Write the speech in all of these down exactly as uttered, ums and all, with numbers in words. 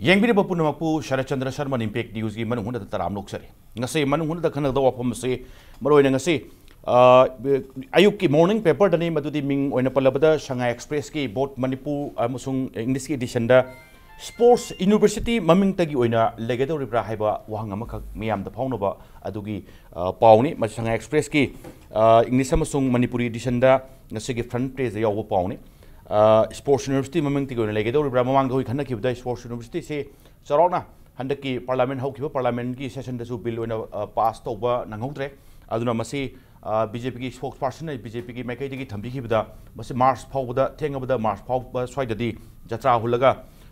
ꯌꯦꯡꯕꯤꯔꯤꯕ ꯄꯨꯝꯅꯃꯛꯄꯨ ꯁꯔꯠ ꯆꯟꯗ꯭ꯔ ꯁꯔꯃꯟ ꯏꯝꯄꯦꯛ ꯅ꯭ꯌꯨꯁꯀꯤ ꯃꯅꯨꯡ ꯍꯨꯠꯅ ꯇꯔꯥꯝꯅ ꯑꯣꯛꯆꯔꯤ꯫ ꯉꯁꯤ ꯃꯅꯨꯡ ꯍꯨꯠꯅ ꯈꯟꯅꯒꯗꯧꯕ ꯋꯥꯐꯝ ꯑꯁꯤ, ꯃꯔꯨꯑꯣꯏꯅ ꯉꯁꯤ, ꯑ, ꯑꯌꯨꯛꯀꯤ ꯃꯣꯔꯅꯤꯡ ꯄꯦꯄꯔꯗꯅꯤ, ꯃꯗꯨꯗꯤ ꯃꯤꯡ ꯑꯣꯏꯅ ꯄꯜꯂꯕꯗ ꯁꯉꯥꯏ ꯑꯦꯛꯁꯄ꯭ꯔꯦꯁꯀꯤ ꯕꯣꯠ ꯃꯅꯤꯄꯨꯔ ꯑꯃꯁꯨꯡ ꯏꯪꯂꯤꯁꯀꯤ ꯏꯗꯤꯁꯟꯗ ꯁ꯭ꯄꯣꯔꯠꯁ ꯌꯨꯅꯤꯚꯔꯁꯤꯇꯤ ꯃꯃꯤꯡꯇꯒꯤ ꯑꯣꯏꯅ ꯂꯩꯒꯗꯧꯔꯤꯕ꯭ꯔꯥ ꯍꯥꯏꯕ ꯋꯥꯍꯪ ꯑꯃꯈꯛ ꯃꯤꯌꯥꯝꯗ ꯐꯥꯎꯅꯕ ꯑꯗꯨꯒꯤ, ꯑ, ꯄꯥꯎꯅꯤ꯫ ꯃꯁꯤ ꯁꯉꯥꯏ ꯑꯦꯛꯁꯄ꯭ꯔꯦꯁꯀꯤ, ꯑ, ꯏꯪꯂꯤꯁ ꯑꯃꯁꯨꯡ ꯃꯅꯤꯄꯨꯔꯤ ꯏꯗꯤꯁꯟꯗ ꯉꯁꯤꯒꯤ ꯐ꯭ꯔꯟꯠ ꯄꯦꯖꯇ ꯌꯥꯎꯕ ꯄꯥꯎꯅꯤ꯫ ꯑ, ꯁ꯭ꯄꯣꯔꯠꯁ ꯌꯨꯅꯤꯚꯔꯁꯤꯇꯤ ꯃꯃꯤꯡꯇꯒꯤ ꯑꯣꯏꯅ ꯂꯩꯒꯗꯧꯔꯤꯕ꯭ꯔꯥ? ꯃꯃꯥꯡꯗ ꯑꯩꯈꯣꯏ ꯈꯟꯅꯈꯤꯕꯗ ꯁ꯭ꯄꯣꯔꯠꯁ ꯌꯨꯅꯤꯚꯔꯁꯤꯇꯤꯁꯤ ꯆꯥꯎꯔꯥꯛꯅ ꯍꯟꯗꯛꯀꯤ ꯄꯥꯔꯂꯥꯃꯦꯟ ꯍꯧꯈꯤꯕ ꯄꯥꯔꯂꯥꯃꯦꯟꯒꯤ ꯁꯦꯁꯟꯗꯁꯨ ꯕꯤꯜ ꯑꯣꯏꯅ, ꯑ, ꯄꯥꯁ ꯇꯧꯕ ꯅꯪꯍꯧꯗ꯭ꯔꯦ꯫ ꯑꯗꯨꯅ ꯃꯁꯤ, ꯑ, ꯕꯤ ꯖꯦ ꯄꯤꯒꯤ ꯁ꯭ꯄꯣꯛꯁ ꯄꯥꯔꯁꯟꯅ ꯕꯤ ꯖꯦ ꯄꯤꯒꯤ ꯃꯥꯏꯀꯩꯗꯒꯤ ꯊꯝꯕꯤꯈꯤꯕꯗ ꯃꯁꯤ ꯃꯥꯔꯆ ꯐꯥꯎꯕꯗ, ꯊꯦꯡꯉꯕꯗ ꯃꯥꯔꯆ ꯐꯥꯎꯕ ꯁ꯭ꯋꯥꯏꯗꯗꯤ ꯖꯇ꯭ꯔꯥ ꯍꯨꯜꯂꯒ,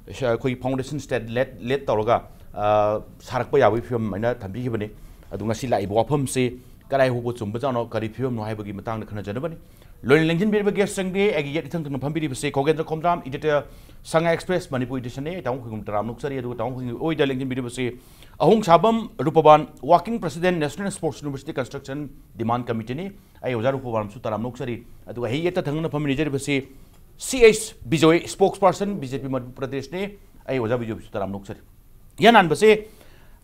ꯑ, ꯑꯩꯈꯣꯏꯒꯤ ꯐꯥꯎꯟꯗꯦꯁꯟ ꯁ꯭ꯇꯦꯠ ꯂꯦꯠ, ꯂꯦꯠ ꯇꯧꯔꯒ, ꯑ, ꯁꯥꯔꯛꯄ ꯌꯥꯕꯒꯤ ꯐꯤꯕꯝ ꯍꯥꯏꯅ ꯊꯝꯕꯤꯈꯤꯕꯅꯤ꯫ ꯑꯗꯨ ꯉꯁꯤ ꯂꯥꯛꯏꯕ ꯋꯥꯐꯝꯁꯤ ꯀꯗꯥꯏ ꯐꯥꯎꯕ ꯆꯨꯝꯕꯖꯥꯠꯅꯣ, ꯀꯔꯤ ꯐꯤꯕꯝꯅꯣ ꯍꯥꯏꯕꯒꯤ ꯃꯇꯥꯡꯗ ꯈꯟꯅꯖꯅꯕꯅꯤ꯫ ꯂꯣꯏꯅ ꯂꯦꯡꯁꯤꯟꯕꯤꯔꯤꯕ ꯒꯦꯁꯁꯤꯡꯗꯤ ꯑꯩꯒꯤ ꯌꯦꯠ ꯏꯊꯪ ꯊꯪꯅ ꯐꯝꯕꯤꯔꯤꯕꯁꯤ ꯈꯣꯒꯦꯟꯗ꯭ꯔ ꯈꯣꯝꯗ꯭ꯔꯥꯝ, ꯏꯗꯤꯇꯔ, ꯁꯉꯥꯏ ꯑꯦꯛꯁꯄ꯭ꯔꯦꯁ ꯃꯅꯤꯄꯨꯔ ꯏꯗꯤꯁꯟꯅꯤ꯫ ꯑꯩ ꯇꯥꯃꯣ ꯈꯣꯏꯒꯨꯝ ꯇꯔꯥꯝꯅ ꯑꯣꯛꯆꯔꯤ꯫ ꯑꯗꯨꯒ ꯇꯥꯃꯣ ꯈꯣꯏꯒꯤ ꯑꯣꯏꯗ ꯂꯦꯡꯁꯤꯟꯕꯤꯔꯤꯕꯁꯤ ꯑꯍꯨꯝꯁꯥꯕꯝ Rupban, working president, national sports university construction demand ꯀꯃꯤꯇꯤꯅꯤ꯫ ꯑꯩ ꯑꯣꯖꯥ ꯔꯨꯄꯕꯥꯟꯁꯨ ꯇꯔꯥꯝꯅ ꯑꯣꯛꯆꯔꯤ꯫ ꯑꯗꯨꯒ ꯑꯩ ꯌꯦꯠꯇ ꯊꯪꯅꯅ ꯐꯝꯃꯤꯟꯅꯖꯔꯤꯕꯁꯤ ꯁꯤ H Bijoy, ꯁ꯭ꯄꯣꯛꯁ person, B J P Manipur ꯄ꯭ꯔꯗꯦꯁꯅꯤ꯫ ꯑꯩ ꯑꯣꯖꯥ ꯕꯤꯖꯣꯏꯕꯨꯁꯨ ꯇꯔꯥꯝꯅ ꯑꯣꯛꯆꯔꯤ꯫ ꯏꯍꯥꯟ ꯍꯥꯟꯕꯁꯦ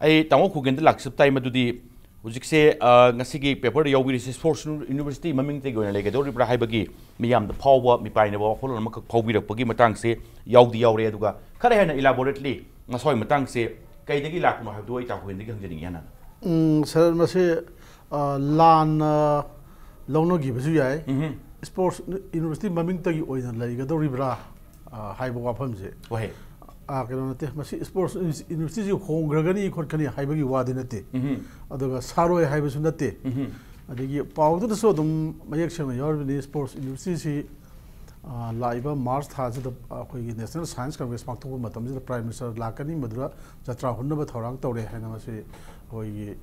ꯑꯩ ꯇꯥꯃꯣ ꯈꯣꯒꯦꯟꯗ ꯂꯥꯛꯆꯕ ꯇꯥꯏ, ꯃꯗꯨꯗꯤ ꯍꯧꯖꯤꯛꯁꯦ, ꯑ, ꯉꯁꯤꯒꯤ ꯄꯦꯄꯔꯗ ꯌꯥꯎꯕꯤꯔꯤꯁꯦ ꯁ꯭ꯄꯣꯔꯠꯁ ꯌꯨꯅꯤꯚꯔꯁꯤꯇꯤ ꯃꯃꯤꯡꯇꯒꯤ ꯑꯣꯏꯅ ꯂꯩꯒꯗꯧꯔꯤꯕ꯭ꯔꯥ ꯍꯥꯏꯕꯒꯤ ꯃꯤꯌꯥꯝꯗ ꯐꯥꯎꯕ ꯃꯤꯄꯥꯏꯅꯕ ꯋꯥꯈꯜꯂꯣꯟ ꯑꯃꯈꯛ ꯐꯥꯎꯕꯤꯔꯛꯄꯒꯤ ꯃꯇꯥꯡꯁꯦ ꯌꯥꯎꯗꯤ ꯌꯥꯎꯔꯦ꯫ ꯑꯗꯨꯒ ꯈꯔ ꯍꯦꯟꯅ ꯏꯂꯥꯕꯣꯔꯦꯠꯂꯤ ꯉꯁꯥꯏ ꯃꯇꯥꯡꯁꯦ ꯀꯩꯗꯒꯤ ꯂꯥꯛꯄꯅꯣ ꯍꯥꯏꯕꯗꯨ ꯑꯩ ꯇꯥꯃꯣ ꯈꯣꯒꯦꯟꯗꯒꯤ ꯍꯪꯖꯅꯤꯡꯉꯤ ꯍꯥꯟꯅ꯫ ꯎꯝ, ꯁꯥꯔ, ꯃꯁꯤ, ꯑ, ꯂꯥꯟꯅ ꯂꯧꯅꯈꯤꯕꯁꯨ ꯌꯥꯏ꯫ ꯎꯝꯍꯨꯝ꯫ ꯁ꯭ꯄꯣꯔꯠꯁ ꯌꯨꯅꯤꯚꯔꯁꯤꯇꯤ ꯃꯃꯤꯡꯇꯒꯤ ꯑꯣꯏꯅ ꯂꯩꯒꯗꯧꯔꯤꯕ꯭ꯔꯥ, ꯑ, ꯍꯥꯏꯕ ꯋꯥꯐꯝꯁꯦ꯫ ꯋꯥꯍꯩ꯫ ꯑ, ꯀꯩꯅꯣ ꯅꯠꯇꯦ, ꯃꯁꯤ ꯁ꯭ꯄꯣꯔꯠꯁ ꯌꯨꯅꯤꯚꯔꯁꯤꯇꯤꯁꯤ ꯍꯣꯡꯈ꯭ꯔꯒꯅꯤ ꯈꯣꯠꯀꯅꯤ ꯍꯥꯏꯕꯒꯤ ꯋꯥꯗꯤ ꯅꯠꯇꯦ꯫ ꯎꯝꯍꯨꯝ꯫ ꯑꯗꯨꯒ ꯁꯥꯔꯣꯏ ꯍꯥꯏꯕꯁꯨ ꯅꯠꯇꯦ꯫ ꯎꯝꯍꯨꯝ꯫ ꯑꯗꯒꯤ ꯄꯥꯎꯗꯨꯗꯁꯨ ꯑꯗꯨꯝ ꯃꯌꯦꯛ ꯁꯦꯡꯅ ꯌꯥꯎꯔꯤꯕꯅꯤ, ꯁ꯭ꯄꯣꯔꯠꯁ ꯌꯨꯅꯤꯚꯔꯁꯤꯇꯤꯁꯤ, ꯑ, ꯂꯥꯛꯏꯕ ꯃꯥꯔꯆ ꯊꯥꯁꯤꯗ ꯑꯩꯈꯣꯏꯒꯤ ꯅꯦꯁꯅꯦꯜ ꯁꯥꯏꯟꯁ ꯀꯪꯒ꯭ꯔꯦꯁ ꯄꯥꯡꯊꯣꯛꯄ ꯃꯇꯝꯁꯤꯗ ꯄ꯭ꯔꯥꯏꯝ ꯃꯤꯅꯤꯁꯇꯔ ꯂꯥꯛꯀꯅꯤ, ꯃꯗꯨꯗ ꯖꯇ꯭ꯔꯥ ꯍꯨꯟꯅꯕ ꯊꯧꯔꯥꯡ ꯇꯧꯔꯦ ꯍꯥꯏꯅ ꯃꯁꯤ ꯑꯩꯈꯣꯏꯒꯤ,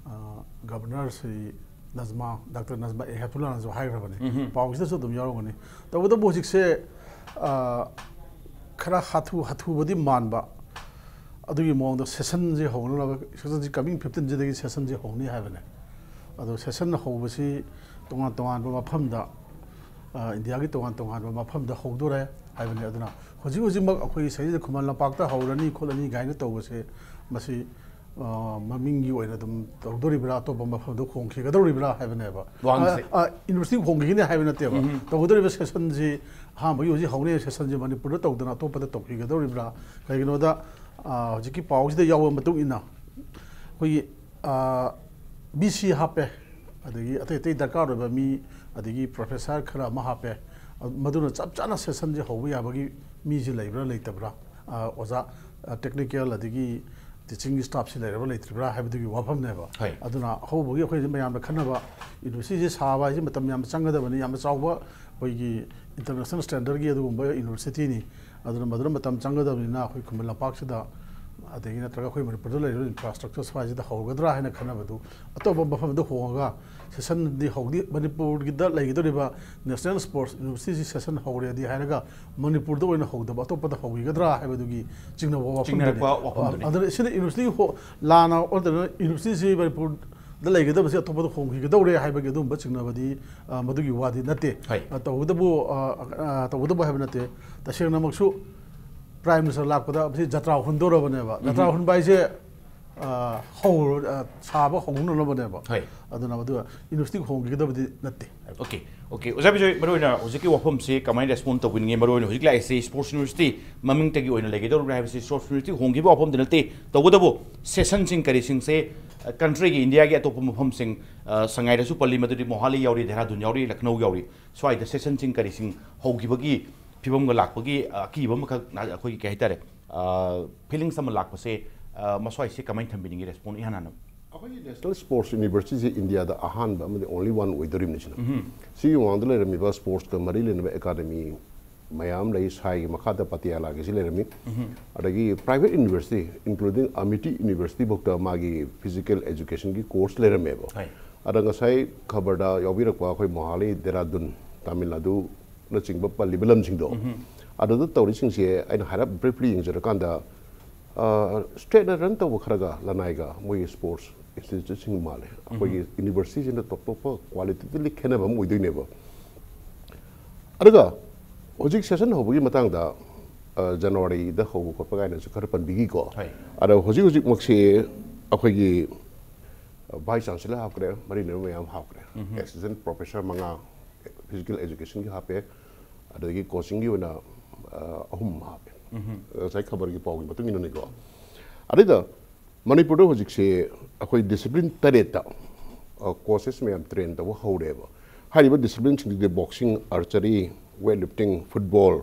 ꯑ, ꯒꯕꯔꯅꯔ ꯁ꯭ꯔꯤ ꯅꯖꯃꯥ, ꯗꯥꯛꯇꯔ ꯅꯖꯃꯥ ꯑꯦ ꯍꯦꯞꯇꯨꯂꯥꯅꯁꯨ ꯍꯥꯏꯈ꯭ꯔꯕꯅꯤ꯫ ꯎꯝꯍꯨꯝ꯫ ꯄꯥꯎꯁꯤꯗꯁꯨ ꯑꯗꯨꯝ ꯌꯥꯎꯔꯝꯒꯅꯤ꯫ ꯇꯧꯕꯇꯕꯨ ꯍꯧꯖꯤꯛꯁꯦ, ꯑ, ꯈꯔ ꯍꯥꯊꯨ ꯍꯥꯊꯨꯕꯗꯤ ꯃꯥꯟꯕ, ꯑꯗꯨꯒꯤ ꯃꯑꯣꯡꯗ ꯁꯦꯁꯟꯁꯦ ꯍꯧꯅꯅꯕ, ꯁꯦꯁꯟꯁꯦ ꯀꯃꯤꯡ ꯐꯤꯐꯇꯤꯟꯁꯤꯗꯒꯤ ꯁꯦꯁꯟꯁꯦ ꯍꯧꯅꯤ ꯍꯥꯏꯕꯅꯦ꯫ ꯑꯗꯣ ꯁꯦꯁꯟ ꯍꯧꯕꯁꯤ ꯇꯣꯉꯥꯟ ꯇꯣꯉꯥꯟꯕ ꯃꯐꯝꯗ ꯑ, ꯏꯟꯗꯤꯌꯥꯒꯤ ꯇꯣꯉꯥꯟ ꯇꯣꯉꯥꯟꯕ ꯃꯐꯝꯗ ꯍꯧꯗꯣꯔꯦ ꯍꯥꯏꯕꯅꯤ꯫ ꯑꯗꯨꯅ ꯍꯧꯖꯤꯛ ꯍꯧꯖꯤꯛꯃꯛ ꯑꯩꯈꯣꯏ ꯁꯤꯗꯩꯗ ꯈꯨꯃꯟ ꯂꯝꯄꯥꯛꯇ ꯍꯧꯔꯅꯤ ꯈꯣꯠꯂꯅꯤ ꯀꯥꯏꯅ ꯇꯧꯕꯁꯦ, ꯃꯁꯤ, ꯑ, ꯃꯃꯤꯡꯒꯤ ꯑꯣꯏꯅ ꯑꯗꯨꯝ ꯇꯧꯗꯣꯔꯤꯕ꯭ꯔꯥ, ꯑꯇꯣꯞꯄ ꯃꯐꯝꯗ ꯍꯣꯡꯈꯤꯒꯗꯧꯔꯤꯕ꯭ꯔꯥ ꯍꯥꯏꯕꯅꯦꯕ꯫ ꯋꯥꯍꯪꯁꯦ꯫ ꯑ, ꯑ, ꯌꯨꯅꯤꯚꯔꯁꯤꯇꯤ ꯍꯣꯡꯈꯤꯒꯅꯤ ꯍꯥꯏꯕ ꯅꯠꯇꯦꯕ꯫ ꯎꯝ꯫ ꯇꯧꯒꯗꯧꯔꯤꯕ ꯁꯦꯁꯟꯁꯤ ꯑꯍꯥꯟꯕꯒꯤ ꯍꯧꯖꯤꯛ ꯍꯧꯅꯤ ꯁꯦꯁꯟꯁꯤ ꯃꯅꯤꯄꯨꯔꯗ ꯇꯧꯗꯅ ꯑꯇꯣꯞꯄꯗ ꯇꯧꯈꯤꯒꯗꯧꯔꯤꯕ꯭ꯔꯥ? ꯀꯩꯒꯤꯅꯣꯗ, ꯑ, ꯍꯧꯖꯤꯛꯀꯤ ꯄꯥꯎꯁꯤꯗ ꯌꯥꯎꯕ ꯃꯇꯨꯡ ꯏꯟꯅ ꯑꯩꯈꯣꯏꯒꯤ, ꯑ, ꯚꯤ ꯁꯤ ꯍꯥꯞꯄꯦ, ꯑꯗꯒꯤ ꯑꯇꯩ ꯑꯇꯩ ꯗꯔꯀꯥꯔ ꯑꯣꯏꯕ ꯃꯤ, ꯑꯗꯒꯤ ꯄ꯭ꯔꯣꯐꯦꯁꯔ ꯈꯔ ꯑꯃ ꯍꯥꯞꯄꯦ꯫ ꯑ, ꯃꯗꯨꯅ ꯆꯞ ꯆꯥꯅ ꯁꯦꯁꯟꯁꯤ ꯍꯧꯕ ꯌꯥꯕꯒꯤ ꯃꯤꯁꯤ ꯂꯩꯕ꯭ꯔꯥ ꯂꯩꯇꯕ꯭ꯔꯥ? ꯑ, ꯑꯣꯖꯥ, ꯑ, ꯇꯦꯛꯅꯤꯀꯦꯜ ꯑꯗꯒꯤ ꯇꯤꯆꯤꯡ ꯁ꯭ꯇꯥꯐꯁꯤ ꯂꯩꯔꯕ꯭ꯔꯥ ꯂꯩꯇ꯭ꯔꯤꯕ꯭ꯔꯥ ꯍꯥꯏꯕꯗꯨꯒꯤ ꯋꯥꯐꯝꯅꯦꯕ꯫ ꯍꯣꯏ꯫ ꯑꯗꯨꯅ ꯑꯍꯧꯕꯒꯤ ꯑꯩꯈꯣꯏ ꯃꯌꯥꯝꯅ ꯈꯟꯅꯕ ꯌꯨꯅꯤꯚꯔꯁꯤꯇꯤꯁꯤ ꯁꯥꯕ ꯍꯥꯏꯁꯤ ꯃꯇꯝ ꯌꯥꯝ ꯆꯪꯒꯗꯕꯅꯤ, ꯌꯥꯝꯅ ꯆꯥꯎꯕ ꯑꯩꯈꯣꯏꯒꯤ ꯏꯟꯇꯔꯅꯦꯁꯅꯦꯜ ꯁ꯭ꯇꯦꯟꯗꯔꯠꯀꯤ ꯑꯗꯨꯒꯨꯝꯕ ꯌꯨꯅꯤꯚꯔꯁꯤꯇꯤꯅꯤ꯫ ꯑꯗꯨꯅ ꯃꯗꯨꯅ ꯃꯇꯝ ꯆꯪꯒꯗꯕꯅꯤꯅ ꯑꯩꯈꯣꯏ ꯈꯨꯃꯟ ꯂꯝꯄꯥꯛꯁꯤꯗ, ꯑꯗꯒꯤ ꯅꯠꯇ꯭ꯔꯒ ꯑꯩꯈꯣꯏ ꯃꯅꯤꯄꯨꯔꯗ ꯂꯩꯔꯤꯕ ꯏꯟꯐ꯭ꯔꯥꯁ꯭ꯇ꯭ꯔꯛꯆꯔ ꯁ꯭ꯋꯥꯏꯁꯤꯗ ꯍꯧꯒꯗ꯭ꯔꯥ ꯍꯥꯏꯅ ꯈꯟꯅꯕꯗꯨ ꯑꯇꯣꯞꯄ ꯃꯐꯝꯗ ꯍꯣꯡꯉꯒ ꯁꯦꯁꯟꯗꯤ ꯍꯧꯗꯤ, ꯃꯅꯤꯄꯨꯔꯒꯤꯗ ꯂꯩꯒꯗꯧꯔꯤꯕ ꯅꯦꯁꯅꯦꯜ ꯁ꯭ꯄꯣꯔꯠꯁ ꯌꯨꯅꯤꯚꯔꯁꯤꯇꯤꯁꯤ ꯁꯦꯁꯟ ꯍꯧꯔꯦꯗꯤ ꯍꯥꯏꯔꯒ ꯃꯅꯤꯄꯨꯔꯗ ꯑꯣꯏꯅ ꯍꯧꯗꯕ ꯑꯇꯣꯞꯄꯗ ꯍꯧꯈꯤꯒꯗ꯭ꯔꯥ ꯍꯥꯏꯕꯗꯨꯒꯤ ꯆꯤꯡꯅꯕ ꯋꯥꯐꯝꯗꯨꯅꯤ꯫ ꯆꯤꯡꯅꯔꯛꯄ ꯋꯥꯐꯝꯗꯨꯅꯤ꯫ ꯑꯗꯨꯅ ꯁꯤꯗ ꯌꯨꯅꯤꯚꯔꯁꯤꯇꯤ ꯍꯣ-, ꯂꯥꯟꯅ ꯑꯣꯟꯗꯅ ꯌꯨꯅꯤꯚꯔꯁꯤꯇꯤꯁꯤ ꯃꯅꯤꯄꯨꯔꯗ ꯂꯩꯒꯗꯕꯁꯤ ꯑꯇꯣꯞꯄꯗ ꯍꯣꯡꯈꯤꯒꯗꯧꯔꯦ ꯍꯥꯏꯕꯒꯤ ꯑꯗꯨꯒꯨꯝꯕ ꯆꯤꯡꯅꯕꯗꯤ, ꯑ, ꯃꯗꯨꯒꯤ ꯋꯥꯗꯤ ꯅꯠꯇꯦ꯫ ꯍꯣꯏ꯫ ꯑ, ꯇꯧꯕꯇꯕꯨ, ꯑ, ꯑ, ꯇꯧꯕꯇꯕꯨ ꯍꯥꯏꯕ ꯅꯠꯇꯦ꯫ ꯇꯁꯦꯡꯅꯃꯛꯁꯨ ꯄ꯭ꯔꯥꯏꯝ ꯃꯤꯅꯤꯁꯇꯔ ꯂꯥꯛꯄꯗ ꯃꯁꯤ ꯖꯇ꯭ꯔꯥ ꯍꯨꯟꯗꯧꯔꯕꯅꯦꯕ꯫ ꯎꯝ꯫ ꯖꯇ꯭ꯔꯥ ꯍꯨꯟꯕ ꯍꯥꯏꯁꯦ, ꯑ, ꯍꯧꯔ-, ꯑ, ꯁꯥꯕ ꯍꯧꯅꯅꯕꯅꯦꯕ꯫ ꯍꯣꯏ꯫ ꯑꯗꯨꯅ ꯃꯗꯨ ꯌꯨꯅꯤꯚꯔꯁꯤꯇꯤ ꯍꯣꯡꯈꯤꯒꯗꯕꯗꯤ ꯅꯠꯇꯦ꯫ Okay, okay. ꯑꯣꯖꯥ ꯕꯤꯖꯣꯏ, ꯃꯔꯨꯑꯣꯏꯅ ꯍꯧꯖꯤꯛꯀꯤ ꯋꯥꯐꯝꯁꯤ ꯀꯃꯥꯏꯅ ꯔꯦꯁꯄꯣꯟ ꯇꯧꯕꯤꯅꯤꯡꯉꯤ? ꯃꯔꯨꯑꯣꯏꯅ ꯍꯧꯖꯤꯛ ꯂꯥꯛꯏꯁꯤ ꯁ꯭ꯄꯣꯔꯠꯁ ꯌꯨꯅꯤꯚꯔꯁꯤꯇꯤ ꯃꯃꯤꯡꯇꯒꯤ ꯑꯣꯏꯅ ꯂꯩꯒꯗꯧꯔꯤꯕ꯭ꯔꯥ ꯍꯥꯏꯕꯁꯤ ꯁ꯭ꯄꯣꯔꯠꯁ ꯌꯨꯅꯤꯚꯔꯁꯤꯇꯤ ꯍꯣꯡꯈꯤꯕ ꯋꯥꯐꯝꯗꯤ ꯅꯠꯇꯦ꯫ ꯇꯧꯕꯇꯕꯨ ꯁꯦꯁꯟꯁꯤꯡ ꯀꯔꯤꯁꯤꯡꯁꯦ, ꯑ, ꯀꯟꯇ꯭ꯔꯤꯒꯤ, ꯏꯟꯗꯤꯌꯥꯒꯤ ꯑꯇꯣꯞꯄ ꯃꯐꯝꯁꯤꯡ, ꯑ, ꯁꯉꯥꯏꯗꯁꯨ ꯄꯜꯂꯤ, ꯃꯗꯨꯗꯤ ꯃꯣꯍꯥꯂꯤ ꯌꯥꯎꯔꯤ, ꯗꯦꯍꯔꯥꯗꯨꯟ ꯌꯥꯎꯔꯤ, ꯂꯈꯅꯧ ꯌꯥꯎꯔꯤ, ꯁ꯭ꯋꯥꯏꯗ ꯁꯦꯁꯟꯁꯤꯡ ꯀꯔꯤꯁꯤꯡ ꯍꯧꯈꯤꯕꯒꯤ ꯐꯤꯕꯝꯒ ꯂꯥꯛꯄꯒꯤ, ꯑ, ꯑꯀꯤꯕ ꯑꯃꯈꯛ ꯅ-, ꯑꯩꯈꯣꯏꯒꯤ ꯀꯩ ꯍꯥꯏꯇꯥꯔꯦ, ꯑ, ꯐꯤꯂꯤꯡꯁ ꯑꯃ ꯂꯥꯛꯄꯁꯦ, ꯑ, ꯃꯁ꯭ꯋꯥꯏꯁꯦ ꯀꯃꯥꯏꯅ ꯊꯝꯕꯤꯅꯤꯡꯉꯤ ꯔꯦꯁꯄꯣꯟ ꯏꯍꯥꯟ ꯍꯥꯟꯅ? ꯑꯩꯈꯣꯏꯒꯤ ꯅꯦꯁꯅꯦꯜ ꯁ꯭ꯄꯣꯔꯠꯁ ꯌꯨꯅꯤꯚꯔꯁꯤꯇꯤꯁꯦ ꯏꯟꯗꯤꯌꯥꯗ ꯑꯍꯥꯟꯕ ꯑꯃꯗꯤ only one ꯑꯣꯏꯗꯣꯔꯤꯕꯅꯤ ꯁꯤꯅ꯫ ꯎꯝ꯫ ꯁꯤꯒꯤ ꯃꯃꯥꯡꯗ ꯂꯩꯔꯝꯃꯤꯕ ꯁ꯭ꯄꯣꯔꯠꯁꯀ ꯃꯔꯤ ꯂꯩꯅꯕ ꯑꯦꯀꯥꯗꯃꯤ ꯃꯌꯥꯝ ꯂꯩ, ꯁꯥꯏꯒꯤ ꯃꯈꯥꯗ ꯄꯇꯤꯌꯥꯂꯥꯒꯤꯁꯤ ꯂꯩꯔꯝꯃꯤ꯫ ꯎꯝ꯫ ꯑꯗꯒꯤ ꯄ꯭ꯔꯥꯏꯚꯦꯠ ꯌꯨꯅꯤꯚꯔꯁꯤꯇꯤ, including ꯑꯃꯤꯇꯤ ꯌꯨꯅꯤꯚꯔꯁꯤꯇꯤ ꯐꯥꯎꯗ ꯃꯥꯒꯤ ꯐꯤꯖꯤꯀꯦꯜ ꯑꯦꯖꯨꯀꯦꯁꯟꯒꯤ ꯀꯣꯔꯁ ꯂꯩꯔꯝꯃꯦꯕ꯫ ꯍꯣꯏ꯫ ꯑꯗ ꯉꯁꯥꯏ ꯈꯕꯔꯗ ꯌꯥꯎꯕꯤꯔꯛꯄ ꯑꯩꯈꯣꯏ ꯃꯣꯍꯥꯂꯤ, ꯗꯦꯔꯥꯗꯨꯟ, ꯇꯥꯃꯤꯜ ꯅꯥꯗꯨꯅꯆꯤꯡꯕ ꯄꯜꯂꯤꯕ ꯂꯝꯁꯤꯡꯗꯣ, ꯎꯝ꯫ ꯑꯗꯨꯗ ꯇꯧꯔꯤꯁꯤꯡꯁꯦ ꯑꯩꯅ ꯍꯥꯏꯔꯞ ꯕ꯭ꯔꯤꯐꯂꯤ ꯌꯦꯡꯖꯔꯀꯥꯟꯗ, ꯑ, ꯁ꯭ꯇꯦꯠꯅ ꯔꯟ ꯇꯧꯕ ꯈꯔꯒ ꯂꯅꯥꯏꯒ ꯃꯣꯏꯒꯤ ꯁ꯭ꯄꯣꯔꯠꯁ ꯏꯟꯁꯇꯤꯇ꯭ꯌꯨꯠꯁꯤꯡ ꯃꯥꯜꯂꯦ꯫ ꯑꯩꯈꯣꯏꯒꯤ ꯎꯝ꯫ ꯌꯨꯅꯤꯚꯔꯁꯤꯇꯤꯁꯤꯅ ꯇꯣꯞ ꯇꯣꯞꯄ ꯀ꯭ꯋꯥꯂꯤꯇꯦꯇꯤꯚꯂꯤ ꯈꯦꯠꯅꯕ ꯑꯃ ꯑꯣꯏꯗꯣꯏꯅꯦꯕ꯫ ꯑꯗꯨꯒ ꯍꯧꯖꯤꯛ ꯁꯦꯁꯟ ꯍꯧꯕꯒꯤ ꯃꯇꯥꯡꯗ, ꯑ, ꯖꯅꯋꯥꯔꯤꯗ ꯍꯧꯕ ꯈꯣꯠꯄ ꯀꯥꯏꯅꯁꯨ ꯈꯔ ꯄꯟꯕꯤꯈꯤꯀꯣ꯫ ꯍꯣꯏ꯫ ꯑꯗꯣ ꯍꯧꯖꯤꯛ ꯍꯧꯖꯤꯛꯃꯛꯁꯤ ꯑꯩꯈꯣꯏꯒꯤ, ꯑ, ꯚꯥꯏꯁ ꯆꯥꯟꯁꯦꯂꯔ ꯍꯥꯞꯈ꯭ꯔꯦ, ꯃꯔꯤ ꯂꯩꯅꯕ ꯃꯌꯥꯝ ꯍꯥꯞꯈ꯭ꯔꯦ꯫ ꯑꯦꯁꯤꯁꯇꯦꯟ ꯄ꯭ꯔꯣꯐꯦꯁꯔ ꯃꯉꯥ, ꯐꯤꯖꯤꯀꯦꯜ ꯑꯦꯖꯨꯀꯦꯁꯟꯒꯤ ꯍꯥꯞꯄꯦ, ꯑꯗꯒꯤ ꯀꯣꯆꯤꯡꯒꯤ ꯑꯣꯏꯅ, ꯑ, ꯑꯍꯨꯝ ꯍꯥꯞꯄꯦ꯫ ꯉꯁꯥꯏ ꯈꯕꯔꯒꯤ ꯄꯥꯎꯒꯤ ꯃꯇꯨꯡ ꯏꯟꯅꯅꯤꯀꯣ꯫ ꯑꯗꯩꯗ ꯃꯅꯤꯄꯨꯔꯗ ꯍꯧꯖꯤꯛꯁꯦ ꯑꯩꯈꯣꯏ ꯗꯤꯁꯤꯄ꯭ꯂꯤꯟ ꯇꯔꯦꯠꯇ, ꯑ, ꯀꯣꯆꯦꯁ ꯃꯌꯥꯝ ꯇ꯭ꯔꯦꯟ ꯇꯧꯕ ꯍꯧꯔꯦꯕ꯫ ꯍꯥꯏꯔꯤꯕ ꯗꯤꯁꯤꯄ꯭ꯂꯤꯟꯁꯤꯡꯗꯨꯗꯤ boxing, archery, weight lifting, football,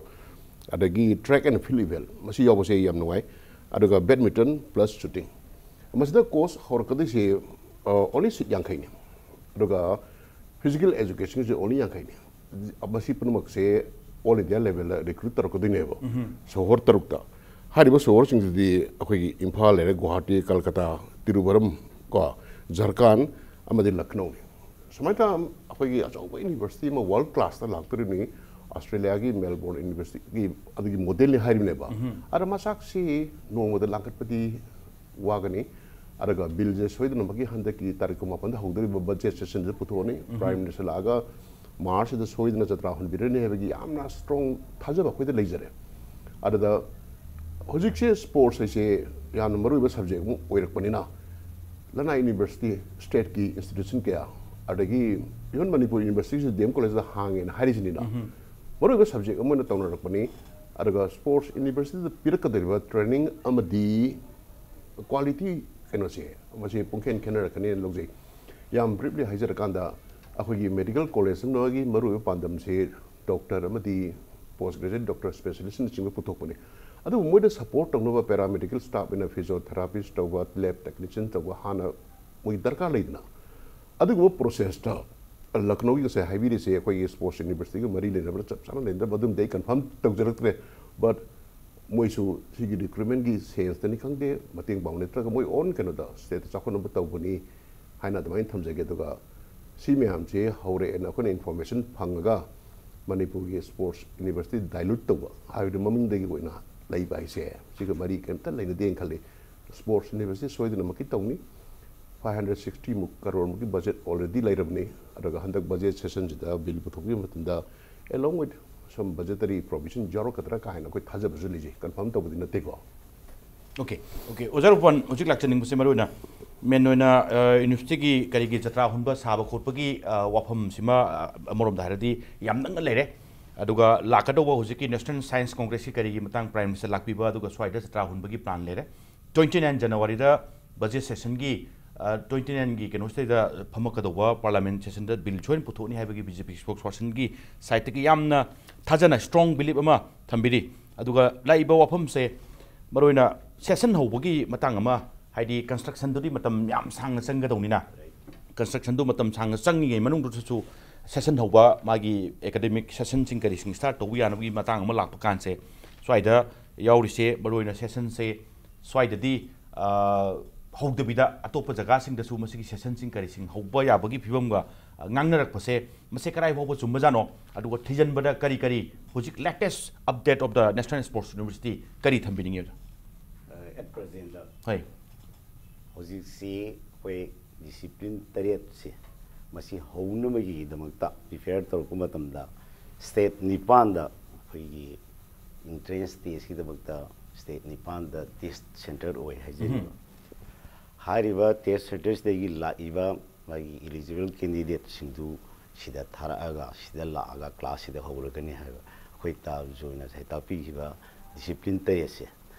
ꯑꯗꯒꯤ track and field event, ꯃꯁꯤ ꯌꯥꯎꯕꯁꯦ ꯑꯩ ꯌꯥꯝ ꯅꯨꯡꯉꯥꯏ꯫ ꯑꯗꯨꯒ badminton plus shooting꯫ ꯃꯁꯤꯗ ꯀꯣꯆ ꯍꯧꯔꯛꯀꯗꯣꯏꯁꯦ, ꯑ, only ꯁꯤꯠ ꯌꯥꯡꯈꯩꯅꯤ꯫ ꯑꯗꯨꯒ physical educationꯒꯤꯁꯨ only ꯌꯥꯡꯈꯩꯅꯤ꯫ ꯃꯁꯤ ꯄꯨꯝꯅꯃꯛꯁꯦ all India levelꯗ recruit ꯇꯧꯔꯛꯀꯗꯣꯏꯅꯦꯕ, ꯁꯣꯍꯣꯔ ꯇꯔꯨꯛꯇ꯫ ꯍꯥꯏꯔꯤꯕ ꯁꯣꯍꯣꯔꯁꯤꯡꯁꯤꯗꯤ ꯑꯩꯈꯣꯏꯒꯤ ꯏꯝꯐꯥꯜ ꯂꯩꯔꯦ, ꯒꯨꯋꯥꯍꯥꯇꯤ, ꯀꯜꯀꯇꯥ, ꯇꯤꯔꯨꯚꯔꯝ ꯀꯣ, ꯖꯔꯈꯥꯟ ꯑꯃꯗꯤ ꯂꯈꯅꯧꯅꯤ꯫ ꯁꯨꯃꯥꯏꯅ ꯇꯧꯔ ꯑꯩꯈꯣꯏꯒꯤ ꯑꯆꯧꯕ ꯌꯨꯅꯤꯚꯔꯁꯤꯇꯤ ꯑꯃ ꯋꯥꯔꯜ ꯀ꯭ꯂꯥꯁꯇ ꯂꯥꯛꯇꯣꯔꯤꯕꯅꯤ꯫ ꯑꯁꯇ꯭ꯔꯦꯂꯤꯌꯥꯒꯤ ꯃꯦꯜꯕꯣꯔꯟ ꯌꯨꯅꯤꯚꯔꯁꯤꯇꯤꯒꯤ ꯑꯗꯨꯒꯤ ꯃꯣꯗꯦꯜꯅꯤ ꯍꯥꯏꯔꯤꯕꯅꯦꯕ꯫ ꯑꯗ ꯃꯆꯥꯛꯁꯤ ꯅꯣꯡꯃꯗ ꯂꯥꯡꯈꯠꯄꯗꯤ ꯋꯥꯒꯅꯤ꯫ ꯑꯗꯨꯒ ꯕꯤꯜꯁꯦ ꯁꯣꯏꯗꯅꯃꯛꯀꯤ ꯍꯟꯗꯛꯀꯤ ꯇꯥꯔꯤꯛ ꯀꯨꯟꯃꯥꯄꯟꯗ ꯍꯧꯗꯣꯔꯤꯕ ꯕꯖꯦꯠ ꯁꯦꯁꯟꯁꯤꯗ ꯄꯨꯊꯣꯛꯑꯅꯤ꯫ ꯄ꯭ꯔꯥꯏꯝ ꯃꯤꯅꯤꯁꯇꯔ ꯂꯥꯛꯑꯒ ꯃꯥꯔꯆꯁꯤꯗ ꯁꯣꯏꯗꯅ ꯆꯇ꯭ꯔꯥ ꯍꯨꯟꯕꯤꯔꯅꯤ ꯍꯥꯏꯕꯒꯤ ꯌꯥꯝꯅ ꯁ꯭ꯇꯔꯣꯡ ꯊꯥꯖꯕ ꯑꯩꯈꯣꯏꯗ ꯂꯩꯖꯔꯦ꯫ ꯑꯗꯨꯗ ꯍꯧꯖꯤꯛꯁꯦ ꯁ꯭ꯄꯣꯔꯠꯁ ꯍꯥꯏꯁꯦ ꯌꯥꯝꯅ ꯃꯔꯨꯑꯣꯏꯕ ꯁꯕꯖꯦꯛ ꯑꯃ ꯑꯣꯏꯔꯛꯄꯅꯤꯅ, ꯂꯅꯥꯏ ꯌꯨꯅꯤꯚꯔꯁꯤꯇꯤ, ꯁ꯭ꯇꯦꯠꯀꯤ ꯏꯟꯁꯇꯤꯇ꯭ꯌꯨꯁꯟ ꯀꯌꯥ, ꯑꯗꯒꯤ ꯏꯚꯟ ꯃꯅꯤꯄꯨꯔ ꯌꯨꯅꯤꯚꯔꯁꯤꯇꯤꯁꯨ ꯗꯤ ꯑꯦꯝ ꯀꯣꯂꯦꯖꯇ ꯍꯥꯡꯉꯦꯅ ꯍꯥꯏꯔꯤꯁꯤꯅꯤꯅ, ꯃꯔꯨꯑꯣꯏꯕ ꯁꯕꯖꯦꯛ ꯑꯃ ꯑꯣꯏꯅ ꯇꯧꯅꯔꯛꯄꯅꯤ꯫ ꯑꯗꯨꯒ ꯁ꯭ꯄꯣꯔꯠꯁ ꯌꯨꯅꯤꯚꯔꯁꯤꯇꯤꯗ ꯄꯤꯔꯛꯀꯗꯧꯔꯤꯕ ꯇ꯭ꯔꯦꯅꯤꯡ ꯑꯃꯗꯤ ꯀ꯭ꯋꯥꯂꯤꯇꯤ ꯀꯩꯅꯣꯁꯦ, ꯃꯁꯤ ꯄꯨꯡꯈꯦꯟ ꯈꯦꯠꯅꯔꯛꯀꯅꯤꯅ ꯂꯧꯖꯩ꯫ ꯌꯥꯝ ꯕ꯭ꯔꯤꯞꯂꯤ ꯍꯥꯏꯖꯔꯀꯥꯟꯗ, ꯑꯩꯈꯣꯏꯒꯤ ꯃꯦꯗꯤꯀꯦꯜ ꯀꯣꯂꯦꯖ ꯑꯃꯒꯤ ꯃꯔꯨꯑꯣꯏꯕ ꯄꯥꯟꯗꯝꯁꯤ ꯗꯣꯛꯇꯔ ꯑꯃꯗꯤ ꯄꯣꯁ ꯒ꯭ꯔꯦꯖꯨꯑꯦꯠ ꯗꯣꯛꯇꯔ ꯁ꯭ꯄꯦꯁꯤꯌꯦꯂꯤꯁꯅꯆꯤꯡꯕ ꯄꯨꯊꯣꯛꯄꯅꯤ꯫ ꯑꯗꯨꯕꯨ ꯃꯣꯏꯗ ꯁꯄꯣꯔꯠ ꯇꯧꯅꯕ ꯄꯦꯔꯥꯃꯦꯗꯤꯀꯦꯜ ꯁ꯭ꯇꯥꯐ ꯑꯣꯏꯅ ꯐꯤꯖꯤꯑꯣꯊꯦꯔꯥꯄꯤꯁ ꯇꯧꯕ, ꯂꯦꯕ ꯇꯦꯛꯅꯤꯁꯤꯌꯟ ꯇꯧꯕ ꯍꯥꯟꯅ ꯃꯣꯏ ꯗꯔꯀꯥꯔ ꯂꯩꯗꯅ, ꯑꯗꯨꯒꯨꯝꯕ ꯄ꯭ꯔꯣꯁꯦꯁꯇ ꯂꯈꯅꯧꯒꯤ ꯉꯁꯥꯏ ꯍꯥꯏꯕꯤꯔꯤꯁꯦ ꯑꯩꯈꯣꯏꯒꯤ ꯁ꯭ꯄꯣꯔꯠꯁ ꯌꯨꯅꯤꯚꯔꯁꯤꯇꯤꯒ ꯃꯔꯤ ꯂꯩꯅꯕ꯭ꯔꯥ ꯆꯞ ꯆꯥꯅ ꯂꯩꯅꯗꯕ, ꯑꯗꯨꯝꯗꯤ ꯑꯩ ꯀꯟꯐꯥꯔꯝ ꯇꯧꯖꯔꯛꯇ꯭ꯔꯦ꯫ ꯕꯠ ꯃꯣꯏꯁꯨ ꯁꯤꯒꯤ ꯔꯤꯀ꯭ꯔꯨꯠꯃꯦꯟꯒꯤ ꯁꯦꯟꯁꯇꯅꯤ ꯈꯪꯗꯦ, ꯃꯇꯦꯡ ꯄꯥꯡꯕ ꯅꯠꯇ꯭ꯔꯒ ꯃꯣꯏ ꯑꯣꯟ ꯀꯩꯅꯣꯗ ꯁ꯭ꯇꯦꯠꯇ ꯆꯥꯎꯈꯠꯅꯕ ꯇꯧꯕꯅꯤ ꯍꯥꯏꯅ ꯑꯗꯨꯃꯥꯏꯅ ꯊꯝꯖꯒꯦ꯫ ꯑꯗꯨꯒ ꯁꯤ ꯃꯌꯥꯝꯁꯦ ꯍꯧꯔꯛꯑꯦꯅ ꯑꯩꯈꯣꯏꯅ ꯏꯟꯐꯣꯔꯃꯦꯁꯟ ꯐꯪꯉꯒ ꯃꯅꯤꯄꯨꯔꯒꯤ ꯁ꯭ꯄꯣꯔꯠꯁ ꯌꯨꯅꯤꯚꯔꯁꯤꯇꯤ ꯗꯥꯏꯂꯨꯠ ꯇꯧꯕ ꯍꯥꯏꯕꯗꯤ ꯃꯃꯤꯡꯗꯒꯤ ꯑꯣꯏꯅ ꯂꯩꯕ ꯍꯥꯏꯁꯦ, ꯁꯤꯒ ꯃꯔꯤ ꯀꯩꯝꯇ ꯂꯩꯅꯗꯦꯅ ꯈꯜꯂꯤ꯫ ꯁ꯭ꯄꯣꯔꯠꯁ ꯌꯨꯅꯤꯚꯔꯁꯤꯇꯤ ꯁꯣꯏꯗꯅꯃꯛꯀꯤ ꯇꯧꯅꯤ꯫ ꯐꯥꯏꯚ ꯍꯟꯗ꯭ꯔꯦꯠ ꯁꯤꯛꯁꯇꯤ ꯃꯨꯛ ꯀꯔꯣꯔꯃꯨꯛꯀꯤ ꯕꯖꯦꯠ ꯑꯣꯜꯔꯦꯗꯤ ꯂꯩꯔꯕꯅꯤ꯫ ꯑꯗꯨꯒ ꯍꯟꯗꯛ ꯕꯖꯦꯠ ꯁꯦꯁꯟꯁꯤꯗ ꯕꯤꯜ ꯄꯨꯊꯣꯛꯈꯤꯕ ꯃꯇꯝꯗ along with some budgetary provision ꯌꯥꯎꯔꯛꯀꯗ꯭ꯔꯥ ꯀꯥ ꯍꯥꯏꯅ ꯑꯩꯈꯣꯏ ꯊꯥꯖꯕꯁꯨ ꯂꯩꯖꯩ, ꯀꯟꯐꯥꯔꯝ ꯇꯧꯕꯗꯤ ꯅꯠꯇꯦꯀꯣ꯫ ꯑꯣꯀꯦ ꯑꯣꯀꯦ ꯑꯣꯖꯥ ꯔꯨꯄꯟ, ꯍꯧꯖꯤꯛ ꯂꯥꯛꯆꯅꯤꯡꯕꯁꯦ ꯃꯔꯨꯑꯣꯏꯅ ꯃꯦꯟ ꯑꯣꯏꯅ ꯌꯨꯅꯤꯚꯔꯁꯤꯇꯤꯒꯤ ꯀꯔꯤꯒꯤ ꯖꯇ꯭ꯔꯥ ꯍꯨꯟꯕ ꯁꯥꯕ ꯈꯣꯠꯄꯒꯤ ꯑ, ꯋꯥꯐꯝꯁꯤꯃ ꯑ, ꯑꯃꯔꯣꯝꯗ ꯍꯥꯏꯔꯗꯤ ꯌꯥꯝ ꯅꯛꯅ ꯂꯩꯔꯦ꯫ ꯑꯗꯨꯒ ꯂꯥꯛꯀꯗꯧꯕ ꯍꯧꯖꯤꯛꯀꯤ ꯅꯦꯁꯅꯦꯜ ꯁꯥꯏꯟꯁ ꯀꯣꯡꯒ꯭ꯔꯦꯁꯀꯤ ꯀꯔꯤꯒꯤ ꯃꯇꯥꯡ ꯄ꯭ꯔꯥꯏꯝ ꯃꯤꯅꯤꯁꯇꯔ ꯂꯥꯛꯄꯤꯕ ꯑꯗꯨꯒ ꯁ꯭ꯋꯥꯏꯗ ꯖꯇ꯭ꯔꯥ ꯍꯨꯟꯕꯒꯤ ꯄ꯭ꯂꯥꯟ ꯂꯩꯔꯦ꯫ ꯇ꯭ꯋꯦꯟꯇꯤ ꯅꯥꯏꯟ ꯖꯅꯋꯥꯔꯤꯗ ꯕꯖꯦꯠ ꯁꯦꯁꯟꯒꯤ ꯇ꯭ꯋꯦꯟꯇꯤ ꯅꯥꯏꯟꯒꯤ ꯀꯩꯅꯣꯁꯤꯗꯩꯗ ꯐꯝꯃꯛꯀꯗꯧꯕ ꯄꯥꯔꯂꯥꯃꯦꯟ ꯁꯦꯁꯟꯗ ꯕꯤꯜ ꯁꯣꯏꯅ ꯄꯨꯊꯣꯛꯅꯤ ꯍꯥꯏꯕꯒꯤ ꯕꯤ ꯖꯦ ꯄꯤ ꯁ꯭ꯄꯣꯛꯁ ꯄꯔꯁꯟꯒꯤ ꯁꯥꯏꯠꯇꯒꯤ ꯌꯥꯝꯅ ꯊꯥꯖꯅ ꯁ꯭ꯇ꯭ꯔꯣꯡ ꯕꯤꯂꯤꯞ ꯑꯃ ꯊꯝꯕꯤꯔꯤ꯫ ꯑꯗꯨꯒ ꯂꯥꯛꯏꯕ ꯋꯥꯐꯝꯁꯦ ꯃꯔꯨꯑꯣꯏꯅ ꯁꯦꯁꯟ ꯍꯧꯕꯒꯤ ꯃꯇꯥꯡ ꯑꯃ, ꯍꯥꯏꯗꯤ ꯀꯟꯁꯇ꯭ꯔꯛꯁꯟꯗꯨꯗꯤ ꯃꯇꯝ ꯌꯥꯝ ꯁꯥꯡꯅ ꯆꯪꯒꯗꯧꯅꯤꯅ, ꯀꯟꯁꯇ꯭ꯔꯛꯁꯟꯗꯨ ꯃꯇꯝ ꯁꯥꯡꯅ ꯆꯪꯉꯤꯉꯩ ꯃꯅꯨꯡꯗꯨꯗꯁꯨ ꯁꯦꯁꯟ ꯍꯧꯕ, ꯃꯥꯒꯤ ꯑꯦꯀꯥꯗꯦꯃꯤꯛ ꯁꯦꯁꯟꯁꯤꯡ ꯀꯔꯤꯁꯤꯡ ꯁ꯭ꯇꯥꯔꯠ ꯇꯧꯕ ꯌꯥꯅꯕꯒꯤ ꯃꯇꯥꯡ ꯑꯃ ꯂꯥꯛꯄ ꯀꯥꯟꯁꯦ, ꯁ꯭ꯋꯥꯏꯗ ꯌꯥꯎꯔꯤꯁꯦ ꯃꯔꯨꯑꯣꯏꯅ ꯁꯦꯁꯟꯁꯦ ꯁ꯭ꯋꯥꯏꯗꯗꯤ ꯑ, ꯍꯧꯗꯕꯤꯗ ꯑꯇꯣꯞꯄ ꯖꯒꯥꯁꯤꯡꯗꯁꯨ ꯃꯁꯤꯒꯤ ꯁꯦꯁꯟꯁꯤꯡ ꯀꯔꯤꯁꯤꯡ ꯍꯧꯕ ꯌꯥꯕꯒꯤ ꯐꯤꯕꯝꯒ ꯑ, ꯉꯥꯡꯅꯔꯛꯄꯁꯦ, ꯃꯁꯤ ꯀꯗꯥꯏ ꯐꯥꯎꯕ ꯆꯨꯝꯕꯖꯥꯠꯅꯣ? ꯑꯗꯨꯒ ꯊꯤꯖꯤꯟꯕꯗ ꯀꯔꯤ ꯀꯔꯤ ꯍꯧꯖꯤꯛ latest update of the National Sports University ꯀꯔꯤ ꯊꯝꯕꯤꯅꯤꯡꯉꯤ, ꯑꯣꯖꯥ? ꯑꯦꯠ ꯄ꯭ꯔꯖꯦꯟꯗ ꯍꯣꯏ꯫ ꯍꯧꯖꯤꯛꯁꯤ ꯑꯩꯈꯣꯏ ꯗꯤꯁꯤꯄ꯭ꯂꯤꯟ ꯇꯔꯦꯠꯁꯦ ꯃꯁꯤ ꯍꯧꯅꯕꯒꯤꯗꯃꯛꯇ ꯄ꯭ꯔꯤꯄꯦꯌꯔ ꯇꯧꯔꯛꯄ ꯃꯇꯝꯗ ꯁ꯭ꯇꯦꯠ ꯅꯤꯄꯥꯟꯗ ꯑꯩꯈꯣꯏꯒꯤ ꯑꯦꯟꯇ꯭ꯔꯦꯟꯁ ꯇꯦꯁꯀꯤꯗꯃꯛꯇ ꯁ꯭ꯇꯦꯠ ꯅꯤꯄꯥꯟꯗ ꯇꯦꯁ ꯁꯦꯟꯇꯔ ꯑꯣꯏ ꯍꯥꯏꯖꯔꯤꯕ꯫ ꯍꯥꯏꯔꯤꯕ ꯇꯦꯁ ꯁꯦꯟꯇꯔꯁꯤꯗꯒꯤ ꯂꯥꯛꯏꯕ ꯃꯥꯒꯤ ꯏꯂꯤꯖꯤꯕꯜ ꯀꯦꯟꯗꯤꯗꯦꯠꯁꯤꯡꯗꯨ ꯁꯤꯗ ꯊꯥꯔꯛꯑꯒ ꯁꯤꯗ ꯂꯥꯛꯑꯒ ꯀ꯭ꯂꯥꯁꯁꯤꯗ ꯍꯧꯔꯒꯅꯤ ꯍꯥꯏꯕ ꯑꯩꯈꯣꯏ ꯇꯥꯕꯁꯨ ꯑꯣꯏꯅ ꯉꯁꯥꯏ ꯇꯥꯛꯄꯤꯈꯤꯕ ꯗꯤꯁꯤꯄ꯭ꯂꯤꯟ ꯇꯔꯦꯠꯁꯦ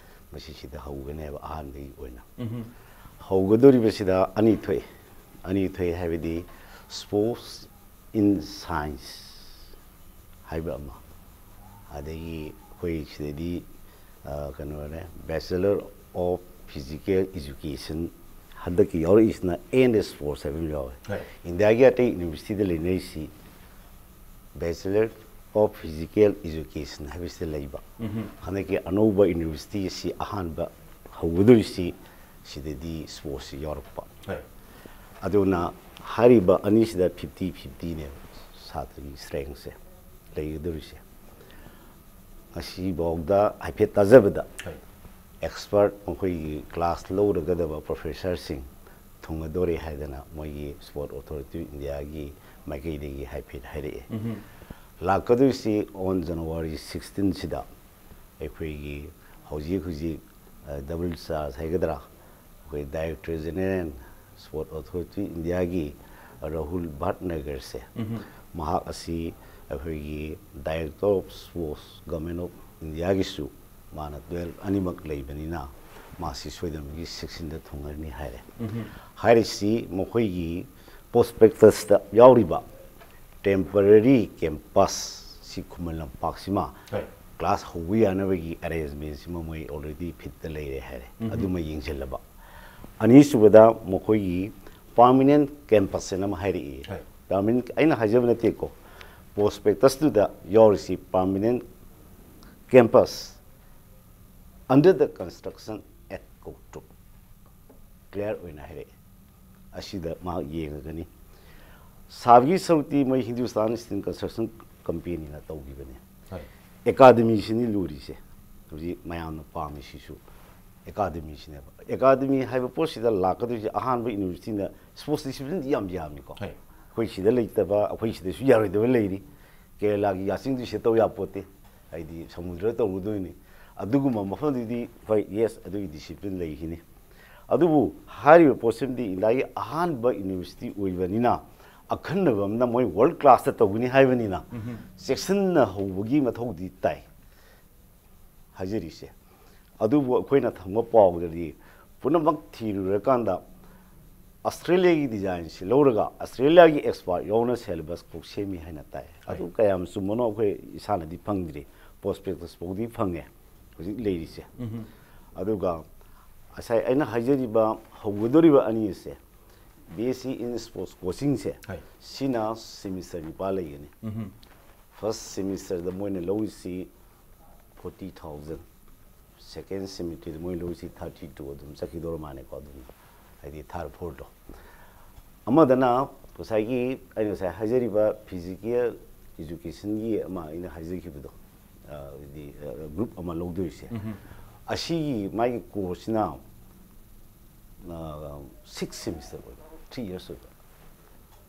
ꯃꯁꯤꯁꯤꯗ ꯍꯧꯒꯅꯦꯕ ꯑꯍꯥꯟꯕꯒꯤ ꯑꯣꯏꯅ꯫ ꯍꯧꯒꯗꯧꯔꯤꯕꯁꯤꯗ ꯑꯅꯤ ꯊꯣꯛꯏ꯫ ꯑꯅꯤ ꯊꯣꯛꯏ ꯍꯥꯏꯕꯗꯤ sports in science ꯍꯥꯏꯕ ꯑꯃ, ꯑꯗꯒꯤ ꯑꯩꯈꯣꯏ ꯁꯤꯗꯗꯤ ꯑ, ꯀꯩꯅꯣꯅꯦ, Bachelor of Physical Education, ꯍꯟꯗꯛꯀꯤ ꯌꯥꯎꯔꯛꯏꯁꯤꯅ ꯑꯦꯟ ꯑꯦꯁ ꯁ꯭ꯄꯣꯔꯠꯁ ꯍꯥꯏꯕ ꯑꯃ ꯌꯥꯎꯋꯦ꯫ ꯍꯣꯏ꯫ ꯏꯟꯗꯤꯌꯥꯒꯤ ꯑꯇꯩ ꯌꯨꯅꯤꯚꯔꯁꯤꯇꯤꯗ ꯂꯩꯅꯔꯤꯁꯤ Bachelor of Physical Education ꯍꯥꯏꯕꯁꯤꯗ ꯂꯩꯕ꯫ ꯍꯟꯗꯛꯀꯤ ꯑꯅꯧꯕ ꯌꯨꯅꯤꯚꯔꯁꯤꯇꯤ ꯑꯁꯤ ꯑꯍꯥꯟꯕ ꯍꯧꯒꯗꯧꯔꯤꯁꯤ ꯁꯤꯗꯗꯤ ꯁ꯭ꯄꯣꯔꯠꯁꯁꯤ ꯌꯥꯎꯔꯛꯄ꯫ ꯍꯣꯏ꯫ ꯑꯗꯨꯅ ꯍꯥꯏꯔꯤꯕ ꯑꯅꯤꯁꯤꯗ ꯐꯤꯐꯇꯤ ꯐꯤꯐꯇꯤꯅꯦꯕ ꯁꯥꯇ꯭ꯔꯒꯤ ꯁ꯭ꯇꯔꯦꯡꯁꯦ ꯂꯩꯒꯗꯧꯔꯤꯁꯦ꯫ ꯉꯁꯤꯐꯥꯎꯗ ꯍꯥꯏꯐꯦꯠ ꯇꯥꯖꯕꯗ ꯍꯣꯏ꯫ ꯑꯦꯛꯁꯄꯔꯠ ꯃꯈꯣꯏꯒꯤ ꯀ꯭ꯂꯥꯁ ꯂꯧꯔꯒꯗꯕ ꯄ꯭ꯔꯣꯐꯦꯁꯔꯁꯤꯡ ꯊꯨꯡꯒꯗꯧꯔꯦ ꯍꯥꯏꯗꯅ ꯃꯣꯏꯒꯤ Sport Authority of Indiaꯒꯤ ꯃꯥꯏꯀꯩꯗꯒꯤ ꯍꯥꯏꯐꯦꯠ ꯍꯥꯏꯔꯛꯑꯦ꯫ ꯂꯥꯛꯀꯗꯣꯏꯁꯤ on January sixteen ꯁꯤꯗ ꯑꯩꯈꯣꯏꯒꯤ ꯍꯧꯖꯤꯛ ꯍꯧꯖꯤꯛ ꯗꯕꯜ ꯆꯥꯔꯖ ꯍꯥꯏꯒꯗ꯭ꯔꯥ, ꯑꯩꯈꯣꯏ ꯗꯥꯏꯔꯦꯛꯇꯔ ꯖꯦꯅꯦꯔꯦꯜ ꯁ꯭ꯄꯣꯔꯠ ꯑꯣꯊꯣꯔꯤꯇꯤ ꯏꯟꯗꯤꯌꯥꯒꯤ ꯔꯥꯍꯨꯜ ꯚꯥꯠꯅꯒꯔꯁꯦ, ꯃꯍꯥꯛ ꯑꯁꯤ ꯑꯩꯈꯣꯏꯒꯤ director of sports government of ꯏꯟꯗꯤꯌꯥꯒꯤꯁꯨ ꯃꯥꯅ ꯇꯨꯋꯦꯜꯐ ꯑꯅꯤꯃꯛ ꯂꯩꯕꯅꯤꯅ ꯃꯥꯁꯤ ꯁꯣꯏꯗꯅꯃꯛꯀꯤ ꯁꯤꯛꯁꯇꯤꯟꯗ ꯊꯨꯡꯉꯔꯅꯤ ꯍꯥꯏꯔꯦ꯫ ꯍꯥꯏꯔꯤꯁꯤ ꯃꯈꯣꯏꯒꯤ ꯄ꯭ꯔꯣꯁꯄꯦꯛꯇꯁꯇ ꯌꯥꯎꯔꯤꯕ ꯇꯦꯝꯄꯔꯔꯤ ꯀꯦꯝꯄꯁꯁꯤ ꯈꯨꯃꯟ ꯂꯝꯄꯥꯛꯁꯤꯃ ꯍꯣꯏ꯫ ꯀ꯭ꯂꯥꯁ ꯍꯧꯕ ꯌꯥꯅꯕꯒꯤ ꯑꯦꯔꯦꯟꯖꯃꯦꯟꯁꯤꯃ ꯃꯣꯏ ꯑꯣꯜꯔꯦꯗꯤ ꯐꯤꯠꯇ ꯂꯩꯔꯦ ꯍꯥꯏꯔꯦ꯫ ꯑꯗꯨꯃ ꯌꯦꯡꯁꯤꯜꯂꯕ꯫ ꯑꯅꯤꯁꯨꯕꯗ ꯃꯈꯣꯏꯒꯤ ꯄꯥꯔꯃꯤꯅꯦꯟ ꯀꯦꯝꯄꯁ ꯍꯥꯏꯅ ꯑꯃ ꯍꯥꯏꯔꯛꯏ꯫ ꯍꯣꯏ꯫ ꯄꯥꯔꯃꯤꯅꯦꯟ ꯑꯩꯅ ꯍꯥꯏꯖꯕ ꯅꯠꯇꯦꯀꯣ, ꯄ꯭ꯔꯣꯁꯄꯦꯛꯇꯁꯇꯨꯗ ꯌꯥꯎꯔꯤꯁꯤ permanent campus under the construction at Koutruk clear ꯑꯣꯏꯅ ꯍꯥꯏꯔꯛꯑꯦ꯫ ꯑꯁꯤꯗ ꯃꯍꯥꯛ ꯌꯦꯡꯉꯒꯅꯤ꯫ ꯁꯥꯕꯒꯤ ꯁꯔꯨꯛꯇꯤ ꯃꯣꯏ ꯍꯤꯟꯗꯨꯁꯇꯥꯟ ꯁ꯭ꯇꯤꯜ ꯀꯟꯁꯇ꯭ꯔꯛꯁꯟ ꯀꯝꯄꯦꯅꯤꯅ ꯇꯧꯈꯤꯕꯅꯤ꯫ ꯍꯣꯏ꯫ ꯑꯦꯀꯥꯗꯃꯤꯁꯤꯅꯤ ꯂꯨꯔꯤꯁꯦ꯫ ꯍꯧꯖꯤꯛ ꯃꯌꯥꯝꯅ ꯄꯥꯝꯃꯤꯁꯤꯁꯨ ꯑꯦꯀꯥꯗꯃꯤꯁꯤꯅꯦꯕ꯫ ꯑꯦꯀꯥꯗꯃꯤ ꯍꯥꯏꯕ ꯄꯣꯠꯁꯤꯗ ꯂꯥꯛꯀꯗꯣꯏꯁꯦ ꯑꯍꯥꯟꯕ ꯌꯨꯅꯤꯚꯔꯁꯤꯇꯤꯅ ꯁ꯭ꯄꯣꯔꯠꯁ ꯗꯤꯁꯤꯄ꯭ꯂꯤꯟꯗꯤ ꯌꯥꯝ ꯌꯥꯝꯃꯤꯀꯣ꯫ ꯍꯣꯏ꯫ ꯑꯩꯈꯣꯏ ꯁꯤꯗ ꯂꯩꯇꯕ, ꯑꯩꯈꯣꯏ ꯁꯤꯗꯁꯨ ꯌꯥꯔꯣꯏꯗꯕ ꯂꯩꯔꯤ꯫ ꯀꯦꯔꯦꯂꯥꯒꯤ ꯌꯥꯆꯤꯡꯗꯨ ꯁꯤꯗ ꯇꯧ ꯌꯥꯄꯣꯠꯇꯦ꯫ ꯍꯥꯏꯗꯤ ꯁꯃꯨꯗ꯭ꯔ ꯇꯧꯔꯨꯗꯣꯏꯅꯤ꯫ ꯑꯗꯨꯒꯨꯝꯕ ꯃꯐꯝꯗꯨꯗꯤ ꯍꯣꯏ, ꯌꯦꯁ, ꯑꯗꯨꯒꯤ ꯗꯤꯁꯤꯄ꯭ꯂꯤꯟ ꯂꯩꯈꯤꯅꯤ꯫ ꯑꯗꯨꯕꯨ ꯍꯥꯏꯔꯤꯕ ꯄꯣꯠꯁꯤꯃꯗꯤ ꯏꯟꯗꯤꯌꯥꯒꯤ ꯑꯍꯥꯟꯕ ꯌꯨꯅꯤꯚꯔꯁꯤꯇꯤ ꯑꯣꯏꯕꯅꯤꯅ ꯑꯈꯟꯅꯕ ꯑꯃꯅ ꯃꯣꯏ ꯋꯥꯔꯜ ꯀ꯭ꯂꯥꯁꯇ ꯇꯧꯒꯅꯤ ꯍꯥꯏꯕꯅꯤꯅ ꯆꯦꯛꯁꯤꯟꯅ ꯍꯧꯕꯒꯤ ꯃꯊꯧꯗꯤ ꯇꯥꯏ꯫ ꯍꯥꯏꯖꯔꯤꯁꯦ꯫ ꯑꯗꯨꯕꯨ ꯑꯩꯈꯣꯏꯅ ꯊꯝꯕ ꯄꯥꯎꯗꯗꯤ ꯄꯨꯝꯅꯃꯛ ꯊꯤꯔꯨꯔꯀꯥꯟꯗ ꯑꯁꯇ꯭ꯔꯦꯂꯤꯌꯥꯒꯤ ꯗꯤꯖꯥꯏꯟꯁꯤ ꯂꯧꯔꯒ ꯑꯁꯇ꯭ꯔꯦꯂꯤꯌꯥꯒꯤ ꯑꯦꯛꯁꯄꯥꯔꯠ ꯌꯥꯎꯅ ꯁꯦꯂꯦꯕꯁ ꯐꯥꯎ ꯁꯦꯝꯃꯤ ꯍꯥꯏꯅ ꯇꯥꯏ꯫ ꯑꯗꯨ ꯀꯌꯥꯝ ꯆꯨꯝꯕꯅꯣ ꯑꯩꯈꯣꯏ ꯏꯁꯥꯅꯗꯤ ꯐꯪꯗ꯭ꯔꯤ, ꯄ꯭ꯔꯣꯁꯄꯦꯛꯇꯁ ꯐꯥꯎꯗꯤ ꯐꯪꯉꯦ ꯍꯧꯖꯤꯛ ꯂꯩꯔꯤꯁꯦ꯫ ꯑꯗꯨꯒ ꯉꯁꯥꯏ ꯑꯩꯅ ꯍꯥꯏꯖꯔꯤꯕ ꯍꯧꯒꯗꯧꯔꯤꯕ ꯑꯅꯤ ꯑꯁꯦ, ꯕꯤ ꯑꯦꯁ ꯁꯤ ꯏꯟ ꯁ꯭ꯄꯣꯔꯠꯁ ꯀꯣꯆꯤꯡꯁꯦ, ꯍꯣꯏ꯫ ꯁꯤꯅ ꯁꯦꯃꯤꯁꯇꯔ ꯅꯤꯄꯥꯜ ꯂꯩꯒꯅꯤ꯫ ꯐꯥꯔꯁ ꯁꯦꯃꯤꯁꯇꯔꯗ ꯃꯣꯏꯅ ꯂꯧꯔꯤꯁꯤ ꯐꯣꯔꯇꯤ ꯊꯥꯎꯖꯟ, ꯁꯦꯀꯦꯟ ꯁꯦꯃꯤꯁꯇꯔꯗ ꯃꯣꯏ ꯂꯧꯔꯤꯁꯤ ꯊꯥꯔꯇꯤ ꯇꯨ ꯑꯗꯨꯝ ꯆꯠꯈꯤꯗꯧꯔ ꯃꯥꯜꯂꯦꯀꯣ꯫ ꯑꯗꯨꯝ ꯍꯥꯏꯗꯤ ꯊꯥꯔꯠ ꯐꯣꯔꯗꯣ꯫ ꯑꯃꯗꯅ ꯉꯁꯥꯏꯒꯤ ꯑꯩꯅ ꯉꯁꯥꯏ ꯍꯥꯏꯖꯔꯤꯕ ꯐꯤꯖꯤꯀꯦꯜ ꯏꯖꯨꯀꯦꯁꯟꯒꯤ ꯑꯃ ꯑꯩꯅ ꯍꯥꯏꯖꯈꯤꯕꯗꯣ, ꯑ, ꯍꯥꯏꯗꯤ, ꯑ, ꯒ꯭ꯔꯨꯞ ꯑꯃ ꯂꯧꯗꯣꯏꯁꯦ, ꯑꯁꯤꯒꯤ ꯃꯥꯒꯤ ꯀꯣꯔꯁꯁꯤꯅ, ꯑ, ꯁꯤꯛꯁ ꯁꯦꯃꯤꯁꯇꯔ ꯑꯣꯏꯕ, ꯊ꯭ꯔꯤ ꯌꯔꯁ ꯑꯣꯏꯕ꯫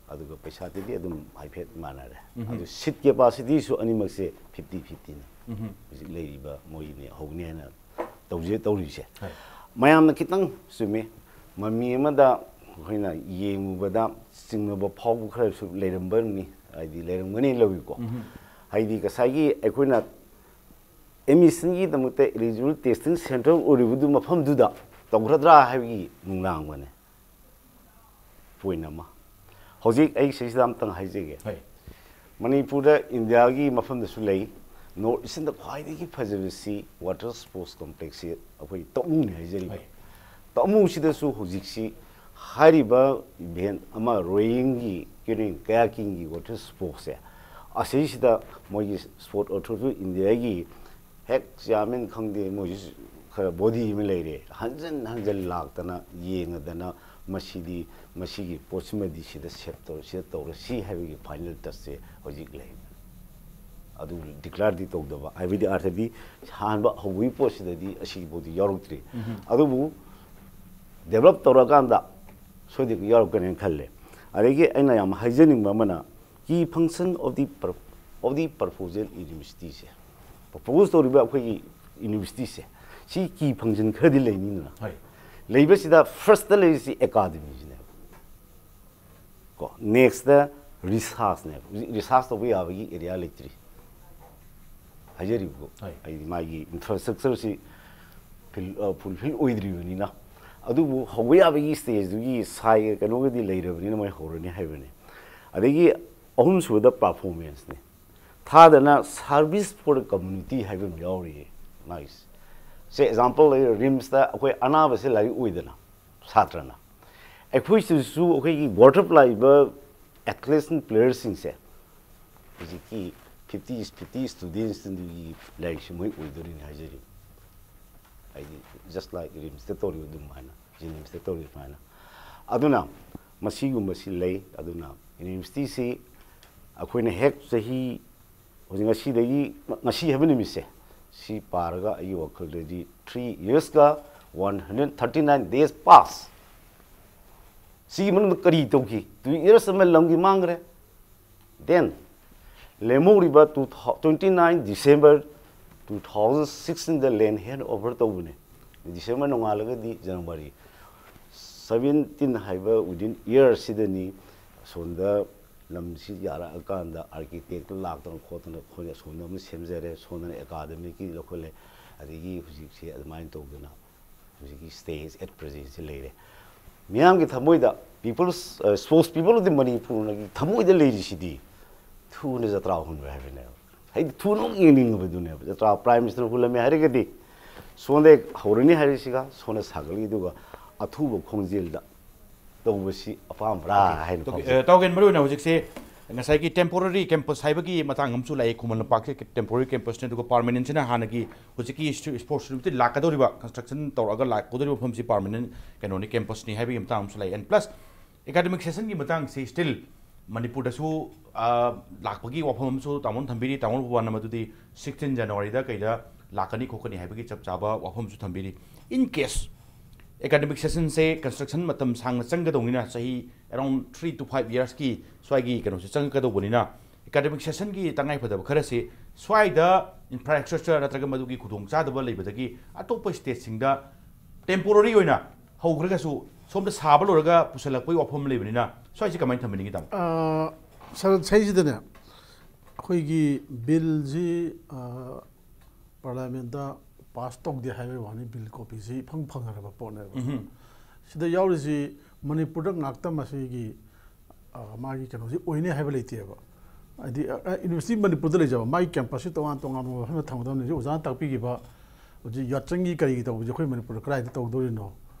ꯑꯗꯨꯒ ꯄꯩꯁꯥꯗꯨꯗꯤ ꯑꯗꯨꯝ ꯍꯥꯏꯐꯦꯠ ꯃꯥꯟꯅꯔꯦ꯫ ꯑꯗꯨ ꯁꯤꯠ ꯀꯦꯄꯥꯁꯤꯇꯤꯁꯨ ꯑꯅꯤꯃꯛꯁꯦ ꯐꯤꯐꯇꯤ ꯐꯤꯐꯇꯤꯅꯤ꯫ ꯍꯧꯖꯤꯛ ꯂꯩꯔꯤꯕ ꯃꯣꯏꯅꯦ ꯍꯧꯅꯦꯅ ꯇꯧꯖꯦ ꯇꯧꯔꯤꯁꯦ꯫ ꯃꯌꯥꯝꯅ ꯈꯤꯇꯪ ꯆꯨꯝꯃꯤ꯫ ꯃꯃꯤ ꯑꯃꯗ ꯑꯩꯈꯣꯏꯅ ꯌꯦꯡꯉꯨꯕꯗ ꯆꯤꯡꯅꯕ ꯐꯥꯎꯕ ꯈꯔꯁꯨ ꯂꯩꯔꯝꯕꯅꯤ, ꯍꯥꯏꯗꯤ ꯂꯩꯔꯝꯒꯅꯤ ꯂꯧꯏꯀꯣ꯫ ꯍꯥꯏꯗꯤ ꯉꯁꯥꯏꯒꯤ ꯑꯩꯈꯣꯏꯅ ꯑꯦꯗꯃꯤꯁꯟꯒꯤꯗꯃꯛꯇ eligible testing centre ꯑꯣꯏꯔꯤꯕꯗꯨ ꯃꯐꯝꯗꯨꯗ ꯇꯧꯒꯗ꯭ꯔꯥ ꯍꯥꯏꯕꯒꯤ ꯅꯨꯡꯅꯥꯡꯕꯅꯦ꯫ ꯄꯣꯏꯟ ꯑꯃ꯫ ꯍꯧꯖꯤꯛ ꯑꯩ ꯁꯤꯁꯤꯗ ꯑꯝꯇꯪ ꯍꯥꯏꯖꯒꯦ꯫ ꯃꯅꯤꯄꯨꯔꯗ ꯏꯟꯗꯤꯌꯥꯒꯤ ꯃꯐꯝꯗꯁꯨ ꯂꯩ꯫ ꯅꯣꯔꯠ ꯏꯁ꯭ꯇꯗ ꯈ꯭ꯋꯥꯏꯗꯒꯤ ꯐꯖꯕꯁꯤ ꯋꯥꯇꯔ ꯁ꯭ꯄꯣꯔꯠꯁ ꯀꯣꯝꯄ꯭ꯂꯦꯛꯁꯁꯤ ꯑꯩꯈꯣꯏ ꯇꯧꯕꯨꯡꯅꯤ ꯍꯥꯏꯖꯔꯤꯕ꯫ ꯇꯧꯕꯨꯡꯁꯤꯗꯁꯨ ꯍꯧꯖꯤꯛꯁꯤ ꯍꯥꯏꯔꯤꯕ ꯏꯚꯦꯟ ꯑꯃ ꯔꯣꯌꯤꯡꯒꯤ, ꯀꯦꯅꯣꯏꯡ, ꯀꯌꯥꯀꯤꯡꯒꯤ ꯋꯥꯇꯔ ꯁ꯭ꯄꯣꯔꯠꯁꯦ, ꯑꯁꯤꯁꯤꯗ ꯃꯣꯏꯒꯤ ꯁ꯭ꯄꯣꯔꯠ ꯑꯣꯊꯣꯔꯤꯇꯤ ꯑꯣꯐ ꯏꯟꯗꯤꯌꯥꯒꯤ ꯍꯦꯛ ꯆꯤꯌꯥꯔꯃꯦꯟ ꯈꯪꯗꯦ, ꯃꯣꯏꯁꯨ ꯈꯔ ꯕꯣꯗꯤ ꯑꯃ ꯂꯩꯔꯦ, ꯍꯟꯖꯟ ꯍꯟꯖꯟ ꯂꯥꯛꯇꯅ ꯌꯦꯡꯉꯗꯅ ꯃꯁꯤꯗꯤ, ꯃꯁꯤꯒꯤ ꯄꯣꯠꯁꯤꯃꯗꯤ ꯁꯤꯗ ꯁꯦꯞ ꯇꯧꯔ, ꯁꯤꯗ ꯇꯧꯔ, ꯁꯤ ꯍꯥꯏꯕꯒꯤ ꯐꯥꯏꯅꯦꯜ ꯇꯁꯁꯦ ꯍꯧꯖꯤꯛ ꯂꯩ꯫ ꯑꯗꯨ ꯗꯤꯀ꯭ꯂꯦꯌꯔꯗꯤ ꯇꯧꯗꯕ, ꯍꯥꯏꯕꯗꯤ ꯑꯥꯔꯊꯗꯤ ꯑꯍꯥꯟꯕ ꯍꯧꯕꯒꯤ ꯄꯣꯠꯁꯤꯗꯗꯤ ꯑꯁꯤꯒꯤ ꯄꯣꯠꯇꯤ ꯌꯥꯎꯔꯛꯇ꯭ꯔꯤ꯫ ꯑꯗꯨꯕꯨ ꯗꯦꯕꯂꯞ ꯇꯧꯔꯀꯥꯟꯗ ꯁꯣꯏꯗꯅ ꯌꯥꯎꯔꯛꯀꯅꯦꯅ ꯈꯜꯂꯦ꯫ ꯑꯗꯒꯤ ꯑꯩꯅ ꯌꯥꯝ ꯍꯥꯏꯖꯅꯤꯡꯕ ꯑꯃꯅ, key function of the pro-, of the proposal university say, propose ꯇꯧꯔꯤꯕ ꯑꯩꯈꯣꯏꯒꯤ ꯌꯨꯅꯤꯚꯔꯁꯤꯇꯤꯁꯦ, ꯁꯤ key function ꯈꯔꯗꯤ ꯂꯩꯅꯤꯗꯅ꯫ ꯂꯩꯕꯁꯤꯗ ꯐꯥꯔꯁꯇ ꯂꯩꯔꯤꯁꯤ ꯑꯦꯀꯥꯗꯃꯤꯁꯤꯅꯦꯕ꯫ ꯀꯣ, ꯅꯦꯛꯁꯇ ꯔꯤꯁꯥꯔꯁꯅꯦꯕ꯫ ꯍꯧꯖꯤꯛ ꯔꯤꯁꯥꯔꯁ ꯇꯧꯕ ꯌꯥꯕꯒꯤ ꯑꯦꯔꯤꯌꯥ ꯂꯩꯇ꯭ꯔꯤ꯫ ꯍꯥꯏꯖꯔꯤꯕꯀꯣ꯫ ꯍꯥꯏꯗꯤ ꯃꯥꯒꯤ ꯏꯟꯐ꯭ꯔꯥꯁ꯭ꯇ꯭ꯔꯛꯆꯔꯁꯤ ꯐꯤꯜ-, ꯑ, ꯐꯨꯜꯐꯤꯜ ꯑꯣꯏꯗ꯭ꯔꯤꯕꯅꯤꯅ꯫ ꯑꯗꯨꯕꯨ ꯍꯧꯕ ꯌꯥꯕꯒꯤ ꯁ꯭ꯇꯦꯖꯇꯨꯒꯤ ꯁꯥꯏꯒ ꯀꯩꯅꯣꯒꯗꯤ ꯂꯩꯔꯕꯅꯤꯅ ꯃꯣꯏ ꯍꯧꯔꯅꯤ ꯍꯥꯏꯕꯅꯤ꯫ ꯑꯗꯒꯤ ꯑꯍꯨꯝꯁꯨꯕꯗ ꯄꯔꯐꯣꯔꯃꯦꯟꯁꯅꯤ꯫ ꯊꯥꯗꯅ service for the community ꯍꯥꯏꯕ ꯑꯃ ꯌꯥꯎꯔꯤꯌꯦ ꯃꯥꯒꯤꯁꯦ꯫ ꯁꯦ ꯑꯦꯛꯖꯥꯝꯄꯜ ꯂꯩ, ꯔꯤꯝꯁꯇ ꯑꯩꯈꯣꯏ ꯑꯅꯥꯕꯁꯦ ꯂꯥꯏꯔꯤꯛ ꯑꯣꯏꯗꯅ ꯁꯥꯇ꯭ꯔꯅ꯫ ꯑꯩꯈꯣꯏꯁꯤꯁꯨ ꯑꯩꯈꯣꯏꯒꯤ ꯒꯣꯔꯇꯞ ꯂꯥꯛꯏꯕ ꯑꯦꯊꯂꯦꯠꯁꯤꯡ, ꯄ꯭ꯂꯦꯌꯔꯁꯤꯡꯁꯦ ꯍꯧꯖꯤꯛꯀꯤ ꯐꯤꯐꯇꯤ, ꯐꯤꯐꯇꯤ ꯁ꯭ꯇꯨꯗꯦꯟꯁꯇꯨꯒꯤ ꯂꯥꯏꯔꯤꯛꯁꯦ ꯃꯣꯏ ꯑꯣꯏꯗꯣꯔꯤꯅꯤ ꯍꯥꯏꯖꯔꯤꯕ꯫ ꯍꯥꯏꯗꯤ just like ꯔꯤꯝꯁꯇ ꯇꯧꯔꯤꯕ ꯑꯗꯨꯃꯥꯏꯅ, ꯖꯦꯅꯤꯝꯁꯇ ꯇꯧꯔꯤꯕ ꯑꯗꯨꯃꯥꯏꯅ꯫ ꯑꯗꯨꯅ ꯃꯁꯤꯒꯨꯝꯕꯁꯤ ꯂꯩ꯫ ꯑꯗꯨꯅ ꯌꯨꯅꯤꯚꯔꯁꯤꯇꯤꯁꯤ ꯑꯩꯈꯣꯏꯅ ꯍꯦꯛ ꯆꯍꯤ, ꯍꯧꯖꯤꯛ ꯉꯁꯤꯗꯒꯤ, ꯉꯁꯤ ꯍꯥꯏꯕ ꯅꯨꯃꯤꯠꯁꯦ, ꯁꯤ ꯄꯥꯔꯒ ꯑꯩꯒꯤ ꯋꯥꯈꯜꯗꯗꯤ three yearsꯀ one hundred thirty nine days pass꯫ ꯁꯤꯒꯤ ꯃꯅꯨꯡꯗ ꯀꯔꯤ ꯇꯧꯈꯤ? Two years ꯑꯃ ꯂꯝꯒꯤ ꯃꯥꯡꯈ꯭ꯔꯦ꯫ Then ꯂꯦꯝꯍꯧꯔꯤꯕ two thou-, twenty nine December two thousand sixteen ꯗ land hand over ꯇꯧꯕꯅꯦ꯫ December ꯅꯣꯡꯉꯥꯜꯂꯒꯗꯤ January seventeen ꯍꯥꯏꯕ within year ꯁꯤꯗꯅꯤ꯫ ꯑꯁꯣꯝꯗ ꯂꯝꯁꯤ ꯌꯥꯔꯛꯑꯀꯥꯟꯗ architect ꯂꯥꯛꯇꯅ ꯈꯣꯠꯇꯅ ꯑꯩꯈꯣꯏꯅ ꯑꯁꯣꯝꯗ ꯑꯃ ꯁꯦꯝꯖꯔꯦ, ꯁꯣꯝꯗꯅ academic ꯀꯤ ꯂꯧꯈꯠꯂꯦ, ꯑꯗꯒꯤ ꯍꯧꯖꯤꯛꯁꯦ ꯑꯗꯨꯃꯥꯏꯅ ꯇꯧꯗꯅ ꯍꯧꯖꯤꯛꯀꯤ stage at present ꯁꯤ ꯂꯩꯔꯦ꯫ ꯃꯤꯌꯥꯝꯒꯤ ꯊꯃꯣꯏꯗ, people's, ꯑ, spokespeople of the Manipur ꯒꯤ ꯊꯃꯣꯏꯗ ꯂꯩꯔꯤꯁꯤꯗꯤ ꯊꯨꯅ ꯖꯇ꯭ꯔꯥ ꯍꯨꯟꯕ ꯍꯥꯏꯕꯅꯦꯕ꯫ ꯍꯥꯏꯗꯤ ꯊꯨꯅ ꯑꯃꯨꯛ ꯌꯦꯡꯅꯤꯡꯉꯕꯗꯨꯅꯦꯕ꯫ ꯖꯇ꯭ꯔꯥ Prime Minister ꯅ ꯍꯨꯜꯂꯝꯃꯦ ꯍꯥꯏꯔꯒꯗꯤ ꯁꯣꯝꯗ ꯍꯧꯔꯅꯤ ꯍꯥꯏꯔꯤꯁꯤꯒ ꯁꯣꯝꯗ ꯁꯥꯒꯠꯂꯤꯗꯨꯒ ꯑꯊꯨꯕ ꯈꯣꯡꯖꯦꯜꯗ ꯇꯧꯕꯁꯤ ꯑꯄꯥꯝꯕ꯭ꯔꯥ ꯍꯥꯏꯅ ꯇꯧꯒꯦ-, ꯐꯥꯎꯖꯩ꯫ ꯑ, ꯇꯧꯒꯦꯅ ꯃꯔꯨ ꯑꯣꯏꯅ ꯍꯧꯖꯤꯛꯁꯦ ꯉꯁꯥꯏꯒꯤ temporary campus ꯍꯥꯏꯕꯒꯤ ꯃꯇꯥꯡ ꯑꯃꯁꯨ ꯂꯥꯛꯑꯦ꯫ ꯈꯨꯃꯟ ꯂꯝꯄꯥꯛꯁꯦ temporary campus ꯅꯤ, ꯑꯗꯨꯒ permanent ꯁꯤꯅ ꯍꯥꯟꯅꯒꯤ ꯍꯧꯖꯤꯛꯀꯤ ꯏꯁꯇꯨ-, sports university ꯂꯥꯛꯀꯗꯧꯔꯤꯕ, construction ꯇꯧꯔꯒ ꯂꯥꯛꯀꯗꯧꯔꯤꯕ ꯃꯐꯝꯁꯤ permanent ꯀꯩꯅꯣꯅꯤ, campus ꯅꯤ ꯍꯥꯏꯕꯒꯤ ꯃꯇꯥꯡ ꯑꯃꯁꯨ ꯂꯥꯛꯑꯦ꯫ And plus academic session ꯒꯤ ꯃꯇꯥꯡꯁꯤ still ꯃꯅꯤꯄꯨꯔꯗꯁꯨ, ꯑ, ꯂꯥꯛꯄꯒꯤ ꯋꯥꯐꯝ ꯑꯃꯁꯨ ꯇꯥꯃꯣꯅ ꯊꯝꯕꯤꯔꯤ꯫ ꯇꯥꯃꯣ ꯋꯥꯅ ꯃꯗꯨꯗꯤ sixteen January ꯗ ꯀꯩꯗ ꯂꯥꯛꯀꯅꯤ ꯈꯣꯠꯀꯅꯤ ꯍꯥꯏꯕꯒꯤ ꯆꯞ ꯆꯥꯕ ꯋꯥꯐꯝꯁꯨ ꯊꯝꯕꯤꯔꯤ꯫ In case academic session say construction ꯃꯇꯝ ꯁꯥꯡꯅ ꯆꯪꯒꯗꯧꯅꯤꯅ, ꯆꯍꯤ around three to five years ꯀꯤ ꯁ꯭ꯋꯥꯏꯒꯤ ꯀꯩꯅꯣꯁꯦ ꯆꯪꯉꯛꯀꯗꯧꯕꯅꯤꯅ, academic session ꯒꯤ ꯇꯉꯥꯏ ꯐꯗꯕ ꯈꯔꯁꯤ ꯁ꯭ꯋꯥꯏꯗ infrastructure ꯅꯠꯇ꯭ꯔꯒ ꯃꯗꯨꯒꯤ ꯈꯨꯗꯣꯡꯆꯥꯗꯕ ꯂꯩꯕꯗꯒꯤ ꯑꯇꯣꯞꯄ state ꯁꯤꯡꯗ temporary ꯑꯣꯏꯅ ꯍꯧꯈ꯭ꯔꯒꯁꯨ ꯁꯣꯝꯗ ꯁꯥꯕ ꯂꯣꯏꯔꯒ ꯄꯨꯁꯜꯂꯛꯄꯒꯤ ꯋꯥꯐꯝ ꯑꯃ ꯂꯩꯕꯅꯤꯅ, ꯁ꯭ꯋꯥꯏꯁꯤ ꯀꯃꯥꯏꯅ ꯊꯝꯕꯤꯅꯤꯡꯉꯤ, ꯇꯥꯃꯣ? ꯑ, ꯁꯔ, ꯁꯤꯁꯤꯗꯅꯦ, ꯑꯩꯈꯣꯏꯒꯤ ꯕꯤꯜꯁꯤ, ꯑ, ꯄꯥꯔꯂꯤꯌꯥꯃꯦꯟꯗ ꯄꯥꯁ ꯇꯧꯗꯦ ꯍꯥꯏꯕꯒꯤ ꯋꯥꯅꯤ, ꯕꯤꯜ ꯀꯣꯄꯤꯁꯤ ꯏꯐꯪ ꯐꯪꯈ꯭ꯔꯕ ꯄꯣꯠꯅꯦꯕ꯫ ꯎꯝꯍꯨꯝ꯫ ꯁꯤꯗ ꯌꯥꯎꯔꯤꯁꯤ ꯃꯅꯤꯄꯨꯔꯗ ꯉꯥꯛꯇ ꯃꯁꯤꯒꯤ, ꯑ, ꯃꯥꯒꯤ ꯀꯩꯅꯣꯁꯤ ꯑꯣꯏꯅꯤ ꯍꯥꯏꯕ ꯂꯩꯇꯦꯕ꯫ ꯍꯥꯏꯗꯤ, ꯑ, ꯑ, university ꯃꯅꯤꯄꯨꯔꯗ ꯂꯩꯖꯕ, ꯃꯥꯒꯤ campus ꯁꯤ ꯇꯣꯉꯥꯟ ꯇꯣꯉꯥꯟꯕ ꯃꯐꯝꯗ ꯊꯝꯒꯗꯕꯅꯤ꯫ ꯍꯧꯖꯤꯛ ꯑꯣꯖꯥꯅ ꯇꯥꯛꯄꯤꯈꯤꯕ, ꯍꯧꯖꯤꯛ ꯌꯥꯠꯆꯪꯒꯤ ꯀꯔꯤꯒꯤ ꯇꯧꯕꯁꯦ ꯑꯩꯈꯣꯏ ꯃꯅꯤꯄꯨꯔꯗ ꯀꯗꯥꯏꯗ ꯇꯧꯗꯣꯔꯤꯅꯣ?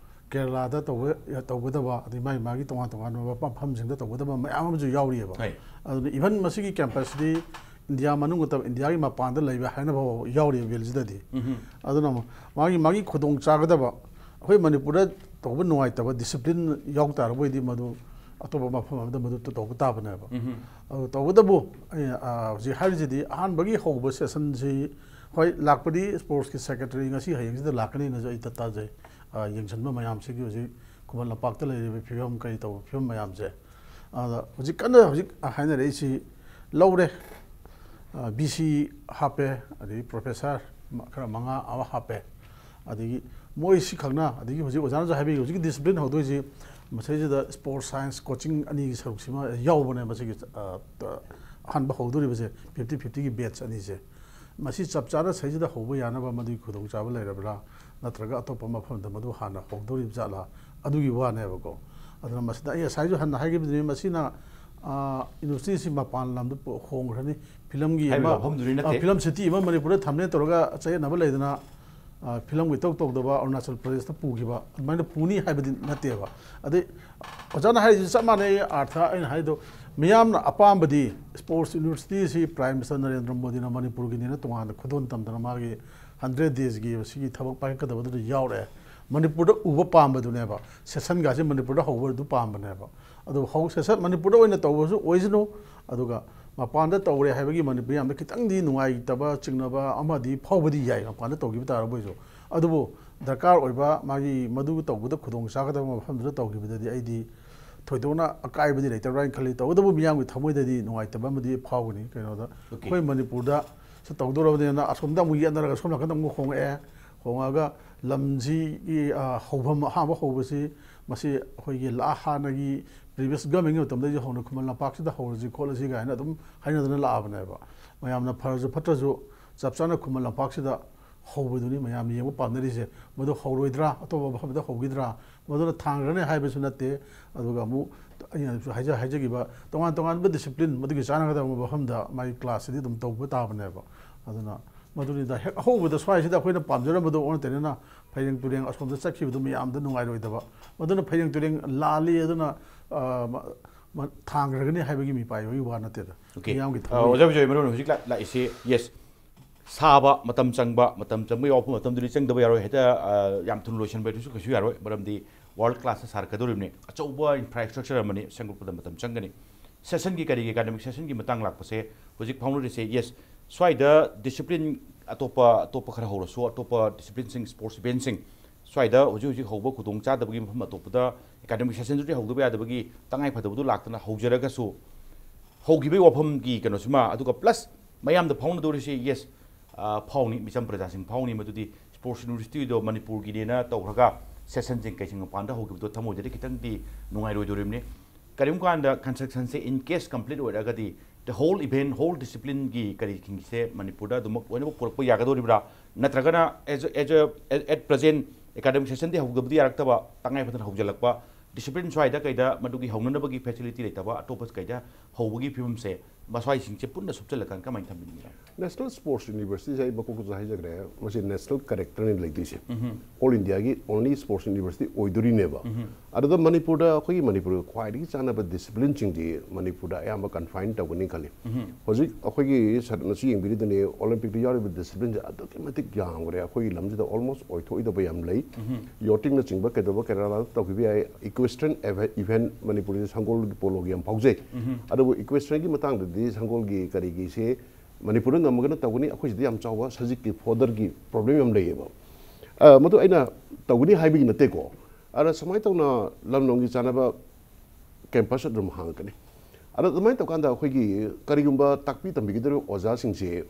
ꯀꯦꯔꯂꯥꯗ ꯇꯧꯕ, ꯇꯧꯒꯗꯕ, ꯑꯗꯩ ꯃꯥꯒꯤ, ꯃꯥꯒꯤ ꯇꯣꯉꯥꯟ ꯇꯣꯉꯥꯟꯕ ꯃꯐꯝꯁꯤꯡꯗ ꯇꯧꯒꯗꯕ ꯃꯌꯥꯝ ꯑꯃꯁꯨ ꯌꯥꯎꯔꯤꯑꯕ꯫ ꯍꯣꯏ꯫ ꯑꯗꯨꯅ even ꯃꯁꯤꯒꯤ campus ꯁꯤꯗꯤ ꯏꯟꯗꯤꯌꯥ ꯃꯅꯨꯡ ꯅꯠꯇꯕ, ꯏꯟꯗꯤꯌꯥꯒꯤ ꯃꯄꯥꯟꯗ ꯂꯩꯕ ꯍꯥꯏꯅ ꯐꯥꯎꯕ ꯌꯥꯎꯔꯤꯕ ꯕꯤꯜꯁꯤꯗꯗꯤ꯫ ꯎꯝꯍꯨꯝ꯫ ꯑꯗꯨꯅ ꯑꯃꯨꯛ ꯃꯥꯒꯤ, ꯃꯥꯒꯤ ꯈꯨꯗꯣꯡ ꯆꯥꯒꯗꯕ, ꯑꯩꯈꯣꯏ ꯃꯅꯤꯄꯨꯔꯗ ꯇꯧꯕ ꯅꯨꯡꯉꯥꯏꯇꯕ discipline ꯌꯥꯎ ꯇꯥꯔꯕ ꯑꯣꯏꯗꯤ ꯃꯗꯨ ꯑꯇꯣꯞꯄ ꯃꯐꯝ ꯑꯃꯗ ꯃꯗꯨ ꯇꯧꯕ ꯇꯥꯕꯅꯦꯕ꯫ ꯎꯝꯍꯨꯝ꯫ ꯑꯗꯨ ꯇꯧꯕꯇꯕꯨ, ꯑꯩ, ꯑ, ꯍꯧꯖꯤꯛ ꯍꯥꯏꯔꯤꯁꯤꯗꯤ ꯑꯍꯥꯟꯕꯒꯤ ꯍꯧꯕ session ꯁꯤ, ꯍꯣꯏ, ꯂꯥꯛꯄꯗꯤ sports ꯀꯤ secretary ꯉꯁꯤ ꯍꯌꯦꯡꯁꯤꯗ ꯂꯥꯛꯀꯅꯤꯅꯁꯨ ꯑꯩ ꯇ-, ꯇꯥꯖꯩ꯫ ꯑ, ꯌꯦꯡꯁꯤꯟꯕ ꯃꯌꯥꯝꯁꯤꯒꯤ ꯍꯧꯖꯤꯛ ꯈꯨꯃꯟ ꯂꯝꯄꯥꯛꯇ ꯂꯩꯔꯤꯕ ꯐꯤꯕꯝ, ꯀꯔꯤ ꯇꯧꯕ ꯐꯤꯕꯝ ꯃꯌꯥꯝꯁꯦ꯫ ꯑꯗ ꯍꯧꯖꯤꯛ ꯀꯟꯅ ꯍꯧꯖꯤꯛ ꯍꯥꯏꯅꯔꯛꯏꯁꯤ ꯂꯧꯔꯦ꯫ ꯕꯤ ꯁꯤ ꯍꯥꯞꯄꯦ, ꯑꯗꯒꯤ ꯄ꯭ꯔꯣꯐꯦꯁꯔ ꯈꯔ ꯃꯉꯥ ꯑꯃ ꯍꯥꯞꯄꯦ꯫ ꯑꯗꯒꯤ ꯃꯣꯏ ꯁꯤꯈꯛꯅ, ꯑꯗꯒꯤ ꯍꯧꯖꯤꯛ ꯑꯣꯖꯥꯅꯁꯨ ꯍꯥꯏꯕꯤꯈꯤ, ꯍꯧꯖꯤꯛꯀꯤ ꯗꯤꯁꯤꯄ꯭ꯂꯤꯟ ꯍꯧꯗꯣꯏꯁꯤ ꯃꯁꯤꯗꯩꯁꯤꯗ ꯁ꯭ꯄꯣꯔꯠꯁ ꯁꯥꯏꯟꯁ ꯀꯣꯆꯤꯡ ꯑꯅꯤꯒꯤ ꯁꯔꯨꯛꯁꯤꯃ ꯌꯥꯎꯕꯅꯦ꯫ ꯃꯁꯤꯒꯤ ꯑ, ꯑꯍꯥꯟꯕ ꯍꯧꯗꯣꯔꯤꯕꯁꯦ, ꯐꯤꯐꯇꯤ ꯐꯤꯐꯇꯤꯒꯤ ꯕꯦꯠꯁ ꯑꯅꯤꯁꯦ, ꯃꯁꯤ ꯆꯞ ꯆꯥꯅ ꯁꯤꯗꯩꯁꯤꯗ ꯍꯧꯕ ꯌꯥꯅꯕ ꯃꯗꯨꯒꯤ ꯈꯨꯗꯣꯡꯆꯥꯕ ꯂꯩꯔꯕ꯭ꯔꯥ, ꯅꯠꯇ꯭ꯔꯒ ꯑꯇꯣꯞꯄ ꯃꯐꯝꯗ ꯃꯗꯨ ꯍꯥꯟꯅ ꯍꯧꯗꯣꯔꯤꯕ ꯖꯥꯠꯂꯥ, ꯑꯗꯨꯒꯤ ꯋꯥꯅꯦꯕꯀꯣ꯫ ꯑꯗꯨꯅ ꯃꯁꯤꯗ ꯑꯩ ꯉꯁꯥꯏꯁꯨ ꯍꯟꯅ ꯍꯥꯏꯈꯤꯕꯗꯨꯅꯤ, ꯃꯁꯤꯅ, ꯑ, ꯌꯨꯅꯤꯚꯔꯁꯤꯇꯤꯁꯤ ꯃꯄꯥꯟ ꯂꯝꯗ ꯄꯨ-, ꯍꯣꯡꯈ꯭ꯔꯅꯤ꯫ ꯐꯤꯂꯝꯒꯤ ꯍꯥꯏꯕ ꯑꯃ, ꯋꯥꯐꯝꯗꯨꯗꯤ ꯅꯠꯇꯦ꯫ ꯑ, ꯐꯤꯂꯝ ꯁꯤꯇꯤ ꯑꯃ ꯃꯅꯤꯄꯨꯔꯗ ꯊꯝꯅꯦ ꯇꯧꯔꯒ ꯆꯌꯦꯠꯅꯕ ꯂꯩꯗꯅ, ꯑ, ꯐꯤꯂꯝꯒꯤ ꯏꯇꯧ ꯇꯧꯗꯕ ꯑꯔꯨꯅꯥꯆꯜ ꯄ꯭ꯔꯗꯦꯁꯇ ꯄꯨꯈꯤꯕ ꯑꯗꯨꯃꯥꯏꯅ ꯄꯨꯅꯤ ꯍꯥꯏꯕꯗꯤ ꯅꯠꯇꯦꯕ꯫ ꯑꯗꯩ ꯑꯣꯖꯥꯅ ꯍꯥꯏꯔꯤꯁꯤ ꯆꯞ ꯃꯥꯟꯅꯩ, ꯑꯥꯔꯊ ꯑꯩꯅ ꯍꯥꯏꯗꯣ꯫ ꯃꯤꯌꯥꯝꯅ ꯑꯄꯥꯝꯕꯗꯤ ꯁ꯭ꯄꯣꯔꯠꯁ ꯌꯨꯅꯤꯚꯔꯁꯤꯇꯤꯁꯤ ꯄ꯭ꯔꯥꯏꯝ ꯃꯤꯅꯤꯁꯇꯔ ꯅꯔꯦꯟꯗ꯭ꯔ ꯃꯣꯗꯤꯅ ꯃꯅꯤꯄꯨꯔꯒꯤꯅꯤꯅ ꯇꯣꯉꯥꯟꯅ ꯈꯨꯗꯣꯜ ꯇꯝꯗꯅ ꯃꯥꯒꯤ ꯍꯟꯗ꯭ꯔꯦꯠ ꯗꯦꯖꯀꯤ ꯁꯤꯒꯤ ꯊꯕꯛ ꯄꯥꯏꯈꯠꯀꯗꯕꯗꯨꯗ ꯌꯥꯎꯔꯛꯑꯦ꯫ ꯃꯅꯤꯄꯨꯔꯗ ꯎꯕ ꯄꯥꯝꯕꯗꯨꯅꯦꯕ, ꯁꯦꯁꯟꯒꯥꯁꯦ ꯃꯅꯤꯄꯨꯔꯗ ꯍꯧꯕ ꯑꯗꯨ ꯄꯥꯝꯕꯅꯦꯕ꯫ ꯑꯗꯨ ꯍꯧ-, ꯁꯦꯁꯟ ꯃꯅꯤꯄꯨꯔꯗ ꯑꯣꯏꯅ ꯇꯧꯕꯁꯨ ꯑꯣꯏꯁꯅꯨ, ꯑꯗꯨꯒ ꯃꯄꯥꯟꯗ ꯇꯧꯔꯦ ꯍꯥꯏꯕꯒꯤ ꯃꯅꯤꯄꯨꯔ ꯌꯥꯝꯅ ꯈꯤꯇꯪꯗꯤ ꯅꯨꯡꯉꯥꯏꯇꯕ ꯆꯤꯡꯅꯕ ꯑꯃꯗꯤ ꯐꯥꯎꯕꯗꯤ ꯌꯥꯏ, ꯃꯄꯥꯟꯗ ꯇꯧꯈꯤꯕ ꯇꯥꯔꯕꯣꯏꯁꯨ꯫ ꯑꯗꯨꯕꯨ ꯗꯔꯀꯥꯔ ꯑꯣꯏꯕ ꯃꯥꯒꯤ ꯃꯗꯨ ꯇꯧꯕꯗ ꯈꯨꯗꯣꯡ ꯆꯥꯒꯗꯕ ꯃꯐꯝꯗꯨꯗ ꯇꯧꯈꯤꯕꯗꯗꯤ ꯑꯩꯗꯤ ꯊꯣꯏꯗꯣꯛꯅ ꯑꯀꯥꯏꯕꯗꯤ ꯂꯩꯇꯕ꯭ꯔꯥ ꯍꯥꯏꯅ ꯈꯜꯂꯤ꯫ ꯇꯧꯕꯇꯕꯨ ꯃꯤꯌꯥꯝꯒꯤ ꯊꯃꯣꯏꯗꯗꯤ ꯅꯨꯡꯉꯥꯏꯇꯕ ꯑꯃꯗꯤ ꯐꯥꯎꯒꯅꯤ꯫ ꯀꯩꯅꯣꯗ ꯑꯩꯈꯣꯏ ꯃꯅꯤꯄꯨꯔꯗ ꯁꯤ ꯇꯧꯗꯧꯔꯕꯅꯤꯅ ꯑꯁꯣꯝꯗ ꯑꯃꯨꯛ ꯌꯦꯠꯅꯔꯒ ꯁꯣꯝ ꯅꯥꯀꯟꯗ ꯑꯃꯨꯛ ꯍꯣꯡꯉꯛꯑꯦ꯫ ꯍꯣꯡꯉꯛꯑꯒ ꯂꯝꯁꯤꯒꯤ, ꯑ, ꯍꯧꯐꯝ ꯑꯍꯥꯟꯕ ꯍꯧꯕꯁꯤ ꯃꯁꯤ ꯑꯩꯈꯣꯏꯒꯤ ꯂꯥ-, ꯍꯥꯟꯅꯒꯤ ꯄ꯭ꯔꯤꯚꯤꯌꯁ ꯒꯚꯔꯟꯃꯦꯟꯒꯤ ꯃꯇꯝꯗꯒꯤ ꯍꯧꯅ ꯈꯨꯃꯟ ꯂꯝꯄꯥꯛꯁꯤꯗ ꯍꯧꯔꯁꯤ ꯈꯣꯠꯂꯁꯤ ꯀꯥꯏꯅ ꯑꯗꯨꯝ ꯍꯥꯏꯅꯗꯅ ꯂꯥꯛꯑꯕꯅꯦꯕ꯫ ꯃꯌꯥꯝꯅ ꯐꯔꯁꯨ ꯐꯠꯇ꯭ꯔꯁꯨ ꯆꯞ ꯆꯥꯅ ꯈꯨꯃꯟ ꯂꯝꯄꯥꯛꯁꯤꯗ ꯍꯧꯕꯗꯨꯅꯤ ꯃꯌꯥꯝ ꯌꯦꯡꯕ ꯄꯥꯝꯅꯔꯤꯁꯦ꯫ ꯃꯗꯨ ꯍꯧꯔꯣꯏꯗ꯭ꯔꯥ, ꯑꯇꯣꯞꯄ ꯃꯐꯝꯗ ꯍꯧꯈꯤꯗ꯭ꯔꯥ, ꯃꯗꯨꯅ ꯊꯥꯡꯈ꯭ꯔꯅꯤ ꯍꯥꯏꯕꯁꯨ ꯅꯠꯇꯦ꯫ ꯑꯗꯨꯒ ꯑꯃꯨꯛ ꯑꯩꯅꯁꯨ ꯍꯥꯏꯖ-, ꯍꯥꯏꯖꯈꯤꯕ ꯇꯣꯉꯥꯟ ꯇꯣꯉꯥꯟꯕ ꯗꯤꯁꯤꯄ꯭ꯂꯤꯟ ꯃꯗꯨꯒꯤ ꯆꯥꯟꯅꯒꯗꯕ ꯃꯐꯝꯗ ꯃꯥꯒꯤ ꯀ꯭ꯂꯥꯁꯁꯤꯗꯤ ꯑꯗꯨꯝ ꯇꯧꯕ ꯇꯥꯕꯅꯦꯕ꯫ ꯑꯗꯨꯅ ꯃꯗꯨꯅꯤꯗ ꯍꯦꯛ ꯑꯍꯧꯕꯗ ꯁ꯭ꯋꯥꯏꯁꯤꯗ ꯑꯩꯈꯣꯏꯅ ꯄꯥꯝꯖꯔꯝꯕꯗꯣ ꯑꯣꯟꯅ ꯇꯩꯅꯅ ꯐꯩꯔꯦꯡ ꯇꯨꯔꯦꯡ ꯑꯁꯣꯝꯗ ꯆꯠꯈꯤꯕꯗꯨ ꯃꯌꯥꯝꯗ ꯅꯨꯡꯉꯥꯏꯔꯣꯏꯗꯕ꯫ ꯃꯗꯨꯅ ꯐꯩꯔꯦꯡ ꯇꯨꯔꯦꯡ ꯂꯥꯜꯂꯤ, ꯑꯗꯨꯅ, ꯑ, ꯃ-, ꯃ-, ꯊꯥꯡꯈ꯭ꯔꯒꯅꯤ ꯍꯥꯏꯕꯒꯤ ꯃꯤꯄꯥꯏꯕꯒꯤ ꯋꯥ ꯅꯠꯇꯦꯗ꯫ ꯑꯣꯀꯦ꯫ ꯃꯤꯌꯥꯝꯒꯤ ꯑ, ꯊꯃꯣꯏ ꯑꯣꯖꯥ ꯕꯤꯖꯣꯏ, ꯃꯔꯨ ꯑꯣꯏꯅ ꯍꯧꯖꯤꯛ ꯂꯥꯛ-, ꯂꯥꯛꯏꯁꯤ, ꯌꯦꯁ, ꯁꯥꯕ ꯃꯇꯝ ꯆꯪꯕ, ꯃꯇꯝ ꯆꯪꯕꯒꯤ ꯋꯥꯐꯝ ꯃꯇꯝꯗꯨꯗꯤ ꯆꯪꯗꯕ ꯌꯥꯔꯣꯏ, ꯍꯦꯛꯇ, ꯑ, ꯌꯥꯝ ꯊꯨꯅ ꯂꯣꯏꯁꯤꯟꯕ ꯍꯥꯏꯗꯨꯁꯨ ꯀꯩꯁꯨ ꯌꯥꯔꯣꯏ, ꯃꯔꯝꯗꯤ ꯋꯥꯔꯜ ꯀ꯭ꯂꯥꯁꯇ ꯁꯥꯔꯛꯀꯗꯧꯔꯤꯕꯅꯤ, ꯑꯆꯧꯕ ꯏꯟꯐ꯭ꯔꯥꯁ꯭ꯇ꯭ꯔꯛꯆꯔ ꯑꯃꯅꯤ, ꯁꯦꯝꯒꯠꯄꯗ ꯃꯇꯝ ꯆꯪꯒꯅꯤ꯫ ꯁꯦꯁꯟꯒꯤ ꯀꯔꯤꯒꯤ ꯑꯦꯀꯥꯗꯃꯤꯛ ꯁꯦꯁꯟꯒꯤ ꯃꯇꯥꯡ ꯂꯥꯛꯄꯁꯦ ꯍꯧꯖꯤꯛ ꯐꯥꯎꯅꯔꯤꯁꯦ, ꯌꯦꯁ, ꯁ꯭ꯋꯥꯏꯗ ꯗꯤꯁꯤꯄ꯭ꯂꯤꯟ ꯑꯇꯣꯞꯄ, ꯑꯇꯣꯞꯄ ꯈꯔ ꯍꯧꯔꯁꯨ, ꯑꯇꯣꯞꯄ ꯗꯤꯁꯤꯄ꯭ꯂꯤꯟꯁꯤꯡ, ꯁ꯭ꯄꯣꯔꯠꯁ ꯏꯚꯦꯟꯁꯤꯡ, ꯁ꯭ꯋꯥꯏꯗ ꯍꯧꯖꯤꯛ ꯍꯧꯖꯤꯛ ꯍꯧꯕ ꯈꯨꯗꯣꯡ ꯆꯥꯗꯕꯒꯤ ꯃꯐꯝ ꯑꯇꯣꯞꯄꯗ ꯑꯦꯀꯥꯗꯃꯤꯛ ꯁꯦꯁꯟꯗꯨꯗꯤ ꯍꯧꯗꯕ ꯌꯥꯗꯕꯒꯤ ꯇꯉꯥꯏ ꯐꯗꯕꯗꯨ ꯂꯥꯛꯇꯅ ꯍꯧꯖꯔꯒꯁꯨ, ꯍꯧꯈꯤꯕꯒꯤ ꯋꯥꯐꯝꯒꯤ ꯀꯩꯅꯣꯁꯤꯃ, ꯑꯗꯨꯒ ꯄ꯭ꯂꯁ ꯃꯌꯥꯝꯗ ꯐꯥꯎꯅꯗꯧꯔꯤꯁꯤ, ꯌꯦꯁ, ꯐꯥꯎꯅꯤ, ꯃꯤꯆꯝ ꯄ꯭ꯔꯖꯥꯁꯤꯡ ꯐꯥꯎꯅꯤ꯫ ꯃꯗꯨꯗꯤ ꯁ꯭ꯄꯣꯔꯠꯁ ꯌꯨꯅꯤꯚꯔꯁꯤꯇꯤꯗꯣ ꯃꯅꯤꯄꯨꯔꯒꯤꯅꯦꯅ ꯇꯧꯈ꯭ꯔꯒ ꯁꯦꯁꯟꯁꯤꯡ ꯀꯩꯁꯤꯡ ꯃꯄꯥꯟꯗ ꯍꯧꯈꯤꯕꯗꯣ ꯊꯃꯣꯏꯗꯗꯤ ꯈꯤꯇꯪꯗꯤ ꯅꯨꯡꯉꯥꯏꯔꯣꯏꯗꯣꯔꯤꯕꯅꯤ꯫ ꯀꯔꯤꯒꯨꯝꯕ ꯀꯥꯟꯗ ꯀꯟꯁꯇ꯭ꯔꯛꯁꯟꯁꯦ in case complete ꯑꯣꯏꯔꯒꯗꯤ, the whole event, whole disciplineꯒꯤ ꯀꯔꯤꯁꯤꯡꯁꯦ ꯃꯅꯤꯄꯨꯔꯗ ꯑꯗꯨꯃꯛ ꯂꯣꯏꯅꯃꯛ ꯄꯨꯔꯛꯄ ꯌꯥꯒꯗꯧꯔꯤꯕ꯭ꯔꯥ? ꯅꯠꯇ꯭ꯔꯒꯅ as a, as a, at present academic sessionꯗꯤ ꯍꯧꯗꯕꯗꯤ ꯌꯥꯔꯛꯇꯕ, ꯇꯉꯥꯏ ꯐꯗꯅ ꯍꯧꯖꯤꯜꯂꯛꯄ, ꯗꯤꯁꯤꯄ꯭ꯂꯤꯟ ꯁ꯭ꯋꯥꯏꯗ ꯀꯩꯗ ꯃꯗꯨꯒꯤ ꯍꯧꯅꯅꯕꯒꯤ ꯐꯦꯁꯤꯂꯤꯇꯤ ꯂꯩꯇꯕ, ꯑꯇꯣꯞꯄ ꯀꯩꯗ ꯍꯧꯕꯒꯤ ꯐꯤꯕꯝꯁꯦ, ꯃꯁ꯭ꯋꯥꯏꯁꯤꯡꯁꯦ ꯄꯨꯟꯅ ꯁꯨꯞꯆꯜꯂꯀꯥꯟꯗ ꯀꯃꯥꯏꯅ ꯊꯝꯕꯤꯅꯤꯡꯉꯤꯅꯣ? National Sports Universityꯁꯦ ꯑꯩ ꯃꯀꯣꯛꯇꯁꯨ ꯍꯥꯏꯖꯈ꯭ꯔꯦ, ꯃꯁꯤ ꯅꯦꯁꯅꯦꯜ ꯀꯦꯔꯦꯛꯇꯔꯅꯤ ꯂꯩꯗꯣꯏꯁꯦ꯫ All Indiaꯒꯤ only sports university ꯑꯣꯏꯗꯣꯔꯤꯅꯦꯕ꯫ ꯑꯗꯨꯗ ꯃꯅꯤꯄꯨꯔꯗ, ꯑꯩꯈꯣꯏꯒꯤ ꯃꯅꯤꯄꯨꯔꯒ ꯈ꯭ꯋꯥꯏꯗꯒꯤ ꯆꯥꯟꯅꯕ ꯗꯤꯁꯤꯄ꯭ꯂꯤꯟꯁꯤꯡꯗꯤ ꯃꯅꯤꯄꯨꯔꯗ ꯑꯌꯥꯝꯕ ꯀꯟꯐꯥꯏꯟ ꯇꯧꯒꯅꯤ ꯈꯜꯂꯤ꯫ ꯍꯧꯖꯤꯛ ꯑꯩꯈꯣꯏꯒꯤ ꯁ-, ꯃꯁꯤ ꯌꯦꯡꯕꯤꯔꯤꯗꯨꯅꯤ, ꯑꯣꯂꯤꯝꯄꯤꯛꯇ ꯌꯥꯎꯔꯤꯕ ꯗꯤꯁꯤꯄ꯭ꯂꯤꯟꯁꯦ ꯑꯗꯨꯛꯀꯤ ꯃꯇꯤꯛ ꯌꯥꯝꯈ꯭ꯔꯦ꯫ ꯑꯩꯈꯣꯏꯒꯤ ꯂꯝꯁꯤꯗ ꯑꯣꯜꯃꯣꯁ ꯑꯣꯏꯊꯣꯛꯑꯣꯏꯗꯕ ꯌꯥꯝ ꯂꯩ꯫ ꯌꯣꯇꯤꯡꯅꯆꯤꯡꯕ ꯀꯩꯗꯧꯕ ꯀꯦꯔꯂꯥꯗ ꯇꯧꯈꯤꯕ ꯌꯥꯏ꯫ ꯏꯀ꯭ꯋꯦꯁꯇ꯭ꯔꯟ ꯏꯚꯦꯟ, ꯃꯅꯤꯄꯨꯔꯁꯤ ꯁꯪꯒꯣꯜ ꯄꯣꯂꯣꯒꯤ ꯌꯥꯝ ꯐꯥꯎꯖꯩ꯫ ꯑꯗꯨꯕꯨ ꯏꯀ꯭ꯋꯦꯁꯇ꯭ꯔꯟꯒꯤ ꯃꯇꯥꯡꯗꯗꯤ ꯁꯪꯒꯣꯜꯒꯤ ꯀꯔꯤꯒꯤꯁꯦ ꯃꯅꯤꯄꯨꯔꯗ ꯉꯝꯃꯒꯅ ꯇꯧꯒꯅꯤ, ꯑꯩꯈꯣꯏ ꯁꯤꯗ ꯌꯥꯝ ꯆꯥꯎꯕ ꯁꯖꯤꯛꯀꯤ ꯐꯣꯗꯔꯒꯤ ꯄ꯭ꯔꯣꯕ꯭ꯂꯦꯝ ꯌꯥꯝ ꯂꯩꯌꯦꯕ꯫ ꯑ, ꯃꯗꯨ ꯑꯩꯅ ꯇꯧꯒꯅꯤ ꯍꯥꯏꯕꯒꯤ ꯅꯠꯇꯦꯀꯣ꯫ ꯑꯗ ꯁꯨꯃꯥꯏꯅ ꯇꯧꯅ ꯂꯝ ꯂꯝꯒꯤ ꯆꯥꯟꯅꯕ ꯀꯦꯝꯄꯁ ꯑꯗꯨꯝ ꯍꯥꯡꯉꯛꯀꯅꯤ꯫ ꯑꯗ ꯑꯗꯨꯃꯥꯏꯅ ꯇꯧꯀꯥꯟꯗ ꯑꯩꯈꯣꯏꯒꯤ ꯀꯔꯤꯒꯨꯝꯕ ꯇꯥꯛꯄꯤ ꯇꯝꯕꯤꯒꯗꯧꯔꯤꯕ ꯑꯣꯖꯥꯁꯤꯡꯁꯦ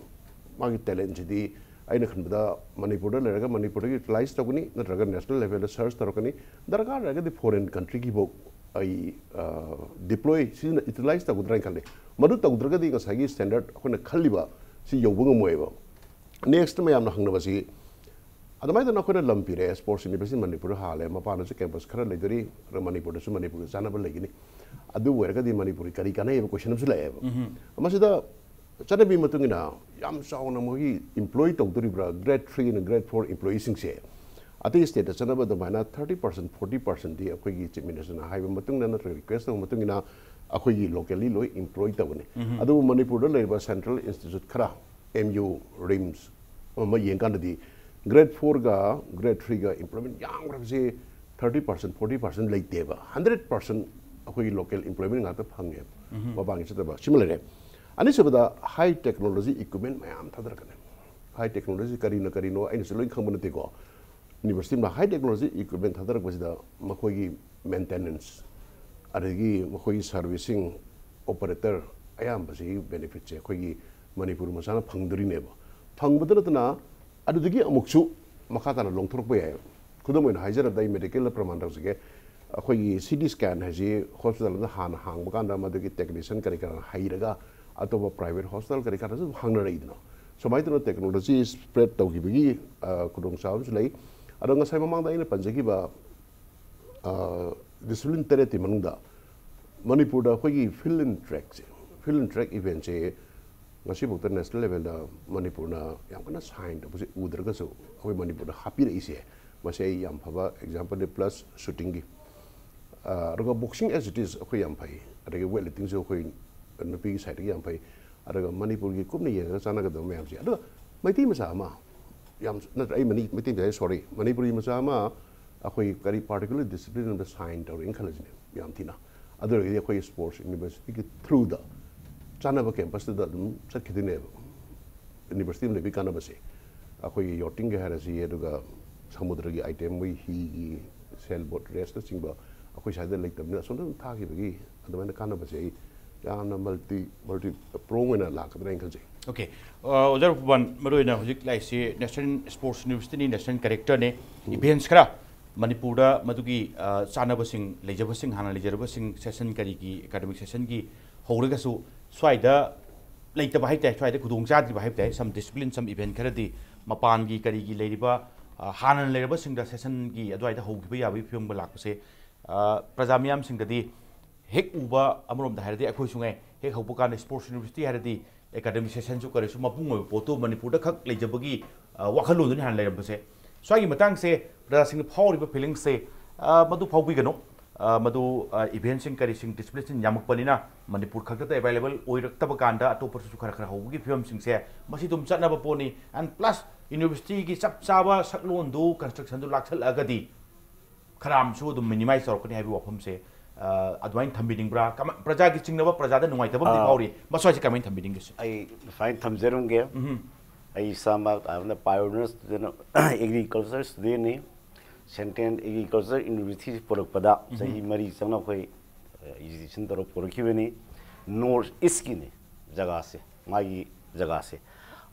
ꯃꯥꯒꯤ ꯇꯦꯂꯦꯟꯁꯤꯗꯤ ꯑꯩꯅ ꯈꯟꯕꯗ ꯃꯅꯤꯄꯨꯔꯗ ꯂꯩꯔꯒ ꯃꯅꯤꯄꯨꯔꯗꯒꯤ ꯌꯨꯇꯤꯂꯥꯏꯁ ꯇꯧꯒꯅꯤ, ꯅꯠꯇ꯭ꯔꯒ ꯅꯦꯁꯅꯦꯜ ꯂꯦꯚꯦꯜꯗ ꯁꯔꯆ ꯇꯧꯔꯛꯀꯅꯤ, ꯗꯔꯀꯥꯔ ꯂꯩꯔꯒꯗꯤ ꯐꯣꯔꯦꯟ ꯀꯟꯇ꯭ꯔꯤꯒꯤꯐꯥꯎ ꯑꯩ, ꯑ, ꯗꯤꯄ꯭ꯂꯣꯏ, ꯁꯤꯖꯤꯟꯅ-, ꯌꯨꯇꯤꯂꯥꯏꯁ ꯇꯧꯒꯗ꯭ꯔꯥ ꯍꯥꯏꯅ ꯈꯜꯂꯤ꯫ ꯃꯗꯨ ꯇꯧꯗ꯭ꯔꯒꯗꯤ ꯉꯁꯥꯏꯒꯤ ꯁ꯭ꯇꯦꯟꯗꯔꯠ ꯑꯩꯈꯣꯏꯅ ꯈꯜꯂꯤꯕ ꯁꯤ ꯌꯧꯕ ꯉꯝꯃꯣꯏꯕ꯫ ꯅꯦꯛꯁꯇ ꯃꯌꯥꯝꯅ ꯍꯪꯅꯕꯁꯤ, ꯑꯗꯨꯃꯥꯏꯅ ꯇꯧꯅ ꯑꯩꯈꯣꯏꯅ ꯂꯝ ꯄꯤꯔꯦ, ꯁ꯭ꯄꯣꯔꯠꯁ ꯌꯨꯅꯤꯚꯔꯁꯤꯇꯤ ꯃꯅꯤꯄꯨꯔꯗ ꯍꯥꯜꯂꯦ, ꯃꯄꯥꯟꯗꯁꯨ ꯀꯦꯝꯄꯁ ꯈꯔ ꯂꯩꯗꯣꯔꯤ, ꯑꯗꯨꯒ ꯃꯅꯤꯄꯨꯔꯗꯁꯨ ꯃꯅꯤꯄꯨꯔꯒ ꯆꯥꯟꯅꯕ ꯂꯩꯒꯅꯤ꯫ ꯑꯗꯨ ꯑꯣꯏꯔꯒꯗꯤ ꯃꯅꯤꯄꯨꯔꯒꯤ ꯀꯔꯤ ꯀꯥꯟꯅꯩ ꯍꯥꯏꯕ ꯀꯣꯏꯁꯟ ꯑꯃꯁꯨ ꯂꯥꯛꯑꯦꯕ꯫ ꯃꯁꯤꯗ ꯆꯠꯅꯕꯤ ꯃꯇꯨꯡ ꯏꯟꯅ ꯌꯥꯝ ꯆꯥꯎꯅ ꯃꯣꯏꯒꯤ ꯏꯝꯄ꯭ꯂꯣꯏ ꯇꯧꯗꯣꯔꯤꯕ꯭ꯔꯥ, ꯒ꯭ꯔꯦꯗ ꯊ꯭ꯔꯤ ꯑꯃꯗꯤ ꯒ꯭ꯔꯦꯗ ꯐꯣꯔ ꯏꯝꯄ꯭ꯂꯣꯌꯤꯁꯤꯡꯁꯦ? ꯑꯇꯩ ꯁ꯭ꯇꯦꯠꯇ ꯆꯠꯅꯕ ꯑꯗꯨꯃꯥꯏꯅ ꯊꯥꯔꯇꯤ ꯄꯥꯔꯁꯦꯟ, ꯐꯣꯔꯇꯤ ꯄꯥꯔꯁꯦꯟꯗꯤ ꯑꯩꯈꯣꯏꯒꯤ ꯆꯤꯐ ꯃꯤꯅꯤꯁꯇꯔꯅ ꯍꯥꯏꯕ ꯃꯇꯨꯡ ꯏꯟꯅ ꯅꯠꯇ꯭ꯔꯒ ꯔꯤꯀ꯭ꯋꯦꯁ ꯇꯧꯕ ꯃꯇꯨꯡ ꯏꯟꯅ ꯑꯩꯈꯣꯏꯒꯤ ꯂꯣꯀꯦꯜꯂꯤ ꯂꯣꯏ ꯏꯝꯄ꯭ꯂꯣꯏ ꯇꯧꯒꯅꯤ꯫ ꯑꯗꯨꯕꯨ ꯃꯅꯤꯄꯨꯔꯗ ꯂꯩꯔꯤꯕ ꯁꯦꯟꯇ꯭ꯔꯦꯜ ꯏꯟꯁꯇꯤꯇ꯭ꯌꯨꯠ ꯈꯔ, ꯑꯦꯝ ꯌꯨ, ꯔꯤꯝꯁ ꯑꯃ ꯌꯦꯡꯀꯥꯟꯗꯗꯤ ꯒ꯭ꯔꯦꯗ ꯐꯣꯔꯒ ꯒ꯭ꯔꯦꯗ ꯊ꯭ꯔꯤꯒ ꯏꯝꯄ꯭ꯂꯣꯏꯃꯦꯟ ꯌꯥꯝꯈ꯭ꯔꯕꯁꯦ ꯊꯥꯔꯇꯤ ꯄꯥꯔꯁꯦꯟ, ꯐꯣꯔꯇꯤ ꯄꯥꯔꯁꯦꯟ ꯂꯩꯇꯦꯕ, ꯍꯟꯗ꯭ꯔꯦꯠ ꯄꯥꯔꯁꯦꯟ ꯑꯩꯈꯣꯏꯒꯤ ꯂꯣꯀꯦꯜ ꯏꯝꯄ꯭ꯂꯣꯏꯃꯦꯟ ꯉꯥꯛꯇ ꯐꯪꯉꯦꯕ꯫ ꯃꯄꯥꯟꯒꯤ ꯆꯠꯇꯕ ꯁꯤꯃ ꯂꯩꯔꯦ꯫ ꯑꯅꯤꯁꯨꯕꯗ ꯍꯥꯏ ꯇꯦꯛꯅꯣꯂꯣꯖꯤ ꯏꯀ꯭ꯋꯤꯞꯃꯦꯟ ꯃꯌꯥꯝ ꯊꯥꯗꯔꯛꯀꯅꯤ꯫ ꯍꯥꯏ ꯇꯦꯛꯅꯣꯂꯣꯖꯤ ꯀꯔꯤꯅ ꯀꯔꯤꯅꯣ ꯑꯩꯅꯁꯨ ꯂꯣꯏ ꯈꯪꯕ ꯅꯠꯇꯦꯀꯣ꯫ ꯌꯨꯅꯤꯚꯔꯁꯤꯇꯤ ꯑꯃꯅ ꯍꯥꯏ ꯇꯦꯛꯅꯣꯂꯣꯖꯤ ꯏꯀ꯭ꯋꯤꯞꯃꯦꯟ ꯊꯥꯗꯔꯛꯄꯁꯤꯗ ꯃꯈꯣꯏꯒꯤ ꯃꯦꯟꯇꯦꯅꯦꯟꯁ, ꯑꯗꯒꯤ ꯃꯈꯣꯏꯒꯤ ꯁꯥꯔꯚꯤꯁꯤꯡ, ꯑꯣꯄꯔꯦꯇꯔ, ꯑꯌꯥꯝꯕꯁꯤꯒꯤ ꯕꯦꯅꯤꯐꯤꯠꯁꯦ ꯑꯩꯈꯣꯏꯒꯤ ꯃꯅꯤꯄꯨꯔ ꯃꯆꯥꯅ ꯐꯪꯗꯣꯔꯤꯅꯦꯕ꯫ ꯐꯪꯕꯗ ꯅꯠꯇꯅ ꯑꯗꯨꯗꯒꯤ ꯑꯃꯨꯛꯁꯨ ꯃꯈꯥ ꯇꯥꯅ ꯂꯣꯡꯊꯣꯔꯛꯄ ꯌꯥꯏ꯫ ꯈꯨꯗꯝ ꯑꯣꯏꯅ ꯍꯥꯏꯖꯔꯕꯗ, ꯑꯩ ꯃꯦꯗꯤꯀꯦꯜꯗ ꯄ꯭ꯔꯃꯥꯟ ꯇꯧꯖꯒꯦ꯫ ꯑꯩꯈꯣꯏꯒꯤ ꯁꯤ ꯇꯤ ꯁ꯭ꯀꯦꯟ ꯍꯥꯏꯁꯤ ꯍꯣꯁꯄꯤꯇꯥꯜ ꯑꯃꯗ ꯍꯥꯟꯅ ꯍꯥꯡꯕ ꯀꯥꯟꯗ ꯃꯗꯨꯒꯤ ꯇꯦꯛꯅꯤꯁꯤꯌꯟ ꯀꯔꯤ ꯀꯔꯥꯅ ꯍꯩꯔꯒ ꯑꯇꯣꯞꯄ ꯄ꯭ꯔꯥꯏꯚꯦꯠ ꯍꯣꯁꯄꯤꯇꯥꯜ ꯀꯔꯤ ꯀꯔꯥꯗꯁꯨ ꯑꯗꯨꯝ ꯍꯥꯡꯅꯔꯛꯏꯗꯅ꯫ ꯁꯨꯃꯥꯏꯅ ꯇꯧꯅ ꯇꯦꯛꯅꯣꯂꯣꯖꯤ ꯁ꯭ꯄ꯭ꯔꯦꯗ ꯇꯧꯈꯤꯕꯒꯤ, ꯑ, ꯈꯨꯗꯣꯡꯆꯥꯕ ꯑꯃꯁꯨ ꯂꯩ꯫ ꯑꯗꯣ ꯉꯁꯥꯏ ꯃꯃꯥꯡꯗ ꯑꯩꯅ ꯄꯟꯖꯈꯤꯕ, ꯑ, ꯗꯤꯁꯤꯄ꯭ꯂꯤꯟ ꯇꯔꯦꯠꯀꯤ ꯃꯅꯨꯡꯗ ꯃꯅꯤꯄꯨꯔꯗ ꯑꯩꯈꯣꯏꯒꯤ ꯐꯤꯜ ꯑꯦꯟ ꯇ꯭ꯔꯦꯛꯁꯦ, ꯐꯤꯜ ꯑꯦꯟ ꯇ꯭ꯔꯦꯛ ꯏꯚꯦꯟꯁꯦ ꯉꯁꯤꯐꯥꯎꯗ ꯅꯦꯁꯅꯦꯜ ꯂꯦꯚꯦꯜꯗ ꯃꯅꯤꯄꯨꯔꯅ ꯌꯥꯝ ꯀꯟꯅ ꯁꯥꯏꯟ ꯇꯧꯕꯁꯦ ꯎꯗ꯭ꯔꯒꯁꯨ, ꯑꯩꯈꯣꯏ ꯃꯅꯤꯄꯨꯔꯗ ꯍꯥꯞꯄꯤꯔꯛꯏꯁꯦ, ꯃꯁꯤ ꯑꯩ ꯌꯥꯝ ꯐꯕ ꯑꯦꯛꯖꯥꯝꯄꯜꯅꯤ꯫ ꯄ꯭ꯂꯁ ꯁꯨꯇꯤꯡꯒꯤ, ꯑ, ꯑꯗꯨꯒ ꯕꯣꯛꯁꯤꯡ ꯑꯦꯁ ꯏꯠ ꯏꯁ ꯑꯩꯈꯣꯏ ꯌꯥꯝ ꯐꯩ, ꯑꯗꯒꯤ ꯋꯦꯠ ꯂꯤꯐꯇꯤꯡꯁꯨ ꯑꯩꯈꯣꯏ ꯅꯨꯄꯤꯒꯤ ꯁꯥꯏꯠꯇꯒꯤ ꯌꯥꯝ ꯐꯩ꯫ ꯑꯗꯨꯒ ꯃꯅꯤꯄꯨꯔꯒꯤ ꯀꯨꯞꯅ ꯌꯦꯡꯉꯒ ꯆꯥꯟꯅꯒꯗꯕ ꯃꯌꯥꯝꯁꯦ, ꯑꯗꯨꯒ ꯃꯩꯇꯩ ꯃꯆꯥ ꯑꯃ, ꯌꯥꯝ ꯅꯠꯇ꯭ꯔ, ꯑꯩ ꯃꯅꯤ-, ꯃꯩꯇꯩ ꯃꯆꯥ, ꯁꯣꯔꯤ, ꯃꯅꯤꯄꯨꯔꯤ ꯃꯆꯥ ꯑꯃ ꯑꯩꯈꯣꯏ ꯀꯔꯤ ꯄꯥꯔꯇꯤꯀꯨꯂꯔ ꯗꯤꯁꯤꯄ꯭ꯂꯤꯟ ꯑꯃꯗ ꯁꯥꯏꯟ ꯇꯧꯔꯦꯅ ꯈꯜꯂꯁꯤꯅꯦ, ꯌꯥꯝ ꯊꯤꯅ꯫ ꯑꯗꯨ ꯑꯣꯏꯔꯒꯗꯤ ꯑꯩꯈꯣꯏ ꯁ꯭ꯄꯣꯔꯠꯁ ꯌꯨꯅꯤꯚꯔꯁꯤꯇꯤꯒꯤ ꯊ꯭ꯔꯨꯗ ꯆꯥꯟꯅꯕ ꯀꯦꯝꯄꯁꯇꯨꯗ ꯑꯗꯨꯝ ꯆꯠꯈꯤꯗꯣꯏꯅꯦꯕ꯫ ꯌꯨꯅꯤꯚꯔꯁꯤꯇꯤ ꯑꯃ ꯂꯩꯕꯒꯤ ꯀꯥꯟꯅꯕꯁꯦ, ꯑꯩꯈꯣꯏꯒꯤ ꯌꯣꯠꯇꯤꯡꯒꯤ ꯍꯥꯏꯔꯁꯤ, ꯑꯗꯨꯒ ꯁꯃꯨꯗ꯭ꯔꯒꯤ ꯑꯏꯇꯦꯝ, ꯃꯣꯏ ꯍꯤꯒꯤ ꯁꯦꯜ ꯕꯣꯠ ꯔꯦꯁꯅꯆꯤꯡꯕ ꯑꯩꯈꯣꯏ ꯁ꯭ꯋꯥꯏꯗ ꯂꯩꯇꯕꯅꯤꯅ ꯑꯁꯣꯝꯗ ꯑꯗꯨꯝ ꯊꯥꯈꯤꯕꯒꯤ ꯑꯗꯨꯃꯥꯏꯅ ꯀꯥꯟꯅꯕꯁꯦ ꯑꯩ ꯌꯥꯝꯅ ꯃꯜꯇꯤ, ꯃꯜꯇꯤ ꯄ꯭ꯔꯣꯡ ꯑꯣꯏꯅ ꯂꯥꯛꯀꯗ꯭ꯔꯥ ꯍꯥꯏꯅ ꯈꯟꯖꯩ꯫ ꯑꯣꯀꯦ꯫ ꯑ, ꯑꯣꯖꯥ ꯔꯨꯄꯕꯥꯟ, ꯃꯔꯨꯑꯣꯏꯅ ꯍꯧꯖꯤꯛ ꯂꯥꯛꯏꯁꯤ ꯅꯦꯁꯅꯦꯜ ꯁ꯭ꯄꯣꯔꯠꯁ ꯌꯨꯅꯤꯚꯔꯁꯤꯇꯤꯅꯤ, ꯅꯦꯁꯅꯦꯜ ꯀꯦꯔꯦꯛꯇꯔꯅꯤ꯫ ꯏꯚꯦꯟꯠꯁ ꯈꯔ ꯃꯅꯤꯄꯨꯔꯗ ꯃꯗꯨꯒꯤ, ꯑ, ꯆꯥꯟꯅꯕꯁꯤꯡ, ꯂꯩꯖꯕꯁꯤꯡ, ꯍꯥꯟꯅ ꯂꯩꯖꯔꯕꯁꯤꯡ, ꯁꯦꯁꯟ ꯀꯔꯤꯒꯤ, ꯑꯦꯀꯥꯗꯃꯤꯛ ꯁꯦꯁꯟꯒꯤ ꯍꯧꯔꯒꯁꯨ ꯁ꯭ꯋꯥꯏꯗ ꯂꯩꯇꯕ ꯍꯥꯏ ꯇꯥꯏ, ꯁ꯭ꯋꯥꯏꯗ ꯈꯨꯗꯣꯡ ꯆꯥꯗ꯭ꯔꯤꯕ ꯍꯥꯏꯕ ꯇꯥꯏ꯫ ꯁꯝ ꯗꯤꯁꯤꯄ꯭ꯂꯤꯟ, ꯁꯝ ꯏꯚꯦꯟꯠ ꯈꯔꯗꯤ ꯃꯄꯥꯟꯒꯤ ꯀꯔꯤꯒꯤ ꯂꯩꯔꯤꯕ, ꯑ, ꯍꯥꯟꯅ ꯂꯩꯔꯕꯁꯤꯡꯗ ꯁꯦꯁꯟꯒꯤ ꯑꯗꯨꯋꯥꯏꯗ ꯍꯧꯈꯤꯕ ꯌꯥꯕꯒꯤ ꯐꯤꯕꯝꯒ ꯂꯥꯛꯄꯁꯦ, ꯑ, ꯄ꯭ꯔꯖꯥ ꯃꯤꯌꯥꯝꯁꯤꯡꯗꯗꯤ ꯍꯦꯛ ꯎꯕ, ꯑꯃꯔꯣꯝꯗ ꯍꯥꯏꯔꯗꯤ ꯑꯩꯈꯣꯏꯁꯨ ꯉꯥꯏ, ꯍꯦꯛ ꯍꯧꯕ ꯀꯥꯟꯗ ꯁ꯭ꯄꯣꯔꯠꯁ ꯌꯨꯅꯤꯚꯔꯁꯤꯇꯤ ꯍꯥꯏꯔꯗꯤ ꯑꯦꯀꯥꯗꯃꯤꯛ ꯁꯦꯁꯟꯁꯨ ꯀꯔꯤꯁꯨ ꯃꯄꯨꯡ ꯑꯣꯏꯕ ꯄꯣꯠꯇꯨ ꯃꯅꯤꯄꯨꯔꯗ ꯈꯛ ꯂꯩꯖꯕꯒꯤ, ꯑ, ꯋꯥꯈꯜꯂꯣꯟꯗꯨꯅꯤ ꯍꯥꯟꯅ ꯂꯩꯔꯝꯕꯁꯦ꯫ ꯁ꯭ꯋꯥꯏꯒꯤ ꯃꯇꯥꯡꯁꯦ ꯄ꯭ꯔꯖꯥꯁꯤꯡꯅ ꯐꯥꯎꯔꯤꯕ ꯐꯤꯂꯤꯡꯁꯦ, ꯑ, ꯃꯗꯨ ꯐꯥꯎꯕꯤꯒꯅꯨ꯫ ꯑ, ꯃꯗꯨ, ꯑ, ꯏꯚꯦꯟꯠꯁꯤꯡ ꯀꯔꯤꯁꯤꯡ ꯗꯤꯁꯤꯄ꯭ꯂꯤꯟꯁꯤꯡ ꯌꯥꯝꯃꯛꯄꯅꯤꯅ ꯃꯅꯤꯄꯨꯔ ꯈꯛꯇꯗ ꯑꯦꯚꯥꯏꯂꯦꯕꯜ ꯑꯣꯏꯔꯛꯇꯕ ꯀꯥꯟꯗ ꯑꯇꯣꯞꯄꯗꯁꯨ ꯈꯔ ꯈꯔ ꯍꯧꯕꯒꯤ ꯐꯤꯕꯝꯁꯤꯡꯁꯦ ꯃꯁꯤ ꯑꯗꯨꯝ ꯆꯠꯅꯕ ꯄꯣꯠꯅꯤ꯫ ꯑꯦꯟ ꯄ꯭ꯂꯁ ꯌꯨꯅꯤꯚꯔꯁꯤꯇꯤꯒꯤ ꯆꯞ ꯆꯥꯕ ꯁꯛꯂꯣꯟꯗꯨ, ꯀꯟꯁꯇ꯭ꯔꯛꯁꯟꯗꯨ ꯂꯥꯛꯁꯜꯂꯛꯑꯒꯗꯤ ꯈꯔ ꯑꯃꯁꯨ ꯑꯗꯨꯝ ꯃꯤꯅꯤꯃꯥꯏꯖ ꯇꯧꯔꯛꯀꯅꯤ ꯍꯥꯏꯕꯒꯤ ꯋꯥꯐꯝꯁꯦ, ꯑ, ꯑꯗꯨꯃꯥꯏꯅ ꯊꯝꯕꯤꯅꯤꯡꯕ꯭ꯔꯥ? ꯀꯃ-, ꯄ꯭ꯔꯖꯥꯒꯤ ꯆꯤꯡꯅꯕ, ꯄ꯭ꯔꯖꯥꯗ ꯅꯨꯡꯉꯥꯏꯇꯕ ꯑꯃꯗꯤ ꯑꯥ꯫ ꯐꯥꯎꯔꯤ, ꯃꯁ꯭ꯋꯥꯏꯁꯦ ꯀꯃꯥꯏꯅ ꯊꯝꯕꯤꯅꯤꯡꯒꯦ ꯁꯤꯅꯤ? ꯑꯩ ꯁꯨꯃꯥꯏꯅ ꯊꯝꯖꯔꯝꯒꯦ꯫ ꯎꯝ꯫ ꯑꯩ ꯏꯁꯥꯃꯛ ꯑꯩꯅ pioneer student, agriculture studentꯅꯤ꯫ Central Agriculture University ꯄꯨꯔꯛꯄꯗ ꯆꯍꯤ ꯃꯔꯤ ꯆꯪꯅ ꯑꯩꯈꯣꯏ education ꯇꯧꯔ ꯄꯨꯔꯛꯈꯤꯕꯅꯤ꯫ North Eastꯀꯤꯅꯤ ꯖꯒꯥꯁꯦ, ꯃꯥꯒꯤ ꯖꯒꯥꯁꯦ꯫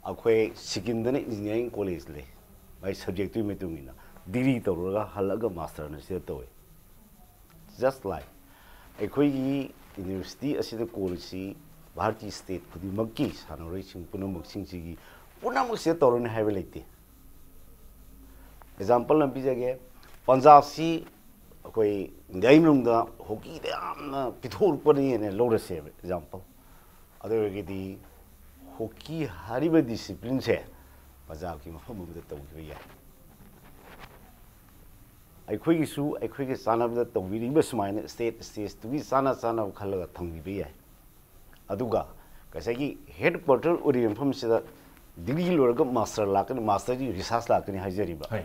ꯑꯩꯈꯣꯏ ꯁꯤꯛꯀꯤꯝꯗꯅ engineering college ꯂꯩ, ꯃꯥꯒꯤ subjectꯇꯨꯒꯤ ꯃꯇꯨꯡ ꯏꯟꯅ degree ꯇꯧꯔꯒ ꯍꯜꯂꯛꯑꯒ masterꯅ ꯁꯤꯗ ꯇꯧꯋꯤ꯫ Just like ꯑꯩꯈꯣꯏꯒꯤ university ꯑꯁꯤꯗ ꯀꯣꯜꯂꯤꯁꯤ ꯚꯥꯔꯠꯀꯤ state ꯈꯨꯗꯤꯡꯃꯛꯀꯤ ꯁꯥꯟꯅꯔꯣꯏꯁꯤꯡ ꯄꯨꯝꯅꯃꯛꯁꯤꯡꯁꯤꯒꯤ ꯄꯨꯝꯅꯃꯛꯁꯤꯗ ꯇꯧꯔꯅꯤ ꯍꯥꯏꯕ ꯂꯩꯇꯦ꯫ Example ꯑꯃ ꯄꯤꯖꯒꯦ, ꯄꯟꯖꯥꯕꯁꯤ ꯑꯩꯈꯣꯏ ꯏꯟꯗꯤꯌꯥꯒꯤ ꯃꯅꯨꯡꯗ hockeyꯗ ꯌꯥꯝꯅ ꯄꯤꯊꯣꯛꯄꯅꯦꯅ ꯂꯧꯔꯁꯦꯕ example꯫ ꯑꯗꯨ ꯑꯣꯏꯔꯒꯗꯤ hockey ꯍꯥꯏꯔꯤꯕ disciplineꯁꯦ ꯄꯟꯖꯥꯕꯀꯤ ꯃꯐꯝ ꯑꯃꯗ ꯇꯧꯈꯤꯕ ꯌꯥꯏ꯫ ꯑꯩꯈꯣꯏꯒꯤꯁꯨ ꯑꯩꯈꯣꯏꯒ ꯆꯥꯟꯅꯕꯗ ꯇꯧꯕꯤꯔꯤꯕ ꯁꯨꯃꯥꯏꯅ state stateꯇꯨꯒꯤ ꯆꯥꯟꯅ ꯆꯥꯟꯅꯕ ꯈꯜꯂꯒ ꯊꯝꯕꯤꯕ ꯌꯥꯏ꯫ ꯑꯗꯨꯒ ꯉꯁꯥꯏꯒꯤ headquarter ꯑꯣꯏꯔꯤꯕ ꯃꯐꯝꯁꯤꯗ degree ꯂꯣꯏꯔꯒ master ꯂꯥꯛꯀꯅꯤ, masterꯒꯤ research ꯂꯥꯛꯀꯅꯤ ꯍꯥꯏꯖꯔꯤꯕ꯫ ꯍꯣꯏ꯫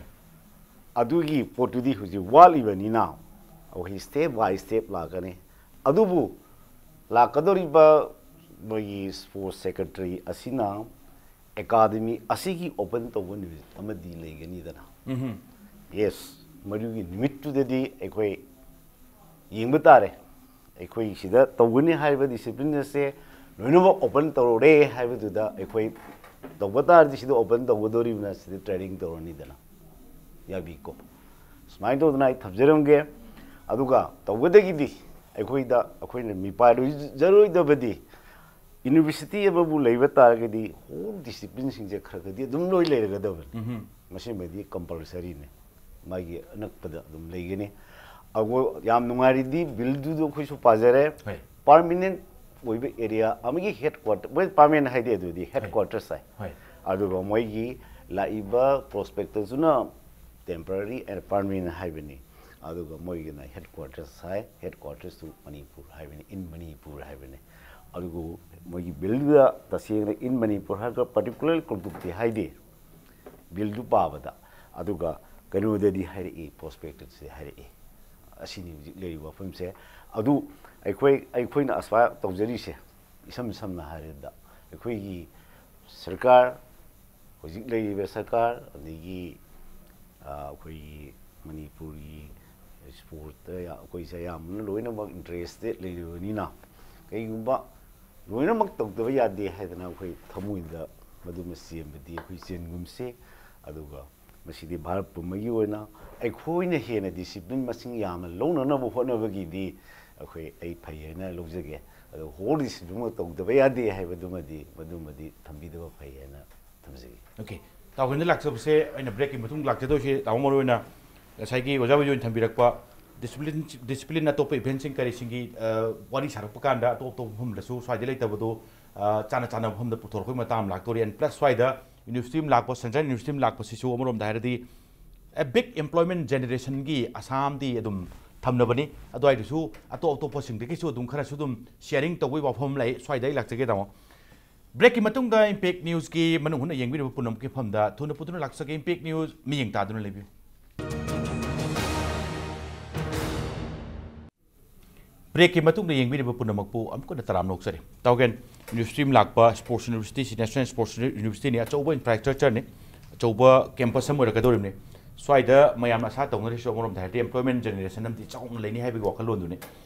ꯑꯗꯨꯒꯤ ꯄꯣꯠꯇꯨꯗꯤ ꯍꯧꯖꯤꯛ ꯋꯥꯠꯂꯤꯕꯅꯤꯅ ꯑꯩꯈꯣꯏ step by step ꯂꯥꯛꯀꯅꯤ꯫ ꯑꯗꯨꯕꯨ ꯂꯥꯛꯀꯗꯧꯔꯤꯕ ꯃꯣꯏꯒꯤ sports secretary ꯑꯁꯤꯅ academy ꯑꯁꯤꯒꯤ open ꯇꯧꯕ ꯅꯨꯃꯤꯠ ꯑꯃꯗꯤ ꯂꯩꯒꯅꯤꯗꯅ꯫ Yes, ꯃꯗꯨꯒꯤ ꯅꯨꯃꯤꯠꯇꯨꯗꯗꯤ ꯑꯩꯈꯣꯏ ꯌꯦꯡꯕ ꯇꯥꯔꯦ꯫ ꯑꯩꯈꯣꯏ ꯁꯤꯗ ꯇꯧꯒꯅꯤ ꯍꯥꯏꯔꯤꯕ discipline ꯑꯁꯦ ꯂꯣꯏꯅꯃꯛ open ꯇꯧꯔꯦ ꯍꯥꯏꯕꯗꯨꯗ ꯑꯩꯈꯣꯏ ꯇꯧꯕ ꯇꯥꯔꯗꯤ ꯁꯤꯗ open ꯇꯧꯒꯗꯧꯔꯤꯕꯅ ꯁꯤꯗ training ꯇꯧꯔꯅꯤꯗꯅ꯫ ꯌꯥꯕꯤꯀꯣ? ꯁꯨꯃꯥꯏꯅ ꯇꯧꯗꯅ ꯑꯩ ꯊꯝꯖꯔꯝꯒꯦ꯫ ꯑꯗꯨꯒ ꯇꯧꯕꯗꯒꯤꯗꯤ ꯑꯩꯈꯣꯏꯗ, ꯑꯩꯈꯣꯏꯅ ꯃꯤꯄꯥꯏꯔꯣꯏꯖꯔꯣꯏꯗꯕꯗꯤ university ꯑꯃꯕꯨ ꯂꯩꯕ ꯇꯥꯔꯒꯗꯤ whole disciplineꯁꯤꯡꯁꯦ ꯈꯔ ꯈꯔꯗꯤ ꯑꯗꯨꯝ ꯂꯣꯏ ꯂꯩꯔꯒꯗꯕꯅꯤ꯫ ꯃꯁꯤꯃꯗꯤ compulsoryꯅꯤ꯫ ꯃꯥꯒꯤ ꯑꯅꯛꯄꯗ ꯑꯗꯨꯝ ꯂꯩꯒꯅꯤ꯫ ꯑꯗꯨ ꯌꯥꯝ ꯅꯨꯡꯉꯥꯏꯔꯤꯗꯤ billꯗꯨꯗ ꯑꯩꯈꯣꯏꯁꯨ ꯄꯥꯖꯔꯦ꯫ ꯍꯣꯏ꯫ Permanent ꯑꯣꯏꯕ area ꯑꯃꯒꯤ headquarter, ꯃꯣꯏ permanent ꯍꯥꯏꯗꯤ ꯑꯗꯨꯗꯤ headquarters ꯍꯥꯏ꯫ ꯍꯣꯏ꯫ ꯑꯗꯨꯒ ꯃꯣꯏꯒꯤ ꯂꯥꯛꯏꯕ prospectusꯇꯨꯅ temporary and permanent ꯍꯥꯏꯕꯅꯤ꯫ ꯑꯗꯨꯒ ꯃꯣꯏꯒꯤꯅ headquarters high, headquarters to Manipur ꯍꯥꯏꯕꯅꯤ, in ꯃꯅꯤꯄꯨꯔ ꯍꯥꯏꯕꯅꯤ꯫ ꯑꯗꯨꯕꯨ ꯃꯣꯏꯒꯤ billꯗꯨꯗ ꯇꯁꯦꯡꯅ in ꯃꯅꯤꯄꯨꯔ ꯍꯥꯏꯔꯒ particular ꯀꯣꯡꯇꯨꯞꯇꯤ ꯍꯥꯏꯗꯦ billꯗꯨ ꯄꯥꯕꯗ꯫ ꯑꯗꯨꯒ ꯀꯩꯅꯣꯗꯗꯤ ꯍꯥꯏꯔꯛꯏ, prospectusꯇꯗꯤ ꯍꯥꯏꯔꯛꯏ꯫ ꯑꯁꯤꯅꯤ ꯍꯧꯖꯤꯛ ꯂꯩꯔꯤꯕ ꯋꯥꯐꯝꯁꯦ꯫ ꯑꯗꯨ ꯑꯩꯈꯣꯏ, ꯑꯩꯈꯣꯏꯅ ꯑꯁꯨꯃꯥꯏ ꯇꯧꯖꯔꯤꯁꯦ, ꯏꯁꯝ ꯁꯝꯅ ꯍꯥꯏꯔꯕꯗ ꯑꯩꯈꯣꯏꯒꯤ ꯁꯔꯀꯥꯔ ꯍꯧꯖꯤꯛ ꯂꯩꯔꯤꯕ ꯁꯔꯀꯥꯔ, ꯑꯗꯒꯤ ꯑ, ꯑꯩꯈꯣꯏꯒꯤ ꯃꯅꯤꯄꯨꯔꯒꯤ ꯁ꯭ꯄꯣꯔꯠꯇ ꯌꯥ-, ꯑꯩꯈꯣꯏꯁꯦ ꯑꯌꯥꯝꯕꯅ ꯂꯣꯏꯅꯃꯛ ꯏꯟꯇꯔꯦꯁꯇꯦꯠ ꯂꯩꯔꯤꯕꯅꯤꯅ, ꯀꯩꯒꯨꯝꯕ ꯂꯣꯏꯅꯃꯛ ꯇꯧꯗꯕ ꯌꯥꯗꯦ ꯍꯥꯏꯗꯅ ꯑꯩꯈꯣꯏ ꯊꯃꯣꯏꯗ ꯃꯗꯨꯃ ꯆꯦꯟꯕꯗꯤ ꯑꯩꯈꯣꯏ ꯆꯦꯟꯒꯨꯝꯁꯤ꯫ ꯑꯗꯨꯒ ꯃꯁꯤꯗꯤ ꯚꯥꯔꯠ ꯄꯨꯝꯕꯒꯤ ꯑꯣꯏꯅ ꯑꯩꯈꯣꯏꯅ ꯍꯦꯟꯅ ꯗꯤꯁꯤꯄ꯭ꯂꯤꯟ ꯃꯁꯤꯡ ꯌꯥꯝꯅ ꯂꯧꯅꯅꯕ ꯍꯣꯠꯅꯕꯒꯤꯗꯤ ꯑꯩꯈꯣꯏ, ꯑꯩ ꯐꯩ ꯍꯥꯏꯅ ꯂꯧꯖꯒꯦ꯫ ꯑꯗꯣ ꯍꯣꯜ ꯗꯤꯁꯤꯄ꯭ꯂꯤꯟꯃꯛ ꯇꯧꯗꯕ ꯌꯥꯗꯦ ꯍꯥꯏꯕꯗꯨꯃꯗꯤ, ꯃꯗꯨꯃꯗꯤ ꯊꯝꯕꯤꯗꯕ ꯐꯩ ꯍꯥꯏꯅ ꯊꯝꯖꯒꯦ꯫ ꯑꯣꯀꯦ, ꯇꯥꯃꯣ ꯍꯣꯏꯅ ꯂꯥꯛꯆꯕꯁꯦ ꯑꯩꯅ ꯕ꯭ꯔꯦꯛꯀꯤ ꯃꯇꯨꯡ ꯂꯥꯛꯆꯗꯣꯏꯁꯦ, ꯇꯥꯃꯣ, ꯃꯔꯨ ꯑꯣꯏꯅ ꯉꯁꯥꯏꯒꯤ ꯑꯣꯖꯥ ꯕꯤꯖꯣꯏꯅ ꯊꯝꯕꯤꯔꯛꯄ ꯗꯤꯁꯤꯄ꯭ꯂꯤꯟ, ꯗꯤꯁꯤꯄ꯭ꯂꯤꯟ ꯑꯇꯣꯞꯄ ꯏꯚꯦꯟꯁꯤꯡ ꯀꯔꯤꯁꯤꯡꯒꯤ, ꯑ, ꯋꯥꯔꯤ ꯁꯥꯔꯛꯄ ꯀꯥꯟꯗ ꯑꯇꯣꯞ ꯑꯇꯣꯞꯄ ꯃꯐꯝꯗꯁꯨ ꯁ꯭ꯋꯥꯏꯗ ꯂꯩꯇꯕꯗꯣ, ꯑ, ꯆꯥꯅ ꯆꯥꯅꯕ ꯃꯐꯝꯗ ꯄꯨꯊꯣꯔꯛꯄꯒꯤ ꯃꯇꯥꯡ ꯑꯃ ꯂꯥꯛꯇꯣꯔꯤ꯫ And plus ꯁ꯭ꯋꯥꯏꯗ ꯌꯨꯅꯤꯚꯔꯁꯤꯇꯤ ꯑꯃ ꯂꯥꯛꯄ, ꯁꯦꯟꯇ꯭ꯔꯦꯜ ꯌꯨꯅꯤꯚꯔꯁꯤꯇꯤ ꯑꯃ ꯂꯥꯛꯄꯁꯤꯁꯨ ꯑꯃꯔꯣꯝꯗ ꯍꯥꯏꯔꯗꯤ a big employment generationꯒꯤ ꯑꯁꯥꯝꯗꯤ ꯑꯗꯨꯝ ꯊꯝꯅꯕꯅꯤ꯫ ꯑꯗꯨꯋꯥꯏꯗꯨꯁꯨ ꯑꯇꯣꯞ ꯑꯇꯣꯞꯄꯁꯤꯡꯗꯒꯤꯁꯨ ꯑꯗꯨꯝ ꯈꯔꯁꯨ ꯑꯗꯨꯝ ꯁꯤꯌꯥꯔꯤꯡ ꯇꯧꯕꯒꯤ ꯋꯥꯐꯝ ꯑꯃ ꯂꯩ꯫ ꯁ꯭ꯋꯥꯏꯗ ꯑꯩ ꯂꯥꯛꯆꯒꯦ, ꯇꯥꯃꯣ꯫ ꯕ꯭ꯔꯦꯛꯀꯤ ꯃꯇꯨꯡꯗ ꯏꯝꯄꯦꯛ ꯅ꯭ꯌꯨꯁꯀꯤ ꯃꯅꯨꯡ ꯍꯨꯠꯅ ꯌꯦꯡꯕꯤꯔꯤꯕ ꯄꯨꯝꯅꯃꯛꯀꯤ ꯃꯐꯝꯗ ꯊꯨꯅ ꯄꯨꯗꯨꯅ ꯂꯥꯛꯆꯒꯦ꯫ ꯏꯝꯄꯦꯛ ꯅ꯭ꯌꯨꯁ ꯃꯤꯠꯌꯦꯡ ꯇꯥꯗꯨꯅ ꯂꯩꯕꯤꯌꯨ꯫ ꯕ꯭ꯔꯦꯛꯀꯤ ꯃꯇꯨꯡꯗ ꯌꯦꯡꯕꯤꯔꯤꯕ ꯄꯨꯝꯅꯃꯛꯄꯨ ꯑꯃꯨꯛ ꯍꯟꯅ ꯇꯔꯥꯝꯅ ꯑꯣꯛꯆꯔꯤ꯫ ꯇꯥꯎꯒꯦꯟ ꯌꯨꯅꯤꯚꯔꯁꯤꯇꯤ ꯑꯃ ꯂꯥꯛꯄ ꯁ꯭ꯄꯣꯔꯠꯁ ꯌꯨꯅꯤꯚꯔꯁꯤꯇꯤ, ꯅꯦꯁꯅꯦꯜ ꯁ꯭ꯄꯣꯔꯠꯁ ꯌꯨꯅꯤꯚꯔꯁꯤꯇꯤꯅꯤ, ꯑꯆꯧꯕ ꯏꯟꯐ꯭ꯔꯥꯁ꯭ꯇ꯭ꯔꯛꯆꯔꯅꯤ, ꯑꯆꯧꯕ ꯀꯦꯝꯄꯁ ꯑꯃ ꯑꯣꯏꯔꯛꯀꯗꯧꯔꯤꯕꯅꯤ꯫ ꯁ꯭ꯋꯥꯏꯗ ꯃꯌꯥꯝꯅ ꯑꯁꯥ ꯇꯧꯅꯔꯤꯁꯨ ꯑꯃꯔꯣꯝꯗ ꯍꯥꯏꯔꯗꯤ ꯑꯦꯝꯄ꯭ꯂꯣꯏꯃꯦꯟ ꯖꯦꯅꯦꯔꯦꯁꯟ ꯑꯃꯗꯤ ꯆꯥꯎꯅ ꯂꯩꯅꯤ ꯍꯥꯏꯕꯒꯤ ꯋꯥꯈꯜꯂꯣꯟꯗꯨꯅꯤ꯫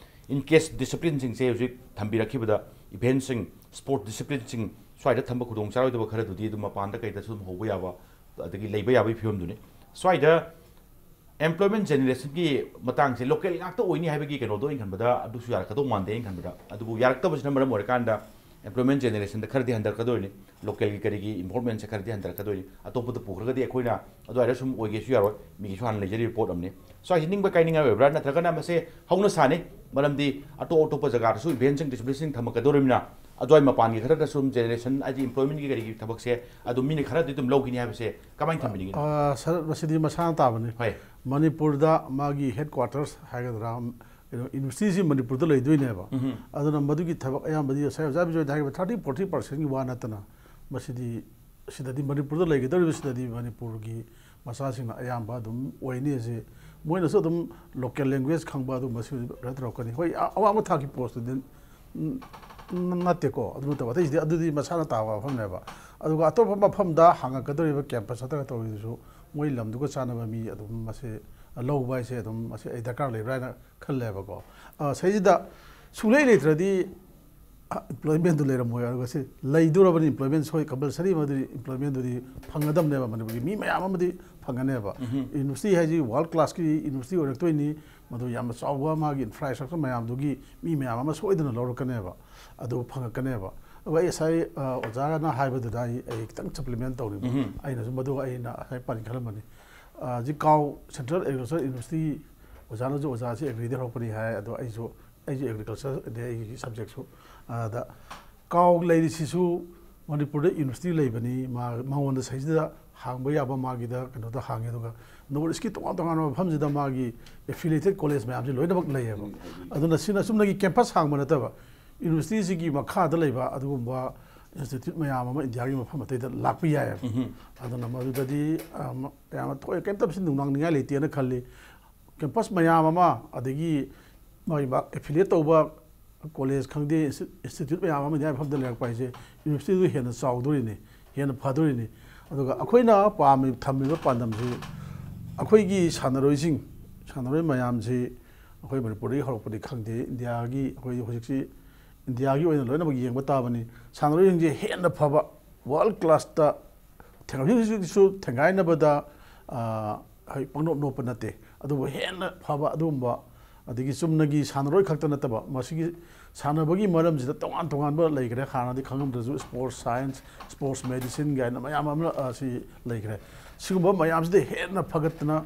In case ꯗꯤꯁꯤꯄ꯭ꯂꯤꯟꯁꯤꯡꯁꯦ ꯍꯧꯖꯤꯛ ꯊꯝꯕꯤꯔꯛꯈꯤꯕꯗ, ꯏꯚꯦꯟꯁꯤꯡ, ꯁ꯭ꯄꯣꯔꯠ ꯗꯤꯁꯤꯄ꯭ꯂꯤꯟꯁꯤꯡ ꯁ꯭ꯋꯥꯏꯗ ꯊꯝꯕ ꯈꯨꯗꯣꯡ ꯆꯥꯔꯣꯏꯗꯕ ꯈꯔꯗꯨꯗꯤ ꯑꯗꯨꯝ ꯃꯄꯥꯟꯗ ꯀꯩꯗꯁꯨ ꯑꯗꯨꯝ ꯍꯧꯕ ꯌꯥꯕ, ꯑꯗꯒꯤ ꯂꯩꯕ ꯌꯥꯕꯒꯤ ꯐꯤꯕꯝꯗꯨꯅꯤ꯫ ꯁ꯭ꯋꯥꯏꯗ ꯑꯦꯝꯄ꯭ꯂꯣꯏꯃꯦꯟ ꯖꯦꯅꯦꯔꯦꯁꯟꯒꯤ ꯃꯇꯥꯡꯁꯦ ꯂꯣꯀꯦꯜ ꯉꯥꯛꯇ ꯑꯣꯏꯅꯤ ꯍꯥꯏꯕꯒꯤ ꯀꯩꯅꯣꯗꯣ ꯑꯩꯅ ꯈꯟꯕꯗ ꯑꯗꯨꯁꯨ ꯌꯥꯔꯛꯀꯗꯧ ꯃꯥꯟꯗꯦ꯫ ꯑꯩꯅ ꯈꯟꯕꯗ ꯑꯗꯨꯕꯨ ꯌꯥꯔꯛꯇꯕꯁꯤꯅ ꯃꯔꯝ ꯑꯣꯏꯔꯀꯥꯟꯗ ꯑꯦꯝꯄ꯭ꯂꯣꯏꯃꯦꯟ ꯖꯦꯅꯦꯔꯦꯁꯟꯗ ꯈꯔꯗꯤ ꯍꯟꯊꯔꯛꯀꯗꯣꯏꯅꯤ, ꯂꯣꯀꯦꯜꯒꯤ ꯀꯔꯤꯒꯤ ꯏꯟꯚꯣꯜꯞꯃꯦꯟꯁꯦ ꯈꯔꯗꯤ ꯍꯟꯊꯔꯛꯀꯗꯣꯏꯅꯤ꯫ ꯑꯇꯣꯞꯄꯗ ꯄꯨꯈ꯭ꯔꯒꯗꯤ ꯑꯩꯈꯣꯏꯅ ꯑꯗꯨꯋꯥꯏꯗ ꯁꯨꯝ ꯑꯣꯏꯒꯦꯁꯨ ꯌꯥꯔꯣꯏ, ꯃꯤꯒꯤꯁꯨ ꯍꯥꯟꯅ ꯂꯩꯖꯔꯤꯕ ꯄꯣꯠ ꯑꯃꯅꯤ꯫ ꯁ꯭ꯋꯥꯏꯁꯤ ꯅꯤꯡꯕ ꯀꯥꯏꯅꯤꯡꯉꯥꯏ ꯑꯣꯏꯕ꯭ꯔꯥ, ꯅꯠꯇ꯭ꯔꯒꯅ ꯃꯁꯦ ꯍꯧꯅ ꯁꯥꯅꯤ? ꯃꯔꯝꯗꯤ ꯑꯇꯣꯞ ꯑꯇꯣꯞꯄ ꯖꯒꯥꯗꯁꯨ ꯏꯚꯦꯟꯁꯤꯡ, ꯗꯤꯁꯤꯄ꯭ꯂꯤꯟꯁꯤꯡ ꯊꯝꯃꯛꯀꯗꯧꯔꯤꯕꯅꯤꯅ ꯑꯗꯨꯋꯥꯏ ꯃꯄꯥꯟꯒꯤ ꯈꯔꯗ ꯁꯨꯝ ꯖꯦꯅꯦꯔꯦꯁꯟ ꯍꯥꯏꯗꯤ ꯏꯝꯄ꯭ꯂꯣꯏꯃꯦꯟꯒꯤ ꯀꯔꯤꯒꯤ ꯊꯕꯛꯁꯦ ꯑꯗꯨꯝ ꯃꯤꯅ ꯈꯔꯗꯤ ꯑꯗꯨꯝ ꯂꯧꯈꯤꯅꯤ ꯍꯥꯏꯕꯁꯦ ꯀꯃꯥꯏꯅ ꯊꯝꯕꯤꯅꯤꯡꯉꯤ? ꯑ, ꯁꯔ, ꯃꯁꯤꯗꯤ ꯃꯁꯥꯅ ꯇꯥꯕꯅꯤ꯫ ꯍꯣꯏ꯫ ꯃꯅꯤꯄꯨꯔꯗ ꯃꯥꯒꯤ ꯍꯦꯗ ꯀ꯭ꯋꯥꯇꯔꯁ ꯍꯥꯏꯒꯗ꯭ꯔꯥ, ꯀꯩꯅꯣ, ꯌꯨꯅꯤꯚꯔꯁꯤꯇꯤꯁꯤ ꯃꯅꯤꯄꯨꯔꯗ ꯂꯩꯗꯣꯏꯅꯦꯕ꯫ ꯎꯝ꯫ ꯑꯗꯨꯅ ꯃꯗꯨꯒꯤ ꯊꯕꯛ ꯑꯌꯥꯝꯕꯗꯤ ꯉꯁꯥꯏ ꯑꯣꯖꯥ ꯕꯤꯖꯣꯏꯗ ꯍꯥꯏꯈꯤꯕ ꯊꯥꯔꯇꯤ, ꯐꯣꯔꯇꯤ ꯄꯥꯔꯁꯦꯟꯒꯤ ꯋꯥ ꯅꯠꯇꯅ ꯃꯁꯤꯗꯤ ꯁꯤꯗꯗꯤ ꯃꯅꯤꯄꯨꯔꯗ ꯂꯩꯒꯗꯧꯔꯤꯕ ꯁꯤꯗꯗꯤ ꯃꯅꯤꯄꯨꯔꯒꯤ ꯃꯆꯥꯁꯤꯡꯅ ꯑꯌꯥꯝꯕ ꯑꯗꯨꯝ ꯑꯣꯏꯅꯤ꯫ ꯑꯁꯤ ꯃꯣꯏꯅꯁꯨ ꯑꯗꯨꯝ ꯂꯣꯀꯦꯜ ꯂꯦꯡꯒ꯭ꯋꯦꯖ ꯈꯪꯕ ꯑꯗꯨꯒꯨꯝꯕꯁꯨ ꯈꯔ ꯇꯧꯔꯛꯀꯅꯤ꯫ ꯍꯣꯏ, ꯑ-, ꯑꯋꯥꯡꯕ ꯊꯥꯛꯀꯤ ꯄꯣꯁꯇꯨꯗꯤ ꯎꯝ, ꯎꯝ, ꯅꯠꯇꯦꯀꯣ꯫ ꯑꯗꯨ ꯅꯠꯇꯕ ꯑꯇꯩꯁꯤꯗꯤ ꯑꯗꯨꯗꯤ ꯃꯁꯥꯅ ꯇꯥꯕ ꯋꯥꯐꯝꯅꯦꯕ꯫ ꯑꯗꯨꯒ ꯑꯇꯣꯞꯄ ꯃꯐꯝꯗ ꯍꯥꯡꯉꯛꯀꯗꯧꯔꯤꯕ ꯀꯦꯝꯄꯁ ꯅꯠꯇ꯭ꯔꯒ ꯇꯧꯔꯤꯗꯨꯁꯨ ꯃꯣꯏ ꯂꯝꯗꯨꯒ ꯆꯥꯟꯅꯕ ꯃꯤ ꯑꯗꯨꯝ ꯃꯁꯦ ꯂꯧꯕ ꯍꯥꯏꯁꯦ ꯑꯗꯨꯝ ꯃꯁꯦ ꯑꯩ ꯗꯔꯀꯥꯔ ꯂꯩꯕ꯭ꯔꯥ ꯍꯥꯏꯅ ꯈꯜꯂꯦꯕꯀꯣ꯫ ꯑ, ꯁꯤꯗꯩꯁꯤꯗ ꯁꯨꯡꯂꯩ ꯂꯩꯇ꯭ꯔꯗꯤ ꯑ, employment ꯇꯨ ꯂꯩꯔꯝꯃꯣꯏ꯫ ꯑꯗꯨꯒ ꯁꯤ ꯂꯩꯗꯣꯔꯕꯅꯤ, employment ꯁꯣꯏ compulsory ꯑꯃꯗꯤ employment ꯇꯨꯗꯤ ꯐꯪꯒꯗꯕꯅꯦꯕ꯫ ꯃꯅꯤꯄꯨꯔꯒꯤ ꯃꯤ ꯃꯌꯥꯝ ꯑꯃꯗꯤ ꯐꯪꯒꯅꯦꯕ꯫ University ꯍꯥꯏꯁꯤ world class ꯀꯤ university ꯑꯣꯏꯔꯛꯇꯣꯏꯅꯤ꯫ ꯃꯗꯨ ꯌꯥꯝꯅ ꯆꯥꯎꯕ ꯃꯥꯒꯤ infrastructure ꯃꯌꯥꯝꯗꯨꯒꯤ ꯃꯤ ꯃꯌꯥꯝ ꯑꯃ ꯁꯣꯏꯗꯅ ꯂꯧꯔꯛꯀꯅꯦꯕ꯫ ꯑꯗꯨ ꯐꯪꯉꯛꯀꯅꯦꯕ꯫ ꯑꯗꯨꯒ ꯑꯩ ꯉꯁꯥꯏ, ꯑ, ꯑꯣꯖꯥꯅ ꯍꯥꯏꯕꯗꯨꯗ ꯑꯩ, ꯑꯩ ꯈꯤꯇꯪ supplement ꯇꯧꯅꯤꯡꯕ꯫ ꯑꯩꯅꯁꯨ ꯃꯗꯨ ꯑꯩꯅ ꯉꯁꯥꯏ ꯄꯟꯈꯠꯂꯝꯕꯅꯤ꯫ ꯑ, ꯍꯧꯖꯤꯛ ꯀꯥꯎ Central Agriculture University ꯑꯣꯖꯥꯅꯁꯨ ꯑꯣꯖꯥꯁꯤ agri ꯗ ꯍꯧꯔꯛꯄꯅꯤ ꯍꯥꯏ꯫ ꯑꯗꯣ ꯑꯩꯁꯨ, ꯑꯩꯁꯨ agriculture ꯅꯦ ꯑꯩꯒꯤ subject ꯁꯨ꯫ ꯑꯗ ꯀꯥꯎ ꯂꯩꯔꯤꯁꯤꯁꯨ ꯃꯅꯤꯄꯨꯔꯗ university ꯂꯩꯕꯅꯤ, ꯃꯥ, ꯃꯉꯣꯟꯗ ꯁꯤꯗꯩꯁꯤꯗ ꯍꯥꯡꯕ ꯌꯥꯕ ꯃꯥꯒꯤꯗ ꯀꯩꯅꯣꯗ ꯍꯥꯡꯉꯦ꯫ ꯑꯗꯨꯒ North East ꯀꯤ ꯇꯣꯉꯥꯟ ꯇꯣꯉꯥꯟꯕ ꯃꯐꯝꯁꯤꯗ ꯃꯥꯒꯤ affiliated college ꯃꯌꯥꯝꯁꯤ ꯂꯣꯏꯅꯃꯛ ꯂꯩꯌꯦꯕ꯫ ꯑꯗꯨꯅ ꯁꯤꯅ ꯆꯨꯝꯅꯒꯤ campus ꯍꯥꯡꯕ ꯅꯠꯇꯕ, university ꯁꯤꯒꯤ ꯃꯈꯥꯗ ꯂꯩꯕ ꯑꯗꯨꯒꯨꯝꯕ institute ꯃꯌꯥꯝ ꯑꯃ ꯏꯟꯗꯤꯌꯥꯒꯤ ꯃꯐꯝ ꯑꯇꯩꯗ ꯂꯥꯛꯄ ꯌꯥꯏꯌꯦꯕ꯫ ꯑꯗꯨꯅ ꯃꯗꯨꯗꯗꯤ, ꯑ, ꯃ-, ꯌꯥꯝꯅ ꯊꯣꯏ-, ꯀꯩꯝꯇ ꯁꯤ ꯅꯨꯡꯅꯥꯡꯅꯤꯡꯉꯥꯏ ꯂꯩꯇꯦꯅ ꯈꯜꯂꯤ꯫ Campus ꯃꯌꯥꯝ ꯑꯃ, ꯑꯗꯒꯤ ꯃꯥꯒꯤ ꯃꯥ affiliate ꯇꯧꯕ college ꯈꯪꯗꯦ, insti-, institute ꯃꯌꯥꯝ ꯑꯃ ꯏꯟꯗꯤꯌꯥꯒꯤ ꯃꯐꯝꯗ ꯂꯩꯔꯛꯄ ꯍꯥꯏꯁꯦ university ꯗꯨ ꯍꯦꯟꯅ ꯆꯥꯎꯗꯣꯔꯤꯅꯤ, ꯍꯦꯟꯅ ꯐꯗꯣꯔꯤꯅꯤ꯫ ꯑꯗꯨꯒ ꯑꯩꯈꯣꯏꯅ ꯄꯥꯝꯃꯤ, ꯊꯝꯃꯤꯕ ꯄꯥꯟꯗꯝꯁꯤ ꯑꯩꯈꯣꯏꯒꯤ ꯁꯥꯟꯅꯔꯣꯏꯁꯤꯡ, ꯁꯥꯟꯅꯔꯣꯏ ꯃꯌꯥꯝꯁꯤ ꯑꯩꯈꯣꯏ ꯃꯅꯤꯄꯨꯔꯗꯒꯤ ꯍꯧꯔꯛꯄꯅꯤ ꯈꯪꯗꯦ, ꯏꯟꯗꯤꯌꯥꯒꯤ, ꯑꯩꯈꯣꯏ ꯍꯧꯖꯤꯛꯁꯤ ꯏꯟꯗꯤꯌꯥꯒꯤ ꯑꯣꯏꯅ ꯂꯣꯏꯅꯃꯛ ꯌꯦꯡꯕ ꯇꯥꯕꯅꯤ꯫ ꯁꯥꯟꯅꯔꯣꯏꯁꯤꯡꯁꯦ ꯍꯦꯟꯅ ꯐꯕ, world class ꯇ ꯊꯦꯡ-, ꯍꯧꯖꯤꯛ ꯍꯧꯖꯤꯛꯁꯨ ꯊꯦꯡꯒꯥꯏꯅꯕꯗ, ꯑ, ꯍꯣꯏ, ꯄꯪꯅꯣꯞ ꯅꯣꯞꯄ ꯅꯠꯇꯦ, ꯑꯗꯨꯕꯨ ꯍꯦꯟꯅ ꯐꯕ ꯑꯗꯨꯒꯨꯝꯕ, ꯑꯗꯒꯤ ꯆꯨꯝꯅꯒꯤ ꯁꯥꯟꯅꯔꯣꯏ ꯈꯛꯇ ꯅꯠꯇꯕ, ꯃꯁꯤꯒꯤ ꯁꯥꯟꯅꯕꯒꯤ ꯃꯔꯝꯁꯤꯗ ꯇꯣꯉꯥꯟ ꯇꯣꯉꯥꯟꯕ ꯂꯩꯈ꯭ꯔꯦ꯫ ꯍꯥꯟꯅꯗꯤ ꯈꯪꯉꯝꯗ꯭ꯔꯁꯨ sports science, sports medicine ꯀꯥꯏꯅ ꯃꯌꯥꯝ ꯑꯃ, ꯑ, ꯁꯤ ꯂꯩꯈ꯭ꯔꯦ꯫ ꯁꯤꯒꯨꯝꯕ ꯃꯌꯥꯝꯁꯤꯗ ꯍꯦꯟꯅ ꯐꯒꯠꯇꯅ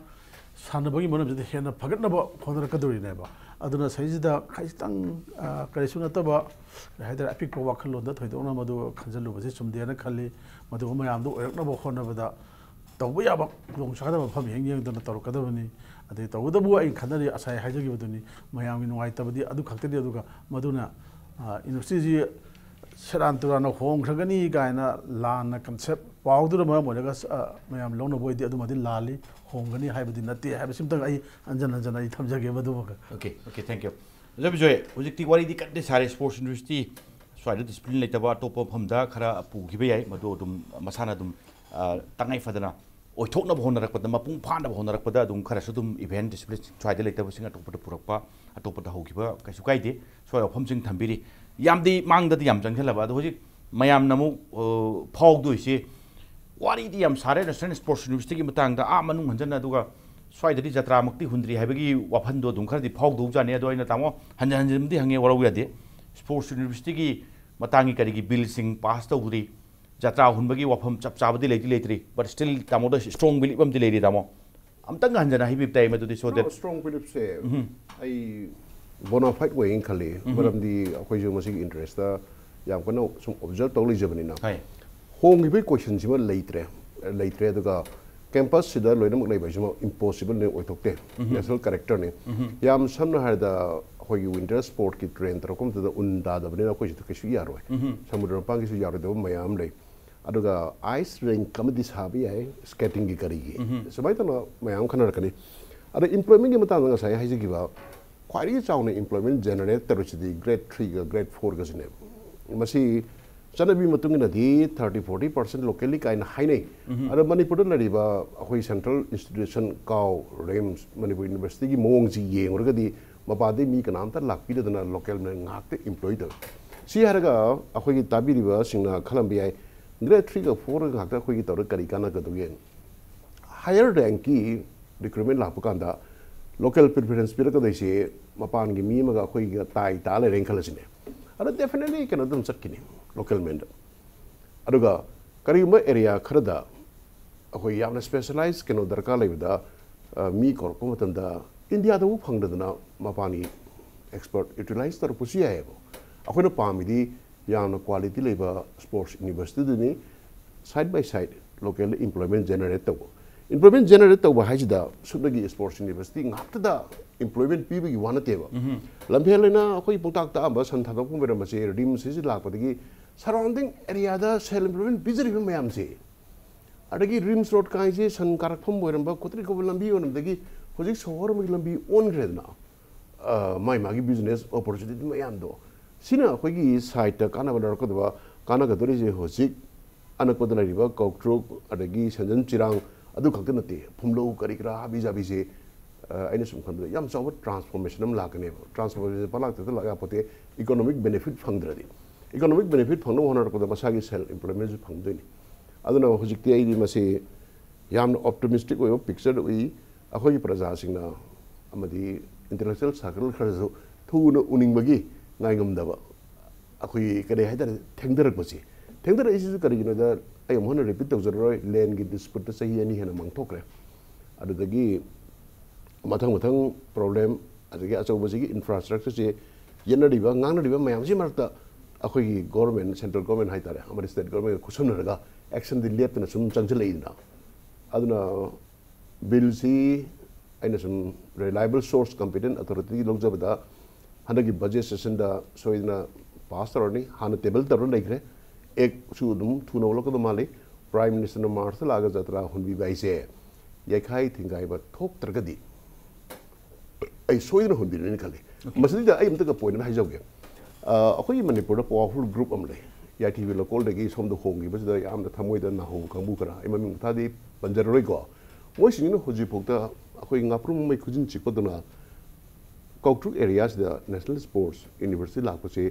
ꯁꯥꯟꯅꯕꯒꯤ ꯃꯔꯝꯁꯤꯗ ꯍꯦꯟꯅ ꯐꯒꯠꯅꯕ ꯍꯣꯠꯅꯔꯛꯀꯗꯧꯔꯤꯅꯦꯕ꯫ ꯑꯗꯨꯅ ꯁꯤꯁꯤꯗ ꯈꯖꯤꯛꯇꯪ, ꯑ, ꯀꯔꯤꯁꯨ ꯅꯠꯇꯕ, ꯀꯔꯤ ꯍꯥꯏꯇꯥꯔꯦ, ꯑꯄꯤꯛꯄ ꯋꯥꯈꯜꯂꯣꯟꯗ ꯊꯣꯏꯗꯣꯛꯅ ꯃꯗꯨ ꯈꯟꯖꯜꯂꯨꯕꯁꯤ ꯆꯨꯝꯗꯦꯅ ꯈꯜꯂꯤ꯫ ꯃꯗꯨꯒꯨꯝꯕ ꯃꯌꯥꯝꯗꯨ ꯑꯣꯏꯔꯛꯅꯕ ꯍꯣꯠꯅꯕꯗ ꯇꯧꯕ ꯌꯥꯕ ꯈꯨꯗꯣꯡꯆꯥꯗꯕ ꯃꯐꯝ ꯌꯦꯡ ꯌꯦꯡꯗꯅ ꯇꯧꯔꯛꯀꯗꯕꯅꯤ꯫ ꯑꯗꯩ ꯇꯧꯕꯇꯕꯨ ꯑꯩ ꯈꯟꯅꯔꯤ, ꯉꯁꯥꯏ ꯍꯥꯏꯖꯈꯤꯕꯗꯨꯅꯤ, ꯃꯌꯥꯝꯒꯤ ꯅꯨꯡꯉꯥꯏꯇꯕꯗꯤ ꯑꯗꯨ ꯈꯛꯇꯅꯤ꯫ ꯑꯗꯨꯒ ꯃꯗꯨꯅ, ꯑ, university ꯁꯤ ꯁꯦꯔꯥꯟ ꯇꯨꯔꯥꯟꯅ ꯍꯣꯡꯈ꯭ꯔꯒꯅꯤ ꯀꯥꯏꯅ ꯂꯥꯟꯅ concept, ꯄꯥꯎꯗꯨꯅ ꯃꯔꯝ ꯑꯣꯏꯔꯒ, ꯑ, ꯃꯌꯥꯝ ꯂꯧꯅꯕ ꯑꯣꯏꯗꯤ ꯑꯗꯨꯃꯗꯤ ꯂꯥꯜꯂꯤ, ꯍꯣꯡꯒꯅꯤ ꯍꯥꯏꯕꯗꯤ ꯅꯠꯇꯦ ꯍꯥꯏꯕꯁꯤꯃꯇꯪ ꯑꯩ ꯍꯟꯖꯟ ꯍꯟꯖꯟ ꯑꯩ ꯊꯝꯖꯒꯦ ꯃꯗꯨꯃꯒ꯫ Okay, okay, thank you꯫ ꯑꯣꯖꯥ ꯕꯤꯖꯣꯏ, ꯍꯧꯖꯤꯛꯇꯤ ꯋꯥꯔꯤꯗꯤ ꯀꯟꯅ ꯁꯥꯔꯦ, sports university, ꯁ꯭ꯋꯥꯏꯗ ꯗꯤꯁꯤꯄ꯭ꯂꯤꯟ ꯂꯩꯇꯕ ꯑꯇꯣꯞꯄ ꯃꯐꯝꯗ ꯈꯔ ꯄꯨꯈꯤꯕ ꯌꯥꯏ, ꯃꯗꯨ ꯑꯗꯨꯝ ꯃꯁꯥꯅ ꯑꯗꯨꯝ ꯑ, ꯇꯉꯥꯏ ꯐꯗꯅ ꯑꯣꯏꯊꯣꯛꯅꯕ ꯍꯣꯠꯅꯔꯛꯄꯗ, ꯃꯄꯨꯡ ꯐꯥꯅꯕ ꯍꯣꯠꯅꯔꯛꯄꯗ ꯑꯗꯨꯝ ꯈꯔꯁꯨ ꯑꯗꯨꯝ ꯏꯚꯦꯟ ꯗꯤꯁꯤꯄ꯭ꯂꯤꯟ ꯁ꯭ꯋꯥꯏꯗ ꯂꯩꯇꯕꯁꯤꯡ ꯑꯇꯣꯞꯄꯗ ꯄꯨꯔꯛꯄ, ꯑꯇꯣꯞꯄꯗ ꯍꯧꯈꯤꯕ ꯀꯩꯁꯨ ꯀꯥꯏꯗꯦ꯫ ꯁ꯭ꯋꯥꯏ ꯋꯥꯐꯝꯁꯤꯡ ꯊꯝꯕꯤꯔꯤ꯫ ꯌꯥꯝꯗꯤ ꯃꯥꯡꯗꯗꯤ ꯌꯥꯝ ꯆꯪꯁꯤꯜꯂꯕ꯫ ꯑꯗꯣ ꯍꯧꯖꯤꯛ ꯃꯌꯥꯝꯅ ꯑꯃꯨꯛ ꯑ, ꯐꯥꯎꯗꯣꯏꯁꯤ, ꯋꯥꯔꯤꯗꯤ ꯌꯥꯝ ꯁꯥꯔꯦ ꯅꯦꯁꯅꯦꯜ ꯁ꯭ꯄꯣꯔꯠꯁ ꯌꯨꯅꯤꯚꯔꯁꯤꯇꯤꯒꯤ ꯃꯇꯥꯡꯗ, ꯑꯥ ꯃꯅꯨꯡ ꯍꯟꯖꯟꯅ, ꯑꯗꯨꯒ ꯁ꯭ꯋꯥꯏꯗꯗꯤ ꯖꯇ꯭ꯔꯥꯃꯛꯇꯤ ꯍꯨꯟꯗ꯭ꯔꯤ ꯍꯥꯏꯕꯒꯤ ꯋꯥꯐꯝꯗꯣ ꯑꯗꯨꯝ ꯈꯔꯗꯤ ꯐꯥꯎꯗꯧꯖꯥꯠꯅꯤ꯫ ꯑꯗꯣ ꯑꯩꯅ ꯇꯥꯃꯣ ꯍꯟꯖꯟ ꯍꯟꯖꯟꯕꯗꯤ ꯍꯪꯉꯦ, ꯋꯥꯔꯧ ꯌꯥꯗꯦ꯫ ꯁ꯭ꯄꯣꯔꯠꯁ ꯌꯨꯅꯤꯚꯔꯁꯤꯇꯤꯒꯤ ꯃꯇꯥꯡꯒꯤ ꯀꯔꯤꯒꯤ ꯕꯤꯜꯁꯤꯡ ꯄꯥꯁ ꯇꯧꯗ꯭ꯔꯤ, ꯖꯇ꯭ꯔꯥ ꯍꯨꯟꯕꯒꯤ ꯋꯥꯐꯝ ꯆꯞ ꯆꯥꯕꯗꯤ ꯂꯩꯗꯤ ꯂꯩꯇ꯭ꯔꯤ, but still ꯇꯥꯃꯣꯗ ꯁ꯭ꯇ꯭ꯔꯣꯡ ꯕꯤꯂꯤꯞ ꯑꯃꯗꯤ ꯂꯩꯔꯤ ꯇꯥꯃꯣ꯫ ꯑꯝꯇꯪꯒ ꯍꯟꯖꯟꯅ ꯍꯥꯏꯕꯤꯕ ꯇꯥꯏ ꯃꯗꯨꯗꯤ ꯁꯣꯗꯦꯠ꯫ ꯁ꯭ꯇ꯭ꯔꯣꯡ ꯕꯤꯂꯤꯞꯁꯦ ꯑꯩ ꯕꯣꯅꯥꯐꯥꯏꯠ ꯑꯣꯏꯌꯦꯅ ꯈꯜꯂꯤ꯫ ꯃꯔꯝꯗꯤ ꯑꯩꯈꯣꯏꯁꯨ ꯃꯁꯤꯒꯤ ꯏꯟꯇꯔꯦꯁꯇ ꯌꯥꯝ ꯀꯟꯅ ꯁꯨꯝ ꯑꯣꯕꯖꯔꯞ ꯇꯧ ꯂꯩꯖꯕꯅꯤꯅ꯫ ꯍꯣꯏ꯫ ꯍꯣꯡꯉꯤꯕꯒꯤ ꯀꯣꯏꯁꯟꯁꯤꯃ ꯂꯩꯇ꯭ꯔꯦ꯫ ꯂꯩꯇ꯭ꯔꯦ꯫ ꯑꯗꯨꯒ ꯀꯦꯝꯄꯁꯁꯤꯗ ꯂꯣꯏꯅꯃꯛ ꯂꯩꯕ ꯍꯥꯏꯁꯤꯃ ꯏꯝꯄꯣꯁꯤꯕꯜꯅꯤ, ꯑꯣꯏꯊꯣꯛꯇꯦ꯫ ꯅꯦꯁꯅꯦꯜ ꯀꯦꯔꯦꯛꯇꯔꯅꯤ꯫ ꯌꯥꯝ ꯁꯝꯅ ꯍꯥꯏꯔꯕꯗ ꯑꯩꯈꯣꯏꯒꯤ ꯋꯤꯟꯇꯔ ꯁ꯭ꯄꯣꯔꯠꯀꯤ ꯇ꯭ꯔꯦꯟ ꯇꯧꯔꯛꯄ ꯃꯇꯝꯗ ꯎꯟ ꯇꯥꯗꯕꯅꯤꯅ ꯑꯩꯈꯣꯏꯁꯤꯗ ꯀꯩꯁꯨ ꯌꯥꯔꯣꯏ꯫ ꯁꯃꯨꯗ꯭ꯔ ꯃꯄꯥꯟꯒꯤꯁꯨ ꯌꯥꯔꯣꯏꯗꯕ ꯃꯌꯥꯝ ꯂꯩ꯫ ꯑꯗꯨꯒ ꯑꯥꯏꯁ ꯔꯤꯡꯛ ꯑꯃꯗꯤ ꯁꯥꯕ ꯌꯥꯏ, ꯁ꯭ꯀꯦꯇꯤꯡꯒꯤ ꯀꯔꯤꯒꯤ꯫ ꯁꯨꯃꯥꯏꯅ ꯇꯧꯅ ꯃꯌꯥꯝ ꯈꯟꯅꯔꯛꯀꯅꯤ꯫ ꯑꯗ ꯏꯝꯄ꯭ꯂꯣꯏꯃꯦꯟꯒꯤ ꯃꯇꯥꯡꯗ ꯉꯁꯥꯏ ꯍꯥꯏꯖꯈꯤꯕ ꯈ꯭ꯋꯥꯏꯗꯒꯤ ꯆꯥꯎꯅ ꯏꯝꯄ꯭ꯂꯣꯏꯃꯦꯟ ꯖꯦꯅꯔꯦꯠ ꯇꯧꯔꯤꯁꯤꯗꯤ ꯒ꯭ꯔꯦꯗ ꯊ꯭ꯔꯤꯒ ꯒ꯭ꯔꯦꯗ ꯐꯣꯔꯒꯁꯤꯅꯦꯕ꯫ ꯃꯁꯤ ꯆꯠꯅꯕꯤ ꯃꯇꯨꯡ ꯏꯟꯅꯗꯤ ꯊꯥꯔꯇꯤ ꯐꯣꯔꯇꯤ ꯄꯥꯔꯁꯦꯟ ꯂꯣꯀꯦꯜꯂꯤ ꯀꯥꯏꯅ ꯍꯥꯏꯅꯩ꯫ ꯑꯗꯣ ꯃꯅꯤꯄꯨꯔꯗ ꯂꯩꯔꯤꯕ ꯑꯩꯈꯣꯏ ꯁꯦꯟꯇ꯭ꯔꯦꯜ ꯏꯟꯁꯇꯤꯇ꯭ꯌꯨꯁꯟ ꯀꯥꯎ, ꯔꯤꯝꯁ, ꯃꯅꯤꯄꯨꯔ ꯌꯨꯅꯤꯚꯔꯁꯤꯇꯤꯒꯤ ꯃꯑꯣꯡꯁꯤ ꯌꯦꯡꯉꯨꯔꯒꯗꯤ ꯃꯄꯥꯟꯗꯒꯤ ꯃꯤ ꯀꯅꯥꯝꯇ ꯂꯥꯛꯄꯤꯗꯗꯅ ꯂꯣꯀꯦꯜ ꯃꯦꯟ ꯉꯥꯛꯇ ꯏꯝꯄ꯭ꯂꯣꯏ ꯇꯧꯏ꯫ ꯁꯤ ꯍꯥꯏꯔꯒ ꯑꯩꯈꯣꯏꯒꯤ ꯇꯥꯕꯤꯔꯤꯕꯁꯤꯡꯅ ꯈꯜꯂꯝꯕ ꯌꯥꯏ, ꯒ꯭ꯔꯦꯗ ꯊ꯭ꯔꯤꯒ ꯐꯣꯔꯒ ꯉꯥꯛꯇ ꯑꯩꯈꯣꯏꯒꯤ ꯇꯧꯔꯒ ꯀꯔꯤ ꯀꯥꯟꯅꯒꯗꯧꯒꯦ? ꯍꯥꯌꯔ ꯔꯦꯡꯛꯀꯤ ꯔꯤꯀ꯭ꯔꯨꯠꯃꯦꯟ ꯂꯥꯛꯄ ꯀꯥꯟꯗ ꯂꯣꯀꯦꯜ ꯄ꯭ꯔꯤꯐꯔꯦꯟꯁ ꯄꯤꯔꯛꯀꯗꯣꯏꯁꯦ ꯃꯄꯥꯟꯒꯤ ꯃꯤ ꯑꯃꯒ ꯑꯩꯈꯣꯏꯒ ꯇꯥꯏ ꯇꯥ ꯂꯩꯔꯦꯅ ꯈꯜꯂꯁꯤꯅꯦ꯫ ꯑꯗ ꯗꯦꯐꯤꯅꯦꯠꯂꯤ ꯀꯩꯅꯣ ꯑꯗꯨꯝ ꯆꯠꯈꯤꯅꯤ ꯂꯣꯀꯦꯜ ꯃꯦꯟꯗ꯫ ꯑꯗꯨꯒ ꯀꯔꯤꯒꯨꯝꯕ ꯑꯦꯔꯤꯌꯥ ꯈꯔꯗ ꯑꯩꯈꯣꯏ ꯌꯥꯝꯅ ꯁ꯭ꯄꯦꯁꯦꯂꯥꯏꯖ ꯀꯩꯅꯣ ꯗꯔꯀꯥꯔ ꯂꯩꯕꯗ, ꯑ, ꯃꯤ ꯀꯧꯔꯛꯄ ꯃꯇꯝꯗ ꯏꯟꯗꯤꯌꯥꯗꯕꯨ ꯐꯪꯗꯗꯅ ꯃꯄꯥꯟꯒꯤ ꯑꯦꯛꯁꯄꯔꯠ ꯌꯨꯇꯤꯂꯥꯏꯖ ꯇꯧꯔꯛꯄꯁꯨ ꯌꯥꯏꯑꯕ꯫ ꯑꯩꯈꯣꯏꯅ ꯄꯥꯝꯃꯤꯗꯤ ꯌꯥꯝꯅ ꯀ꯭ꯋꯥꯂꯤꯇꯤ ꯂꯩꯕ ꯁ꯭ꯄꯣꯔꯠꯁ ꯌꯨꯅꯤꯚꯔꯁꯤꯇꯤꯗꯨꯅꯤ, ꯁꯥꯏꯠ ꯕꯥꯏ ꯁꯥꯏꯠ ꯂꯣꯀꯦꯜꯗ ꯏꯝꯄ꯭ꯂꯣꯏꯃꯦꯟ ꯖꯦꯅꯔꯦꯠ ꯇꯧꯕ꯫ ꯏꯝꯄ꯭ꯂꯣꯏꯃꯦꯟ ꯖꯦꯅꯔꯦꯠ ꯇꯧꯕ ꯍꯥꯏꯁꯤꯗ ꯁꯨꯞꯅꯒꯤ ꯁ꯭ꯄꯣꯔꯠꯁ ꯌꯨꯅꯤꯚꯔꯁꯤꯇꯤ ꯉꯥꯛꯇꯗ ꯏꯝꯄ꯭ꯂꯣꯏꯃꯦꯟ ꯄꯤꯕꯒꯤ ꯋꯥ ꯅꯠꯇꯦꯕ꯫ ꯂꯝꯐꯦꯜ ꯂꯩꯅ ꯑꯩꯈꯣꯏ ꯄꯨꯡꯇꯥꯛ ꯇꯥꯛꯑꯝꯕ ꯁꯟ ꯊꯥꯗꯣꯛꯐꯝ ꯑꯣꯏꯔꯝꯕꯁꯦ, ꯔꯤꯝꯁ ꯁꯤꯁꯤ ꯂꯥꯛꯄꯗꯒꯤ ꯁꯔꯥꯎꯟꯗꯤꯡ ꯑꯦꯔꯤꯌꯥꯗ ꯁꯦꯜꯐ ꯏꯝꯄ꯭ꯂꯣꯏꯃꯦꯟ ꯄꯤꯖꯔꯤꯕ ꯃꯌꯥꯝꯁꯦ, ꯑꯗꯒꯤ ꯔꯤꯝꯁ ꯔꯣꯗ ꯀꯥꯏꯁꯦ ꯁꯟ ꯀꯥꯔꯛꯐꯝ ꯑꯣꯏꯔꯝꯕ, ꯀꯣꯇ꯭ꯔꯤꯀꯣꯕ ꯂꯝꯕꯤ ꯑꯣꯏꯔꯝꯕꯗꯒꯤ ꯍꯧꯖꯤꯛ ꯁꯣꯍꯣꯔ ꯑꯃꯒꯤ ꯂꯝꯕꯤ ꯑꯣꯟꯈ꯭ꯔꯦꯗꯅ꯫ ꯑ, ꯃꯥꯏ ꯃꯥꯒꯤ ꯕꯤꯖꯤꯅꯦꯁ ꯑꯣꯄꯣꯔꯆꯨꯅꯤꯇꯤ ꯃꯌꯥꯝꯗꯣ꯫ ꯁꯤꯅ ꯑꯩꯈꯣꯏꯒꯤ ꯁꯥꯏꯠꯇ ꯀꯥꯟꯅꯕ ꯂꯧꯔꯛꯀꯗꯕ, ꯀꯥꯟꯅꯒꯗꯧꯔꯤꯁꯦ ꯍꯧꯖꯤꯛ ꯑꯅꯛꯄꯗ ꯂꯩꯔꯤꯕ ꯀꯧꯇ꯭ꯔꯨꯛ, ꯑꯗꯒꯤ ꯁꯦꯟꯖꯟ ꯆꯤꯔꯥꯡ, ꯑꯗꯨ ꯈꯛꯇ ꯅꯠꯇꯦ, ꯐꯨꯝꯂꯧ ꯀꯔꯤ ꯀꯔꯥ ꯍꯥꯕꯤ ꯖꯥꯕꯤꯁꯦ, ꯑ, ꯑꯩꯅ ꯁꯨꯝ ꯈꯟꯕꯗ ꯌꯥꯝ ꯆꯥꯎꯕ ꯇ꯭ꯔꯥꯟꯁꯐꯣꯔꯃꯦꯁꯟ ꯑꯃ ꯂꯥꯛꯀꯅꯦꯕ꯫ ꯇ꯭ꯔꯥꯟꯁꯐꯣꯔꯃꯦꯁꯟ ꯄꯥꯛ ꯂꯥꯛꯇ ꯂꯥꯛ ꯌꯥꯄꯣꯠꯇꯦ, ꯏꯀꯣꯅꯣꯃꯤꯛ ꯕꯦꯅꯤꯐꯤꯠ ꯐꯪꯗ꯭ꯔꯗꯤ꯫ ꯏꯀꯣꯅꯣꯃꯤꯛ ꯕꯦꯅꯤꯐꯤꯠ ꯐꯪꯅꯕ ꯍꯣꯠꯅꯔꯛꯄꯗ ꯃꯁꯥꯒꯤ ꯁꯦꯜꯐ ꯏꯝꯄ꯭ꯂꯣꯏꯃꯦꯟꯁꯨ ꯐꯪꯗꯣꯏꯅꯤ꯫ ꯑꯗꯨꯅ ꯍꯧꯖꯤꯛꯇꯤ ꯑꯩꯗꯤ ꯃꯁꯤ ꯌꯥꯝꯅ ꯑꯣꯞꯇꯤꯃꯤꯁꯇꯤꯛ ꯑꯣꯏꯕ ꯄꯤꯛꯆꯔ ꯎꯏ꯫ ꯑꯩꯈꯣꯏꯒꯤ ꯄ꯭ꯔꯖꯥꯁꯤꯡꯅ ꯑꯃꯗꯤ ꯏꯟꯇꯦꯂꯦꯛꯆꯨꯋꯦꯜ ꯁꯥꯔꯀꯜ ꯈꯔꯁꯨ ꯊꯨꯅ ꯎꯅꯤꯡꯕꯒꯤ ꯉꯥꯏꯉꯝꯗꯕ, ꯑꯩꯈꯣꯏꯒꯤ ꯀꯔꯤ ꯍꯥꯏꯇꯥꯔꯦ, ꯊꯦꯡꯊꯔꯛꯄꯁꯤ꯫ ꯊꯦꯡꯊꯔꯛꯏꯁꯤꯁꯨ ꯀꯔꯤꯒꯤꯅꯣꯗ, ꯑꯩ ꯑꯃꯨꯛ ꯍꯟꯅ ꯔꯤꯄꯤꯠ ꯇꯧꯖꯔꯔꯣꯏ, ꯂꯦꯟꯒꯤ ꯗꯤꯁꯄ꯭ꯌꯨꯠꯇ ꯆꯍꯤ ꯑꯅꯤ ꯍꯦꯟꯅ ꯃꯥꯡꯊꯣꯛꯈ꯭ꯔꯦ꯫ ꯑꯗꯨꯗꯒꯤ ꯃꯊꯪ ꯃꯊꯪ ꯄ꯭ꯔꯣꯕ꯭ꯂꯦꯝ, ꯑꯗꯒꯤ ꯑꯆꯧꯕꯁꯤꯒꯤ ꯏꯟꯐ꯭ꯔꯥꯁ꯭ꯇ꯭ꯔꯛꯆꯔꯁꯤ ꯌꯦꯠꯅꯔꯤꯕ, ꯉꯥꯡꯅꯔꯤꯕ ꯃꯌꯥꯝꯁꯤ ꯃꯔꯛꯇ ꯑꯩꯈꯣꯏꯒꯤ ꯒꯣꯔꯃꯦꯟ, ꯁꯦꯟꯇ꯭ꯔꯦꯜ ꯒꯣꯔꯃꯦꯟ ꯍꯥꯏꯇꯥꯔꯦ, ꯑꯃꯗꯤ ꯁ꯭ꯇꯦꯠ ꯒꯣꯔꯃꯦꯟꯒ ꯈꯨꯠꯁꯝꯅꯔꯒ ꯑꯦꯛꯁꯟꯗꯤ ꯂꯦꯞꯇꯅ ꯁꯨꯝ ꯆꯪꯁꯤꯜꯂꯛꯏꯗꯅ꯫ ꯑꯗꯨꯅ ꯕꯤꯜꯁꯤ ꯑꯩꯅ ꯁꯨꯝ ꯔꯤꯂꯥꯏꯕꯜ ꯁꯣꯔꯁ, ꯀꯝꯄꯤꯇꯦꯟ ꯑꯣꯊꯣꯔꯤꯇꯤꯗꯒꯤ ꯂꯧꯖꯕꯗ, ꯍꯟꯗꯛꯀꯤ ꯕꯖꯦꯠ ꯁꯦꯁꯟꯗ ꯁꯣꯏꯗꯅ ꯄꯥꯁ ꯇꯧꯔꯅꯤ꯫ ꯍꯥꯟꯅ ꯇꯦꯕꯜ ꯇꯧꯔ ꯂꯩꯈ꯭ꯔꯦ꯫ ꯑꯦꯛꯁꯨ ꯑꯗꯨꯝ ꯊꯨꯅ ꯑꯣꯜꯂꯛꯀꯗꯧ ꯃꯥꯜꯂꯤ꯫ ꯄ꯭ꯔꯥꯏꯝ ꯃꯤꯅꯤꯁꯇꯔꯅ ꯃꯥꯔꯁꯇ ꯂꯥꯛꯑꯒ ꯖꯇ꯭ꯔꯥ ꯍꯣꯟꯕꯤꯕ ꯍꯥꯏꯁꯦ ꯌꯩꯈꯥꯏ ꯊꯤꯡꯒꯥꯏꯕ ꯊꯣꯛꯇ꯭ꯔꯒꯗꯤ ꯑꯩ ꯁꯣꯏꯗꯅ ꯍꯣꯟꯕꯤꯔꯅꯤꯅ ꯈꯜꯂꯤ꯫ ꯃꯁꯤꯗꯩꯗ ꯑꯩ ꯑꯝꯇꯒ ꯄꯣꯏꯟ ꯑꯃ ꯍꯥꯏꯖꯍꯧꯒꯦ꯫ ꯑ, ꯑꯩꯈꯣꯏꯒꯤ ꯃꯅꯤꯄꯨꯔꯗ ꯄꯋꯥꯔꯐꯨꯜ ꯒ꯭ꯔꯨꯞ ꯑꯃ ꯂꯩ, ꯌꯥꯏꯊꯤꯕꯤ ꯂꯩꯀꯣꯜꯗꯒꯤ ꯁꯣꯝꯗ ꯍꯣꯡꯈꯤꯕꯁꯤꯗ ꯌꯥꯝꯅ ꯊꯃꯣꯏꯗ ꯅꯥꯍꯧꯕ ꯀꯥꯡꯕꯨ ꯈꯔ, ꯑꯩ ꯃꯃꯤꯡ ꯃꯊꯥꯗꯤ ꯄꯟꯖꯔꯔꯣꯏꯀꯣ꯫ ꯃꯣꯏꯁꯤꯡꯁꯤꯅ ꯍꯧꯖꯤꯛꯐꯥꯎꯗ ꯑꯩꯈꯣꯏ ꯉꯥꯄ꯭ꯔꯨꯝ ꯃꯩ ꯈꯨꯖꯤꯟ ꯆꯤꯛꯄꯗꯧꯅ ꯀꯧꯇ꯭ꯔꯨꯛ ꯑꯦꯔꯤꯌꯥꯁꯤꯗ ꯅꯦꯁꯅꯦꯜ ꯁ꯭ꯄꯣꯔꯠꯁ ꯌꯨꯅꯤꯚꯔꯁꯤꯇꯤ ꯂꯥꯛꯄꯁꯤ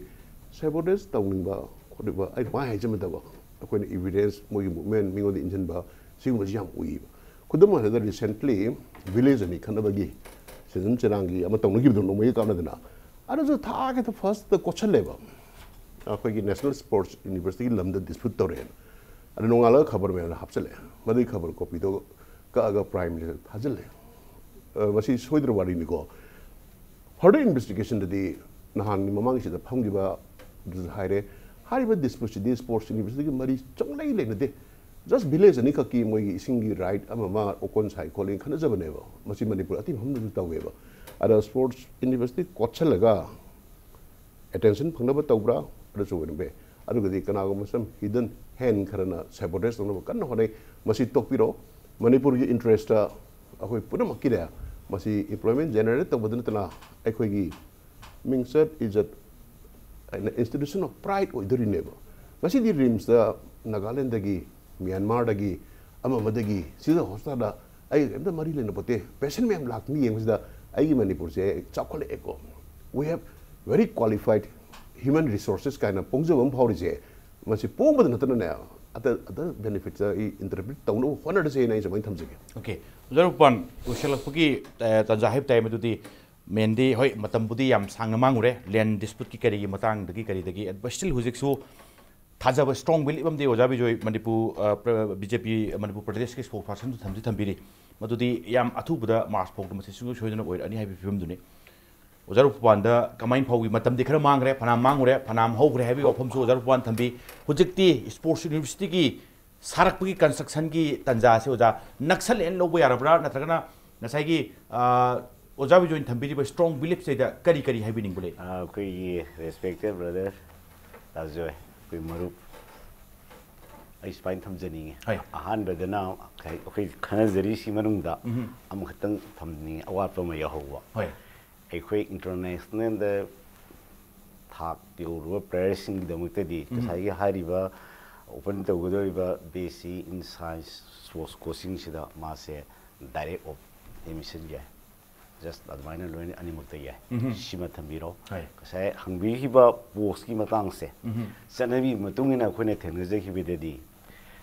ꯁꯦꯕꯣꯇꯦꯖ ꯇꯧꯅꯤꯡꯕ ꯈꯣꯠꯅꯤꯡꯕ, ꯑꯩ ꯄꯥꯏ ꯍꯥꯏꯖꯃꯗꯕ, ꯑꯩꯈꯣꯏꯅ ꯏꯚꯤꯗꯦꯟꯁ, ꯃꯣꯏꯒꯤ ꯃꯨꯞꯃꯦꯟ ꯃꯤꯉꯣꯟꯗ ꯏꯟꯁꯤꯟꯕ, ꯁꯤꯒꯨꯝꯕꯁꯤ ꯌꯥꯝ ꯎꯏꯌꯦꯕ꯫ ꯈꯨꯗꯝ ꯑꯣꯏꯅ ꯍꯥꯏꯔꯕꯗ, ꯔꯤꯁꯦꯟꯠꯂꯤ ꯚꯤꯂꯦꯖ ꯑꯅꯤ ꯈꯠꯅꯕꯒꯤ ꯁꯦꯟꯖꯟ ꯆꯦꯔꯥꯡꯒꯤ ꯑꯃ ꯇꯧꯅꯈꯤꯕꯗꯣ, ꯅꯣꯡꯃꯩꯒ ꯀꯥꯞꯅꯗꯅ, ꯑꯗꯨꯁꯨ ꯊꯥ ꯈꯤꯇ ꯐꯥꯔꯁꯇ ꯀꯣꯠꯁꯜꯂꯦꯕ, ꯑꯩꯈꯣꯏꯒꯤ ꯅꯦꯁꯅꯦꯜ ꯁ꯭ꯄꯣꯔꯠꯁ ꯌꯨꯅꯤꯚꯔꯁꯤꯇꯤꯒꯤ ꯂꯝꯗ ꯗꯤꯁꯄ꯭ꯌꯨꯠ ꯇꯧꯔꯦꯅ꯫ ꯑꯗ ꯅꯣꯡꯉꯥꯜꯂꯒ ꯈꯕꯔ ꯃꯌꯥꯝꯗ ꯍꯥꯞꯆꯜꯂꯦ꯫ ꯃꯗꯨꯒꯤ ꯈꯕꯔ ꯀꯣꯄꯤꯗꯣ ꯀꯛꯑꯒ ꯄ꯭ꯔꯥꯏꯝ ꯃꯤꯅꯤꯁꯇꯔ ꯊꯥꯖꯤꯜꯂꯦ꯫ ꯑ, ꯃꯁꯤ ꯁꯣꯏꯗ꯭ꯔꯕ ꯋꯥꯔꯤꯅꯤꯀꯣ꯫ ꯐꯔꯗꯔ ꯏꯟꯚꯦꯁꯇꯤꯒꯦꯁꯟꯗꯗꯤ ꯅꯍꯥꯟꯒꯤ ꯃꯃꯥꯡꯒꯤꯁꯤꯗ ꯐꯝꯈꯤꯕ ꯑꯗꯨꯁꯨ ꯍꯥꯏꯔꯦ, ꯍꯥꯏꯔꯤꯕ ꯗꯤꯁꯄ꯭ꯌꯨꯠꯁꯤꯗꯤ ꯁ꯭ꯄꯣꯔꯠꯁ ꯌꯨꯅꯤꯚꯔꯁꯤꯇꯤꯒꯤ ꯃꯔꯤ ꯁꯨꯡꯂꯩ ꯂꯩꯅꯗꯦ꯫ ꯖꯁ ꯚꯤꯂꯦꯖ ꯑꯅꯤꯈꯛꯀꯤ ꯃꯣꯏꯒꯤ ꯏꯁꯤꯡꯒꯤ ꯔꯥꯏꯠ ꯑꯃ ꯑꯃ ꯑꯣꯀꯣꯟ ꯁꯥꯏ ꯈꯣꯠꯂꯦꯅ ꯈꯠꯅꯖꯕꯅꯦꯕ꯫ ꯃꯁꯤ ꯃꯅꯤꯄꯨꯔ ꯑꯇꯩ ꯃꯐꯝꯗꯁꯨ ꯇꯧꯋꯦꯕ꯫ ꯑꯗ ꯁ꯭ꯄꯣꯔꯠꯁ ꯌꯨꯅꯤꯚꯔꯁꯤꯇꯤ ꯀꯣꯠꯁꯜꯂꯒ ꯑꯦꯇꯦꯟꯁꯟ ꯐꯪꯅꯕ ꯇꯧꯕ꯭ꯔꯥ? ꯑꯗꯨꯁꯨ ꯑꯣꯏꯔꯝꯕ ꯌꯥꯏ꯫ ꯑꯗꯨꯒꯗꯤ ꯀꯅꯥꯒꯨꯝꯕ some hidden hand ꯈꯔꯅ ꯁꯦꯕꯣꯇꯦꯖ ꯇꯧꯅꯕ ꯀꯟꯅ ꯍꯣꯠꯅꯩ꯫ ꯃꯁꯤ ꯇꯣꯛꯄꯤꯔꯣ꯫ ꯃꯅꯤꯄꯨꯔꯒꯤ ꯏꯟꯇꯔꯦꯁꯇ ꯑꯩꯈꯣꯏ ꯄꯨꯝꯅꯃꯛꯀꯤꯅꯦ, ꯃꯁꯤ employment generate ꯇꯧꯕꯗ ꯅꯠꯇꯅ ꯑꯩꯈꯣꯏꯒꯤ ꯃꯤꯡꯆꯠ ꯏꯖꯠ ꯍꯥꯏꯅ institution of pride ꯑꯣꯏꯗꯣꯔꯤꯅꯦꯕ꯫ ꯉꯁꯤꯗꯤ ꯔꯤꯝꯁꯇ ꯅꯥꯒꯥꯂꯦꯟꯗꯒꯤ, ꯃ꯭ꯌꯥꯟꯃꯥꯔꯗꯒꯤ, ꯑꯃ ꯑꯃꯗꯒꯤ ꯁꯤꯗ ꯍꯣꯁꯄꯤꯇꯥꯜꯗ ꯑꯩꯒ ꯀꯩꯝꯇ ꯃꯔꯤ ꯂꯩꯅꯄꯣꯠꯇꯦ, ꯄꯦꯁꯦꯟ ꯃꯌꯥꯝ ꯂꯥꯛꯇꯅ ꯌꯦꯡꯕꯁꯤꯗ ꯑꯩꯒꯤ ꯃꯅꯤꯄꯨꯔꯁꯦ ꯆꯥꯎꯈꯠꯂꯛꯑꯦꯀꯣ꯫ We have very qualified human resources ꯀꯥꯏꯅ ꯐꯣꯡꯖꯕ ꯑꯃ ꯐꯥꯎꯔꯤꯁꯦ, ꯃꯁꯤ ꯐꯣꯡꯕꯗ ꯅꯠꯇꯅꯅꯦ, ꯑꯇ ꯑꯇ ꯕꯦꯅꯤꯐꯤꯠꯇ ꯑꯩ ꯏꯟꯇꯔꯄ꯭ꯔꯤꯠ ꯇꯧꯅꯕ ꯍꯣꯠꯅꯔꯁꯦꯅ ꯑꯩ ꯁꯨꯃꯥꯏꯅ ꯊꯝꯖꯒꯦ꯫ ꯑꯣꯀꯦ, ꯑꯣꯖꯥ ꯔꯨꯄꯥꯟ, ꯂꯣꯏꯁꯤꯜꯂꯛꯄꯒꯤ ꯑ, ꯇꯥꯟꯖꯥ ꯍꯥꯏꯕ ꯇꯥꯏ꯫ ꯃꯗꯨꯗꯤ ꯃꯦꯟꯗꯤ, ꯍꯣꯏ, ꯃꯇꯝꯕꯨꯗꯤ ꯌꯥꯝ ꯁꯥꯡꯅ ꯃꯥꯡꯉꯨꯔꯦ, ꯂꯦꯟ ꯗꯤꯁꯄ꯭ꯌꯨꯠꯀꯤ ꯀꯔꯤꯒꯤ ꯃꯇꯥꯡꯗꯒꯤ ꯀꯔꯤꯗꯒꯤ, but still ꯍꯧꯖꯤꯛꯁꯨ ꯊꯥꯖꯕ, ꯁ꯭ꯇ꯭ꯔꯣꯡ ꯕꯤꯂꯤꯞ ꯑꯃꯗꯤ ꯑꯣꯖꯥ ꯕꯤꯖꯣꯏ ꯃꯅꯤꯄꯨꯔ, ꯑ, ꯄ꯭ꯔ-, ꯕꯤ ꯖꯦ ꯄꯤ ꯃꯅꯤꯄꯨꯔ ꯄ꯭ꯔꯗꯦꯁꯀꯤ ꯁ꯭ꯄꯣꯛꯁ ꯄꯥꯔꯁꯟꯁꯨ ꯊꯝꯗꯤ ꯊꯝꯕꯤꯔꯤ꯫ ꯃꯗꯨꯗꯤ ꯌꯥꯝ ꯑꯊꯨꯕꯗ ꯃꯥꯔꯆ ꯐꯥꯎꯗ ꯃꯁꯤ ꯁꯨꯡꯁꯣꯏ ꯁꯣꯏꯗꯅ ꯑꯣꯏꯔꯛꯑꯅꯤ ꯍꯥꯏꯕꯒꯤ ꯐꯤꯕꯝꯗꯨꯅꯤ꯫ ꯑꯣꯖꯥ ꯔꯨꯄꯥꯟꯗ ꯀꯃꯥꯏꯅ ꯐꯥꯎꯏ? ꯃꯇꯝꯗꯤ ꯈꯔ ꯃꯥꯡꯈ꯭ꯔꯦ, ꯐꯅꯌꯥꯝ ꯃꯥꯡꯉꯨꯔꯦ, ꯐꯅꯌꯥꯝ ꯍꯧꯈ꯭ꯔꯦ ꯍꯥꯏꯕꯒꯤ ꯋꯥꯐꯝꯁꯨ ꯑꯣꯖꯥ ꯔꯨꯄꯥꯟ ꯊꯝꯕꯤ꯫ ꯍꯧꯖꯤꯛꯇꯤ ꯁ꯭ꯄꯣꯔꯠꯁ ꯌꯨꯅꯤꯚꯔꯁꯤꯇꯤꯒꯤ ꯁꯥꯔꯛꯄꯒꯤ ꯀꯟꯁꯇ꯭ꯔꯛꯁꯟꯒꯤ ꯇꯥꯟꯖꯥꯁꯦ ꯑꯣꯖꯥ ꯅꯛꯁꯜꯂꯦꯅ ꯂꯧꯕ ꯌꯥꯔꯕ꯭ꯔꯥ? ꯅꯠꯇ꯭ꯔꯒꯅ ꯉꯁꯥꯏꯒꯤ, ꯑ, ꯑꯣꯖꯥ ꯕꯤꯖꯣꯏꯅ ꯊꯝꯕꯤꯔꯤꯕ ꯁ꯭ꯇ꯭ꯔꯣꯡ ꯕꯤꯂꯤꯞꯁꯤꯗ ꯀꯔꯤ ꯀꯔꯤ ꯍꯥꯏꯕꯤꯅꯤꯡꯕ ꯂꯩ? ꯑ, ꯑꯩꯈꯣꯏꯒꯤ ꯔꯦꯁꯄꯦꯛꯇꯦꯠ ꯕ꯭ꯔꯗꯔ ꯇꯥꯖꯣꯏ, ꯑꯩꯈꯣꯏ ꯃꯔꯨꯞ, ꯑꯩ ꯁꯨꯃꯥꯏꯅ ꯊꯝꯖꯅꯤꯡꯉꯤ꯫ ꯍꯣꯏ꯫ ꯑꯍꯥꯟꯕꯗꯅ ꯑꯩꯈꯣꯏ ꯈꯟꯅꯖꯔꯤꯁꯤ ꯃꯅꯨꯡꯗ ꯑꯃꯈꯛꯇꯪ ꯊꯝꯖꯅꯤꯡꯉꯤ, ꯑꯋꯥꯠꯄ ꯑꯃ ꯌꯥꯎꯍꯧꯕ꯫ ꯍꯣꯏ꯫ ꯑꯩꯈꯣꯏ ꯏꯟꯇꯔꯅꯦꯁꯅꯦꯜꯗ ꯊꯥꯛ ꯌꯧꯔꯨꯕ ꯄ꯭ꯂꯦꯌꯔꯁꯤꯡꯒꯤꯗꯃꯛꯇꯗꯤ ꯉꯁꯥꯏꯒꯤ ꯍꯥꯏꯔꯤꯕ ꯑꯣꯄꯟ ꯇꯧꯒꯗꯧꯔꯤꯕ ꯕꯤ ꯑꯦꯁ ꯁꯤ ꯏꯟ ꯁꯥꯏꯟꯁ ꯁ꯭ꯄꯣꯔꯠꯁ ꯀꯣꯆꯤꯡꯁꯤꯗ ꯃꯥꯁꯦ ꯗꯥꯏꯔꯦꯛ ꯑꯣꯐ ꯑꯦꯗꯃꯤꯁꯟ ꯌꯥꯏ꯫ ꯖꯁ ꯑꯗꯨꯃꯥꯏꯅ ꯂꯣꯏꯅ ꯑꯅꯤꯃꯛꯇ ꯌꯥꯏ꯫ ꯁꯤꯃ ꯊꯝꯕꯤꯔꯣ꯫ ꯍꯣꯏ꯫ ꯉꯁꯥꯏ ꯍꯪꯕꯤꯈꯤꯕ ꯄꯣꯁꯀꯤ ꯃꯇꯥꯡꯁꯦ, ꯆꯠꯅꯕꯤ ꯃꯇꯨꯡ ꯏꯟꯅ ꯑꯩꯈꯣꯏꯅ ꯊꯦꯡꯅꯖꯈꯤꯕꯗꯗꯤ,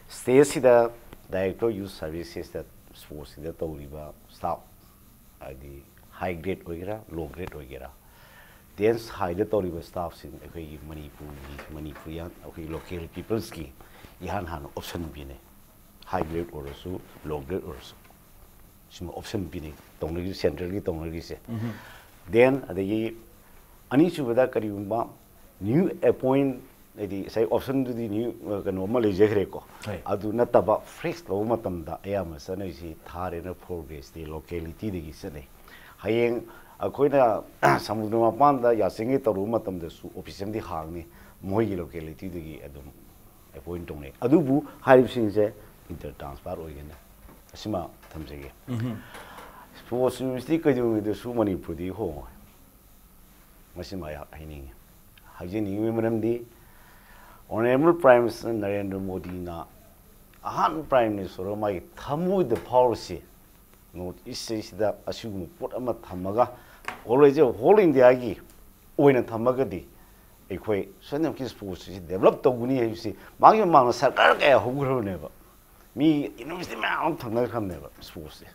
ꯁ꯭ꯇꯦꯠꯁꯤꯗ ꯗꯥꯏꯔꯦꯛꯇꯣꯔ ꯌꯨꯠ ꯁꯥꯔꯚꯤꯁꯦꯁꯇ ꯁ꯭ꯄꯣꯔꯠꯁꯤꯗ ꯇꯧꯔꯤꯕ ꯁ꯭ꯇꯥꯐ, ꯍꯥꯏꯗꯤ ꯍꯥꯏ ꯒ꯭ꯔꯦꯗ ꯑꯣꯏꯒꯦꯔꯥ, ꯂꯣ ꯒ꯭ꯔꯦꯗ ꯑꯣꯏꯒꯦꯔꯥ, ꯗꯦꯟꯁ ꯍꯥꯏꯗ ꯇꯧꯔꯤꯕ ꯁ꯭ꯇꯥꯐꯁꯤꯡ ꯑꯩꯈꯣꯏꯒꯤ ꯃꯅꯤꯄꯨꯔꯒꯤ, ꯃꯅꯤꯄꯨꯔꯤꯌꯥꯟ, ꯑꯩꯈꯣꯏꯒꯤ ꯂꯣꯀꯦꯜ ꯄꯤꯄꯜꯁꯀꯤ ꯏꯍꯥꯟ ꯍꯥꯟꯅ ꯑꯣꯞꯁꯟ ꯄꯤꯅꯩ꯫ ꯍꯥꯏ ꯒ꯭ꯔꯦꯗ ꯑꯣꯏꯔꯁꯨ, ꯂꯣ ꯒ꯭ꯔꯦꯗ ꯑꯣꯏꯔꯁꯨ, ꯁꯤꯃ ꯑꯣꯞꯁꯟ ꯄꯤꯅꯩ ꯇꯧꯅꯔꯤ, ꯁꯦꯟꯇ꯭ꯔꯦꯜꯒꯤ ꯇꯧꯅꯔꯤꯁꯦ꯫ ꯗꯦꯟ ꯑꯗꯒꯤ ꯑꯅꯤꯁꯨꯕꯗ ꯀꯔꯤꯒꯨꯝꯕ ꯅ꯭ꯌꯨ ꯑꯦꯄꯣꯏꯟ, ꯍꯥꯏꯗꯤ ꯉꯁꯥꯏ ꯑꯣꯞꯁꯟꯗꯨꯗꯤ ꯅ꯭ꯌꯨ, ꯑ, ꯀꯩꯅꯣ ꯑꯃ ꯂꯩꯖꯈ꯭ꯔꯦꯀꯣ꯫ ꯍꯣꯏ꯫ ꯑꯗꯨ ꯅꯠꯇꯕ ꯐ꯭ꯔꯦꯁ ꯂꯧꯕ ꯃꯇꯝꯗ ꯑꯌꯥꯝꯕ ꯆꯠꯅꯔꯤꯁꯤ ꯊꯥꯔ ꯑꯦꯟ ꯐꯣꯔ ꯒ꯭ꯔꯦꯗꯁꯇꯤ ꯂꯣꯀꯦꯂꯤꯇꯤꯗꯒꯤ ꯆꯠꯅꯩ꯫ ꯍꯌꯦꯡ ꯑꯩꯈꯣꯏꯅ ꯁꯃꯨꯗ꯭ꯔ ꯃꯄꯥꯟꯗ ꯌꯥꯆꯦꯡꯒꯤ ꯇꯧꯔꯨꯕ ꯃꯇꯝꯗꯁꯨ ꯑꯣꯐꯤꯁ ꯑꯃꯗꯤ ꯍꯥꯡꯅꯤ, ꯃꯣꯏꯒꯤ ꯂꯣꯀꯦꯂꯤꯇꯤꯗꯒꯤ ꯑꯗꯨꯝ ꯑꯦꯄꯣꯏꯟ ꯇꯧꯅꯩ꯫ ꯑꯗꯨꯕꯨ ꯍꯥꯏꯔꯤꯕꯁꯤꯡꯁꯦ ꯏꯟꯇꯔ ꯇ꯭ꯔꯥꯟꯁꯐꯔ ꯑꯣꯏꯒꯅꯤ꯫ ꯑꯁꯤꯃ ꯊꯝꯖꯒꯦ꯫ ꯁ꯭ꯄꯣꯔꯠꯁ ꯌꯨꯅꯤꯚꯔꯁꯤꯇꯤ ꯀꯩꯗꯧꯉꯩꯗꯁꯨ ꯃꯅꯤꯄꯨꯔꯗꯒꯤ ꯍꯣꯡꯉꯣꯏ꯫ ꯃꯁꯤꯃ ꯑꯩꯍꯥꯛ ꯍꯥꯏꯅꯤꯡꯉꯤ꯫ ꯍꯥꯏꯖꯅꯤꯡꯉꯤꯕꯒꯤ ꯃꯔꯝꯗꯤ Honourable Prime Minister ꯅꯔꯦꯟꯗ꯭ꯔ ꯃꯣꯗꯤꯅ ꯑꯍꯥꯟꯕ Prime Minister ꯑꯣꯏꯔꯒ ꯃꯥꯒꯤ ꯊꯃꯣꯏꯗ ꯐꯥꯎꯔꯤꯁꯤ North East ꯁꯤꯗ ꯑꯁꯤꯒꯨꯝꯕ ꯄꯣꯠ ꯑꯃ ꯊꯝꯃꯒ, always whole Indiaꯒꯤ ꯑꯣꯏꯅ ꯊꯝꯃꯒꯗꯤ ꯑꯩꯈꯣꯏ ꯁꯣꯏꯗꯅꯃꯛꯀꯤ sportsꯁꯤ develop ꯇꯧꯒꯅꯤ ꯍꯥꯏꯕꯁꯤ ꯃꯥꯒꯤ ꯃꯃꯥꯡꯗ ꯁꯔꯀꯥꯔ ꯀꯌꯥ ꯍꯧꯈ꯭ꯔꯕꯅꯦꯕ, ꯃꯤ university ꯃꯌꯥꯝ ꯑꯃ ꯊꯝꯅꯈ꯭ꯔꯕꯅꯦꯕ sportsꯁꯦ꯫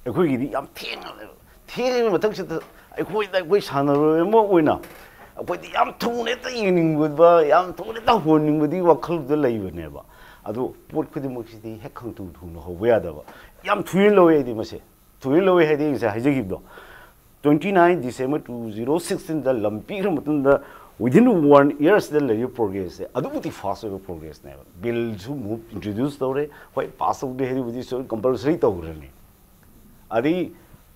ꯑꯩꯈꯣꯏꯒꯤꯗꯤ ꯌꯥꯝ ꯊꯦꯡꯉꯦꯕ꯫ ꯊꯦꯡꯉꯤꯕ ꯃꯊꯛꯁꯤꯗ ꯑꯩꯈꯣꯏꯗ, ꯑꯩꯈꯣꯏ ꯁꯥꯟꯅꯔꯣꯏ ꯑꯃ ꯑꯣꯏꯅ ꯑꯩꯈꯣꯏꯗꯤ ꯌꯥꯝ ꯊꯨꯅ ꯍꯦꯛꯇ ꯌꯦꯡꯅꯤꯡꯕ, ꯌꯥꯝ ꯊꯨꯅ ꯍꯦꯛꯇ ꯍꯣꯟꯅꯤꯡꯕꯗꯤ ꯋꯥꯈꯜꯗꯨꯗ ꯂꯩꯕꯅꯦꯕ꯫ ꯑꯗꯣ ꯄꯣꯠ ꯈꯨꯗꯤꯡꯃꯛꯁꯤꯗꯤ ꯍꯦꯛ ꯈꯪꯊꯨ ꯊꯨꯅ ꯍꯧꯕ ꯌꯥꯗꯕ꯫ ꯌꯥꯝ ꯊꯨꯏꯅ ꯂꯧꯋꯦ ꯑꯩꯗꯤ ꯃꯁꯦ꯫ ꯊꯨꯏꯅ ꯂꯧꯋꯦ ꯍꯥꯏꯗꯤ ꯑꯩ ꯉꯁꯥꯏ ꯍꯥꯏꯖꯈꯤꯕꯗꯣ, twenty nine December two zero sixteenꯗ ꯂꯝ ꯄꯤꯈ꯭ꯔ ꯃꯇꯨꯡꯗ within one yearꯁꯤꯗ ꯂꯩꯔꯤꯕ progressꯁꯦ ꯑꯗꯨꯛ ꯃꯇꯤꯛ fast ꯑꯣꯏꯕ progressꯅꯦꯕ꯫ Billꯁꯨ move, introduce ꯇꯧꯔꯦ, ꯍꯣꯏ, pass ꯇꯧꯗꯦ ꯍꯥꯏꯗꯨꯕꯨꯗꯤ compulsory ꯇꯧꯈ꯭ꯔꯅꯤ꯫ ꯑꯗꯩ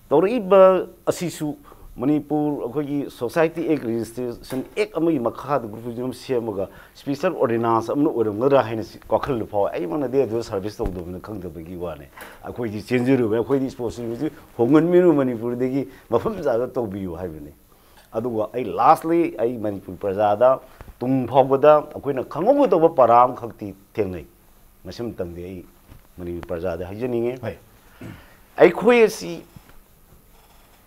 ꯇꯧꯔꯛꯏꯕ ꯑꯁꯤꯁꯨ ꯃꯅꯤꯄꯨꯔ ꯑꯩꯈꯣꯏꯒꯤ Society Act, Registration Act ꯑꯃꯒꯤ ꯃꯈꯥꯗ group ꯑꯃ ꯁꯦꯝꯃꯒ special ordinance ꯑꯃꯅ ꯑꯣꯏꯔꯝꯒꯗ꯭ꯔꯥ ꯍꯥꯏꯅ ꯁꯤ ꯋꯥꯈꯜꯗ ꯐꯥꯎꯋꯦ꯫ ꯑꯩꯃꯛꯅꯗꯤ ꯑꯗꯨ service ꯇꯧꯗꯕꯅꯤꯅ ꯈꯪꯗꯕꯒꯤ ꯋꯥꯅꯤ꯫ ꯑꯩꯈꯣꯏꯗꯤ ꯆꯦꯟꯖꯔꯨꯕ, ꯑꯩꯈꯣꯏꯗꯤ sportsꯁꯤꯡꯁꯤ ꯍꯣꯡꯍꯟꯕꯤꯔꯨ, ꯃꯅꯤꯄꯨꯔꯗꯒꯤ ꯃꯐꯝ ꯆꯥꯕ ꯇꯧꯕꯤꯌꯨ ꯍꯥꯏꯕꯅꯤ꯫ ꯑꯗꯨꯒ ꯑꯩ lastly ꯑꯩ ꯃꯅꯤꯄꯨꯔ ꯄ꯭ꯔꯖꯥꯗ ꯇꯨꯡ ꯐꯥꯎꯕꯗ ꯑꯩꯈꯣꯏꯅ ꯈꯪꯍꯧꯒꯗꯧꯕ ꯄꯔꯥ ꯑꯃꯈꯛꯇꯤ ꯊꯦꯡꯅꯩ꯫ ꯃꯁꯤꯃꯇꯪꯗꯤ ꯑꯩ ꯃꯅꯤꯄꯨꯔ ꯄ꯭ꯔꯖꯥꯗ ꯍꯥꯏꯖꯅꯤꯡꯉꯤ꯫ ꯍꯣꯏ꯫ ꯑꯩꯈꯣꯏ ꯑꯁꯤ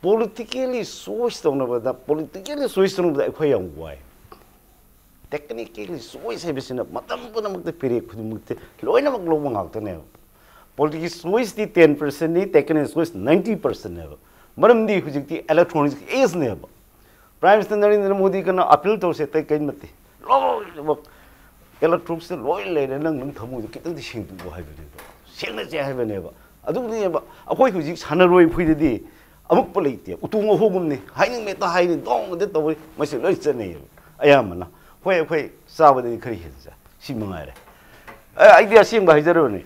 politically choice ꯇꯧꯅꯕꯗ, politically choice ꯇꯧꯅꯕꯗ ꯑꯩꯈꯣꯏ ꯌꯥꯝ ꯋꯥꯏ꯫ Technically choice ꯍꯥꯏꯕꯁꯤꯅ ꯃꯇꯝ ꯄꯨꯝꯅꯃꯛꯇ, ꯄꯦꯔꯦꯛ ꯈꯨꯗꯤꯡꯃꯛꯇ ꯂꯣꯏꯅꯃꯛ ꯂꯧꯕ ꯉꯥꯛꯇꯅꯦꯕ꯫ Political choiceꯇꯤ ten percentꯅꯤ, technical choice ninety percentꯅꯦꯕ꯫ ꯃꯔꯝꯗꯤ ꯍꯧꯖꯤꯛꯇꯤ electronic ageꯅꯦꯕ꯫ Prime Minister Narendra Modi ꯀꯟꯅ appeal ꯇꯧꯔꯁꯦ, ꯑꯇꯩ ꯀꯔꯤꯝ ꯅꯠꯇꯦ꯫ ꯂꯣꯏꯅꯃꯛ electronicsꯇ ꯂꯣꯏ ꯂꯩꯔꯦ, ꯅꯪ ꯅꯪ ꯊꯃꯣꯏꯗ ꯈꯤꯇꯪꯗꯤ ꯁꯦꯡꯗꯣꯛꯎ ꯍꯥꯏꯕꯅꯦꯕ, ꯁꯦꯡꯅꯁꯦ ꯍꯥꯏꯕꯅꯦꯕ꯫ ꯑꯗꯨꯅꯦꯕ ꯑꯩꯈꯣꯏ ꯍꯧꯖꯤꯛ ꯁꯥꯟꯅꯔꯣꯏ ꯑꯩꯈꯣꯏꯗꯗꯤ ꯑꯃꯨꯛꯄ ꯂꯩꯇꯦ꯫ ꯎꯇꯣꯡ ꯑꯍꯣꯕꯝꯅꯦ, ꯍꯥꯏꯅꯤꯡꯕ ꯍꯦꯛꯇ ꯍꯥꯏꯅꯤ, ꯗꯣꯡ ꯍꯦꯛꯇ ꯇꯧꯏ, ꯃꯁꯤ ꯂꯣꯏ ꯆꯠꯅꯩꯌꯦꯕ ꯑꯌꯥꯝꯕꯅ꯫ ꯍꯣꯏ, ꯑꯩꯈꯣꯏ ꯆꯥꯕꯗꯗꯤ ꯈꯔ ꯍꯦꯟꯅ ꯆꯥꯏ, ꯁꯤ ꯃꯉꯥꯏꯔꯦ꯫ ꯑꯦ, ꯑꯩꯗꯤ ꯑꯁꯦꯡꯕ ꯍꯥꯏꯖꯔꯕꯅꯦ꯫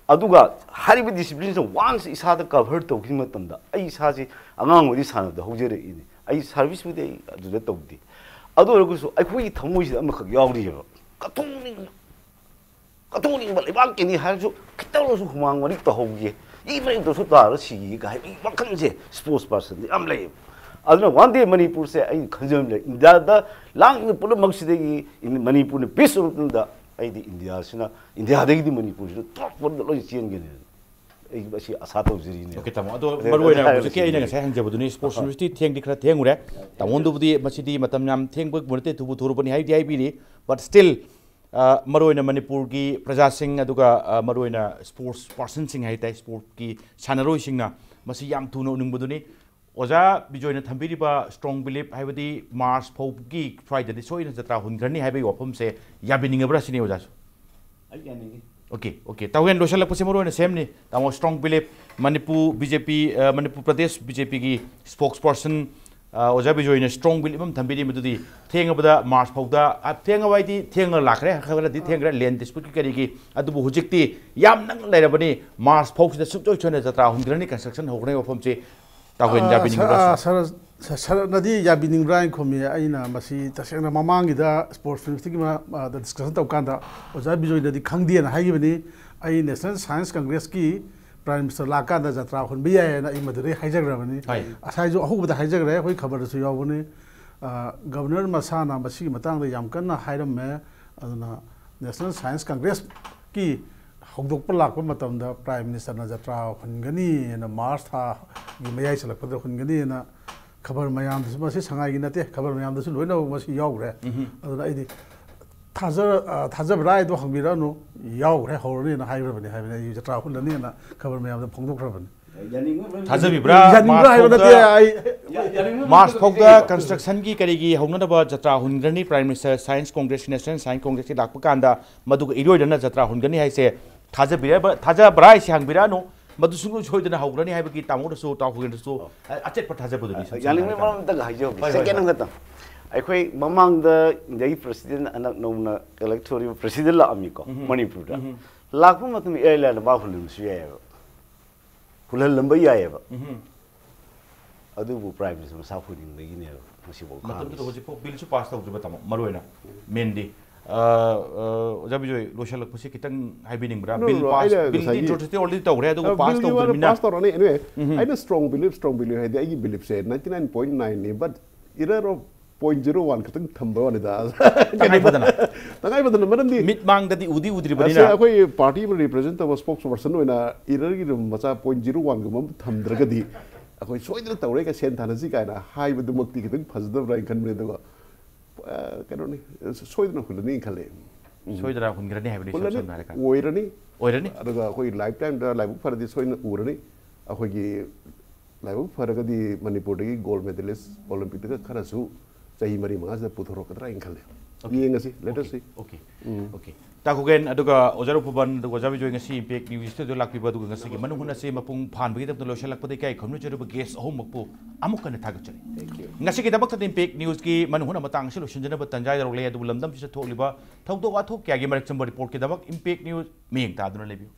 ꯑꯗꯨꯒ ꯍꯥꯏꯔꯤꯕ disciplineꯁꯦ once ꯏꯁꯥꯗ cover ꯇꯧꯈꯤꯕ ꯃꯇꯝꯗ ꯑꯩ ꯏꯁꯥꯁꯦ ꯑꯉꯥꯡ ꯑꯣꯏꯗꯤ ꯁꯥꯟꯅꯕꯗ ꯍꯧꯖꯔꯛꯏꯅꯦ꯫ ꯑꯩ serviceꯄꯨꯗꯤ ꯑꯩ ꯑꯗꯨꯗ ꯇꯧꯗꯦ꯫ ꯑꯗꯨ ꯑꯣꯏꯔꯒꯁꯨ ꯑꯩꯈꯣꯏꯒꯤ ꯊꯃꯣꯏꯁꯤꯗ ꯑꯃꯈꯛ ꯌꯥꯎꯔꯤꯑꯕ, ꯀꯠꯊꯣꯛꯅꯤꯡꯕ, ꯀꯠꯊꯣꯛꯅꯤꯡꯕ ꯂꯩꯕꯥꯛꯀꯤꯅꯤ ꯍꯥꯏꯔꯁꯨ ꯈꯤꯇꯪ ꯑꯣꯏꯔꯁꯨ ꯍꯨꯃꯥꯡ ꯃꯔꯤꯛ ꯇꯧꯍꯧꯒꯦ, ꯏ ꯃꯔꯤꯛꯇꯁꯨ ꯇꯥꯔꯒ ꯁꯤꯒꯦ ꯍꯥꯏꯕꯒꯤ ꯋꯥꯈꯜꯁꯦ sports personꯗ ꯌꯥꯝ ꯂꯩꯌꯦꯕ꯫ ꯑꯗꯨꯅ ꯋꯥꯟ ꯗꯦ ꯃꯅꯤꯄꯨꯔꯁꯦ ꯑꯩꯅ ꯈꯟꯖꯕꯗ ꯏꯟꯗꯤꯌꯥꯗ ꯂꯥꯡꯉꯤꯕ ꯄꯨꯝꯅꯃꯛꯁꯤꯗꯒꯤ ꯏꯟ- ꯃꯅꯤꯄꯨꯔꯅ ꯄꯤꯁ ꯑꯣꯏꯕ ꯃꯇꯨꯡꯗ ꯑꯩꯗꯤ ꯏꯟꯗꯤꯌꯥꯁꯤꯅ, ꯏꯟꯗꯤꯌꯥꯗꯒꯤꯗꯤ ꯃꯅꯤꯄꯨꯔꯁꯤꯅ ꯇꯣꯞ ꯋꯥꯟꯗ ꯂꯣꯏ ꯆꯦꯟꯒꯅꯤ꯫ ꯑꯩ ꯃꯁꯤ ꯑꯁꯥ ꯇꯧꯖꯔꯤꯅꯦ꯫ ꯑꯣꯀꯦ ꯇꯥꯃꯣ, ꯑꯗꯣ ꯃꯔꯨ ꯑꯣꯏꯅ ꯍꯧꯖꯤꯛꯀꯤ ꯑꯩꯅ ꯉꯁꯥꯏ ꯍꯪꯖꯕꯗꯨꯅꯤ, ꯏꯁꯄꯣꯔꯠꯁ ꯌꯨꯅꯤꯚꯔꯁꯤꯇꯤ ꯊꯦꯡꯗꯤ ꯈꯔ ꯊꯦꯡꯉꯨꯔꯦ꯫ ꯇꯥꯃꯣꯗꯨꯕꯨꯗꯤ ꯃꯁꯤꯗꯤ ꯃꯇꯝ ꯌꯥꯝ ꯊꯦꯡꯕ ꯅꯠꯇꯦ, ꯊꯨꯕꯨ ꯊꯨꯔꯕꯅꯤ ꯍꯥꯏꯕꯗꯤ ꯍꯥꯏꯕꯤꯔꯤ꯫ ꯕꯠ ꯁ꯭ꯇꯤꯜ, ꯃꯔꯨ ꯑꯣꯏꯅ ꯃꯅꯤꯄꯨꯔꯒꯤ ꯄ꯭ꯔꯖꯥꯁꯤꯡ, ꯑꯗꯨꯒ ꯃꯔꯨ ꯑꯣꯏꯅ ꯏꯁꯄꯣꯔꯠꯁ ꯄꯥꯔꯁꯟꯁꯤꯡ ꯍꯥꯏ ꯇꯥꯏ, ꯏꯁꯄꯣꯔꯠꯀꯤ ꯁꯥꯟꯅꯔꯣꯏꯁꯤꯡꯅ ꯃꯁꯤ ꯌꯥꯝ ꯊꯨꯅ ꯎꯅꯤꯡꯕꯗꯨꯅꯤ꯫ ꯑꯣꯖꯥ ꯕꯤꯖꯣꯏꯅ ꯊꯝꯕꯤꯔꯤꯕ ꯁ꯭ꯇ꯭ꯔꯣꯡ ꯕꯤꯂꯤꯞ ꯍꯥꯏꯕꯗꯤ ꯃꯥꯔꯆ ꯐꯥꯎꯒꯤ ꯁ꯭ꯋꯥꯏꯗꯗꯤ ꯁꯣꯏꯗꯅ ꯖꯇ꯭ꯔꯥ ꯍꯨꯟꯈ꯭ꯔꯅꯤ ꯍꯥꯏꯕꯒꯤ ꯋꯥꯐꯝꯁꯦ ꯌꯥꯕꯤꯅꯤꯡꯉꯕ꯭ꯔꯥ ꯁꯤꯅꯤ ꯑꯣꯖꯥꯁꯨ? ꯑꯩ ꯌꯥꯅꯤꯡꯉꯤ꯫ ꯑꯣꯀꯦ, ꯑꯣꯀꯦ, ꯇꯥꯎꯍꯦꯟ ꯂꯣꯏꯁꯤꯜꯂꯛꯄꯁꯦ ꯃꯔꯨ ꯑꯣꯏꯅ ꯁꯦꯝꯅꯤ꯫ ꯇꯥꯃꯣ, strong belief, Manipur B J P, Manipur Pradesh B J ꯄꯤꯒꯤ ꯏꯁꯄꯣꯛꯁ ꯄꯥꯔꯁꯟ ꯑꯣꯖꯥ ꯕꯤꯖꯣꯏꯅ ꯁ꯭ꯇ꯭ꯔꯣꯡ ꯕꯤꯂꯤꯞ ꯑꯃ ꯊꯝꯕꯤꯔꯤ, ꯃꯗꯨꯗꯤ ꯊꯦꯡꯉꯕꯗ ꯃꯥꯔꯆ ꯐꯥꯎꯗ, ꯑ, ꯊꯦꯡꯉꯕ ꯍꯥꯏꯗꯤ ꯊꯦꯡꯅ ꯂꯥꯛꯈ꯭ꯔꯦ, ꯈꯔꯗꯤ ꯊꯦꯡꯈ꯭ꯔꯦ, ꯂꯦꯟ ꯗꯤꯁꯄ꯭ꯌꯨꯠꯀꯤ ꯀꯔꯤꯒꯤ, ꯑꯗꯨꯕꯨ ꯍꯧꯖꯤꯛꯇꯤ ꯌꯥꯝ ꯅꯛꯅ ꯂꯩꯔꯕꯅꯤ꯫ ꯃꯥꯔꯆ ꯐꯥꯎꯁꯤꯗ ꯁꯨꯡꯁꯣꯏ ꯁꯣꯏꯗꯅ ꯖꯇ꯭ꯔꯥ ꯍꯨꯟꯈ꯭ꯔꯅꯤ, ꯀꯟꯁꯇ꯭ꯔꯛꯁꯟ ꯍꯧꯈ꯭ꯔꯅꯤ ꯋꯥꯐꯝꯁꯤ꯫ ꯇꯥꯎꯍꯦꯟ ꯑ, ꯌꯥꯕꯤꯅꯤꯡꯕ꯭ꯔꯥ? ꯁ-, ꯑ, ꯁꯔ-, ꯁ-, ꯁꯔꯅꯗꯤ ꯌꯥꯕꯤꯅꯤꯡꯕ꯭ꯔꯥ ꯍꯥꯏꯅ ꯈꯨꯝꯃꯤ꯫ ꯑꯩꯅ ꯃꯁꯤ ꯇꯁꯦꯡꯅ ꯃꯃꯥꯡꯒꯤꯗ ꯏꯁꯄꯣꯔꯠꯁ ꯃꯤꯅꯤꯁꯇꯔꯒꯤ ꯃ-, ꯃ-, ꯗ ꯗꯤꯁꯀꯁꯟ ꯇꯧꯀꯥꯟꯗ ꯑꯣꯖꯥ ꯕꯤꯖꯣꯏꯅꯗꯤ ꯈꯪꯗꯦꯅ ꯍꯥꯏꯈꯤꯕꯅꯤ꯫ ꯑꯩ ꯅꯦꯁꯅꯦꯜ ꯁꯥꯏꯟꯁ ꯀꯪꯒ꯭ꯔꯦꯁꯀꯤ ꯄ꯭ꯔꯥꯏꯝ ꯃꯤꯅꯤꯁꯇꯔ ꯂꯥꯛꯀꯥꯟꯗ ꯖꯇ꯭ꯔꯥ ꯍꯨꯟꯕ ꯌꯥꯏꯌꯦꯅ ꯑꯩ ꯃꯗꯨꯗꯩ ꯍꯥꯏꯖꯈ꯭ꯔꯕꯅꯤ꯫ ꯍꯥꯏ꯫ ꯉꯁꯥꯏꯁꯨ ꯑꯍꯧꯕꯗ ꯍꯥꯏꯖꯈ꯭ꯔꯦ, ꯑꯩꯈꯣꯏ ꯈꯕꯔꯗꯁꯨ ꯌꯥꯎꯕꯅꯤ꯫ ꯑ, ꯒꯕꯔꯅꯔ ꯃꯁꯥꯅ ꯃꯁꯤꯒꯤ ꯃꯇꯥꯡꯗ ꯌꯥꯝ ꯀꯟꯅ ꯍꯥꯏꯔꯝꯃꯦ꯫ ꯑꯗꯨꯅ ꯅꯦꯁꯅꯦꯜ ꯁꯥꯏꯟꯁ ꯀꯪꯒ꯭ꯔꯦꯁꯀꯤ ꯍꯧꯗꯣꯛꯄ ꯂꯥꯛꯄ ꯃꯇꯝꯗ ꯄ꯭ꯔꯥꯏꯝ ꯃꯤꯅꯤꯁꯇꯔꯅ ꯖꯇ꯭ꯔꯥ ꯍꯨꯟꯒꯅꯤꯅ, ꯃꯥꯔꯆ ꯊꯥꯒꯤ ꯃꯌꯥꯏ ꯆꯜꯂꯛꯄꯗ ꯍꯨꯟꯒꯅꯤꯅ ꯈꯕꯔ ꯃꯌꯥꯝꯗꯁꯨ, ꯃꯁꯤ ꯁꯉꯥꯏꯒꯤ ꯅꯠꯇꯦ, ꯈꯕꯔ ꯃꯌꯥꯝꯗꯁꯨ ꯂꯣꯏꯅꯃꯛ ꯃꯁꯤ ꯌꯥꯎꯈ꯭ꯔꯦ꯫ ꯑꯗꯨꯅ ꯑꯩꯗꯤ ꯊꯥꯖ-, ꯑ, ꯊꯥꯖꯕ꯭ꯔꯥ ꯍꯥꯏꯗꯣ ꯍꯪꯕꯤꯔꯛꯑꯅꯨ, ꯌꯥꯎꯈ꯭ꯔꯦ, ꯍꯧꯔꯅꯤꯅ ꯍꯥꯏꯈ꯭ꯔꯕꯅꯤ ꯍꯥꯏꯕꯅꯤ꯫ ꯑꯩ ꯖꯇ꯭ꯔꯥ ꯍꯨꯜꯂꯅꯤꯅ ꯈꯕꯔ ꯃꯌꯥꯝꯗ ꯐꯣꯡꯗꯣꯛꯈ꯭ꯔꯕꯅꯤ꯫ ꯌꯥꯅꯤꯡꯕ ꯃꯔꯝ ꯊꯥꯖꯕꯤꯕ꯭ꯔꯥ? ꯌꯥꯅꯤꯡꯕ꯭ꯔꯥ ꯃꯥꯔꯆ ꯍꯥꯏꯕ ꯅꯠꯇꯦ꯫ ꯐꯥꯎꯗ, ꯑꯩ ꯌꯥ-, ꯌꯥꯅꯤꯡꯕ ꯃꯔꯝ ꯃꯥꯔꯆ ꯅꯠꯇꯦ꯫ ꯐꯥꯎꯗ ꯀꯟꯁꯇ꯭ꯔꯛꯁꯟꯒꯤ ꯀꯔꯤꯒꯤ ꯍꯧꯅꯅꯕ ꯖꯇ꯭ꯔꯥ ꯍꯨꯟꯈ꯭ꯔꯅꯤ꯫ Prime minister, science congress, national science ꯀꯣꯡꯒ꯭ꯔꯦꯁꯀꯤ ꯂꯥꯛꯄ ꯀꯥꯟꯗ ꯃꯗꯨꯒ ꯏꯔꯣꯏꯅꯅ ꯖꯇ꯭ꯔꯥ ꯍꯨꯟꯒꯅꯤ ꯍꯥꯏꯁꯦ ꯊꯥꯖꯕꯤꯔꯕ-, ꯊꯥꯖꯕ꯭ꯔꯥ ꯍꯥꯏꯁꯦ ꯍꯪꯕꯤꯔꯛꯑꯅꯨ꯫ ꯃꯗꯨ ꯁꯨꯡꯁꯣꯏ ꯁꯣꯏꯗꯅ ꯍꯧꯈ꯭ꯔꯅꯤ ꯍꯥꯏꯕꯒꯤ ꯇꯥꯃꯣꯗꯁꯨ, ꯇꯥꯎꯍꯦꯟꯗꯁꯨ ꯑꯆꯦꯠꯄ ꯊꯥꯖꯕꯗꯨꯅꯤ ꯁꯨꯝ ꯌꯥꯅꯤꯡꯕ ꯁꯝꯅ ꯃꯔꯝ ꯑꯝꯇꯒ ꯍꯥꯏꯖꯍꯧꯒꯦ꯫ ꯍꯣꯏ, ꯍꯣꯏ, ꯁꯦꯀꯦꯟ ꯍꯣꯏ꯫ ꯑꯃꯈꯛꯇꯪ꯫ ꯑꯩꯈꯣꯏ ꯃꯃꯥꯡꯗ ꯏꯟꯗꯤꯌꯥꯒꯤ ꯄ꯭ꯔꯁꯤꯗꯦꯟ ꯍꯟꯗꯛ ꯅꯧꯅ ꯏꯂꯦꯛ ꯊꯣꯛꯏꯕ ꯄ꯭ꯔꯁꯤꯗꯦꯟ ꯂꯥꯛꯑꯝꯃꯤꯀꯣ, ꯃꯅꯤꯄꯨꯔꯗ꯫ ꯂꯥꯛꯄ ꯃꯇꯝꯗ ꯏꯔꯥꯏ ꯂꯥꯏꯅ ꯃꯥ ꯍꯨꯜꯂꯝꯕꯁꯨ ꯌꯥꯏꯑꯕ, ꯍꯨꯜꯍꯜꯂꯝꯕ ꯌꯥꯏꯑꯕ꯫ ꯑꯗꯨꯕꯨ ꯄ꯭ꯔꯥꯏꯝ ꯃꯤꯅꯤꯁꯇꯔ ꯃꯁꯥ ꯍꯨꯟꯅꯤꯡꯕꯒꯤꯅꯦꯕ ꯉꯁꯤꯐꯥꯎ ꯃꯇꯝꯗꯨꯗ ꯈꯥꯡꯉꯤꯁꯦ꯫ ꯍꯧꯖꯤꯛꯐꯥꯎ ꯕꯤꯜꯁꯨ ꯄꯥꯁ ꯇꯧꯗ꯭ꯔꯤꯕ, ꯇꯥꯃꯣ, ꯃꯔꯨ ꯑꯣꯏꯅ ꯃꯦꯟꯗꯤ꯫ ꯑꯣꯖꯥ ꯕꯤꯖꯣꯏ, ꯂꯣꯏꯁꯤꯜꯂꯛꯄꯁꯤ ꯈꯤꯇꯪ ꯍꯥꯏꯕꯤꯅꯤꯡꯕ꯭ꯔꯥ? No, no, bill no, pass, ꯑꯩꯅ ꯕꯤꯜꯗꯤ ꯉꯁꯥꯏꯒꯤ ꯏꯟꯇ꯭ꯔꯣꯗ꯭ꯌꯨꯁꯇꯤ ꯑꯣꯜꯔꯦꯗꯤ ꯇꯧꯈ꯭ꯔꯦ, ꯑꯗꯨꯒ ꯄꯥꯁ ꯕꯤꯜꯒꯤ ꯋꯥꯗ ꯇꯧꯗ꯭ꯔꯤꯕꯅꯤꯅ ꯄꯥꯁ ꯇꯧꯔꯅꯤ꯫ Anyway, ꯑꯩꯅ ꯁ꯭ꯇ꯭ꯔꯣꯡ ꯕꯤꯂꯤꯞ ꯁ꯭ꯇ꯭ꯔꯣꯡ ꯕꯤꯂꯤꯞ ꯍꯥꯏꯗꯤ ꯑꯩꯒꯤ ꯕꯤꯂꯤꯞꯁꯦ ninety nine point nine ꯅꯤ, but error of point zero one ꯈꯛꯇꯪ ꯊꯝꯕ ꯋꯥꯅꯤꯗ꯫ ꯇꯉꯥꯏ ꯐꯗꯅ꯫ ꯇꯉꯥꯏ ꯐꯗꯅ, ꯃꯔꯝꯗꯤ ꯃꯤꯠ ꯃꯥꯡꯗꯗꯤ ꯎꯗꯤ ꯑꯁꯦ ꯎꯗ꯭ꯔꯤꯕꯅꯤꯅ꯫ ꯑꯩꯈꯣꯏ ꯄꯥꯔꯇꯤ ꯑꯃ ꯔꯤꯄ꯭ꯔꯖꯦꯟ ꯇꯧꯕ ꯁ꯭ꯄꯣꯛꯁ ꯄꯔꯁꯟ ꯑꯣꯏꯅ errorꯒꯤ ꯃꯆꯥ point zero oneꯒꯨꯝꯕ ꯑꯃ ꯊꯝꯗ꯭ꯔꯒꯗꯤ ꯑꯩꯈꯣꯏ ꯁꯣꯏꯗꯅ ꯇꯧꯔꯦꯒ ꯁꯦꯟ ꯊꯥꯅꯁꯤ ꯀꯥꯏꯅ ꯍꯥꯏꯕꯗꯨꯃꯛꯇꯤ ꯈꯤꯇꯪ ꯐꯖꯗꯕ꯭ꯔꯥ ꯍꯥꯏꯅ ꯈꯟꯕꯅꯦ꯫ ꯑꯗꯨꯒ ꯑ, ꯀꯩꯅꯣꯅꯤ, ꯁꯣꯏꯗꯅ ꯍꯨꯜꯂꯅꯤ ꯈꯜꯂꯦ꯫ ꯁꯣꯏꯗꯅ ꯍꯨꯟꯈ꯭ꯔꯅꯤ ꯍꯥꯏꯕꯅꯤ, ꯏꯁꯝ ꯍꯨꯜꯂꯅꯤ, ꯁꯝꯅ ꯍꯥꯏꯔꯀꯥꯟꯗ꯫ ꯑꯣꯏꯔꯅꯤ꯫ ꯑꯣꯏꯔꯅꯤ꯫ ꯑꯗꯨꯒ ꯑꯩꯈꯣꯏ ꯂꯥꯏꯐ ꯇꯥꯏꯝꯗ ꯂꯥꯏꯕꯛ ꯐꯔꯗꯤ ꯁꯣꯏꯅ ꯎꯔꯅꯤ꯫ ꯑꯩꯈꯣꯏꯒꯤ ꯂꯥꯏꯕꯛ ꯐꯔꯒꯗꯤ ꯃꯅꯤꯄꯨꯔꯗꯒꯤ ꯒꯣꯜ ꯃꯦꯗꯂꯤꯁ ꯑꯣꯂꯤꯝꯄꯤꯛꯇꯒ ꯈꯔꯁꯨ ꯆꯍꯤ ꯃꯔꯤ ꯃꯉꯥꯁꯤꯗ ꯄꯨꯊꯣꯔꯛꯀꯗ꯭ꯔꯥ ꯍꯥꯏꯅ ꯈꯜꯂꯦ꯫ ꯌꯦꯡꯉꯁꯤ, let us see꯫ Okay, okay. ꯇꯥꯈꯨꯒꯦꯟ, ꯑꯗꯨꯒ ꯑꯣꯖꯥ ꯔꯨꯄꯕꯟ, ꯑꯗꯨꯒ ꯑꯣꯖꯥ ꯕꯤꯖꯣꯏ ꯉꯁꯤ ꯏꯝꯄꯦꯛ ꯅ꯭ꯌꯨꯁ ꯁ꯭ꯇꯨꯗꯤꯑꯣ ꯂꯥꯛꯄꯤꯕ, ꯑꯗꯨꯒ ꯉꯁꯤꯒꯤ ꯃꯅꯨꯡ ꯍꯨꯠꯅꯁꯤ ꯃꯄꯨꯡ ꯐꯥꯍꯟꯕꯒꯤꯗꯃꯛꯇ ꯂꯣꯏꯁꯤꯜꯂꯛꯄꯗ ꯏꯀꯥꯏ ꯈꯨꯝꯅꯖꯔꯤꯕ ꯒꯦꯁ ꯑꯍꯨꯝꯃꯛꯄꯨ ꯑꯃꯨꯛ ꯍꯟꯅ ꯊꯥꯒꯠꯆꯔꯤ꯫ ꯉꯁꯤꯒꯤꯗꯃꯛꯇꯗꯤ ꯏꯝꯄꯦꯛ ꯅ꯭ꯌꯨꯁꯀꯤ ꯃꯅꯨꯡ ꯍꯨꯠꯅ ꯃꯇꯥꯡ ꯑꯁꯤ ꯂꯣꯏꯁꯤꯟꯖꯅꯕ ꯇꯥꯟꯖꯥ ꯌꯧꯔꯛꯂꯦ, ꯑꯗꯨꯕꯨ ꯂꯝꯗꯝꯁꯤꯗ ꯊꯣꯛꯂꯤꯕ ꯊꯧꯗꯣꯛ ꯋꯥꯊꯣꯛ ꯀꯌꯥꯒꯤ ꯃꯔꯛ ꯆꯪꯕ ꯔꯤꯄꯣꯔꯠꯀꯤꯗꯃꯛ ꯏꯝꯄꯦꯛ ꯅ꯭ꯌꯨꯁ ꯃꯤꯠꯌꯦꯡ ꯇꯥꯗꯨꯅ ꯂꯩꯕꯤꯌꯨ꯫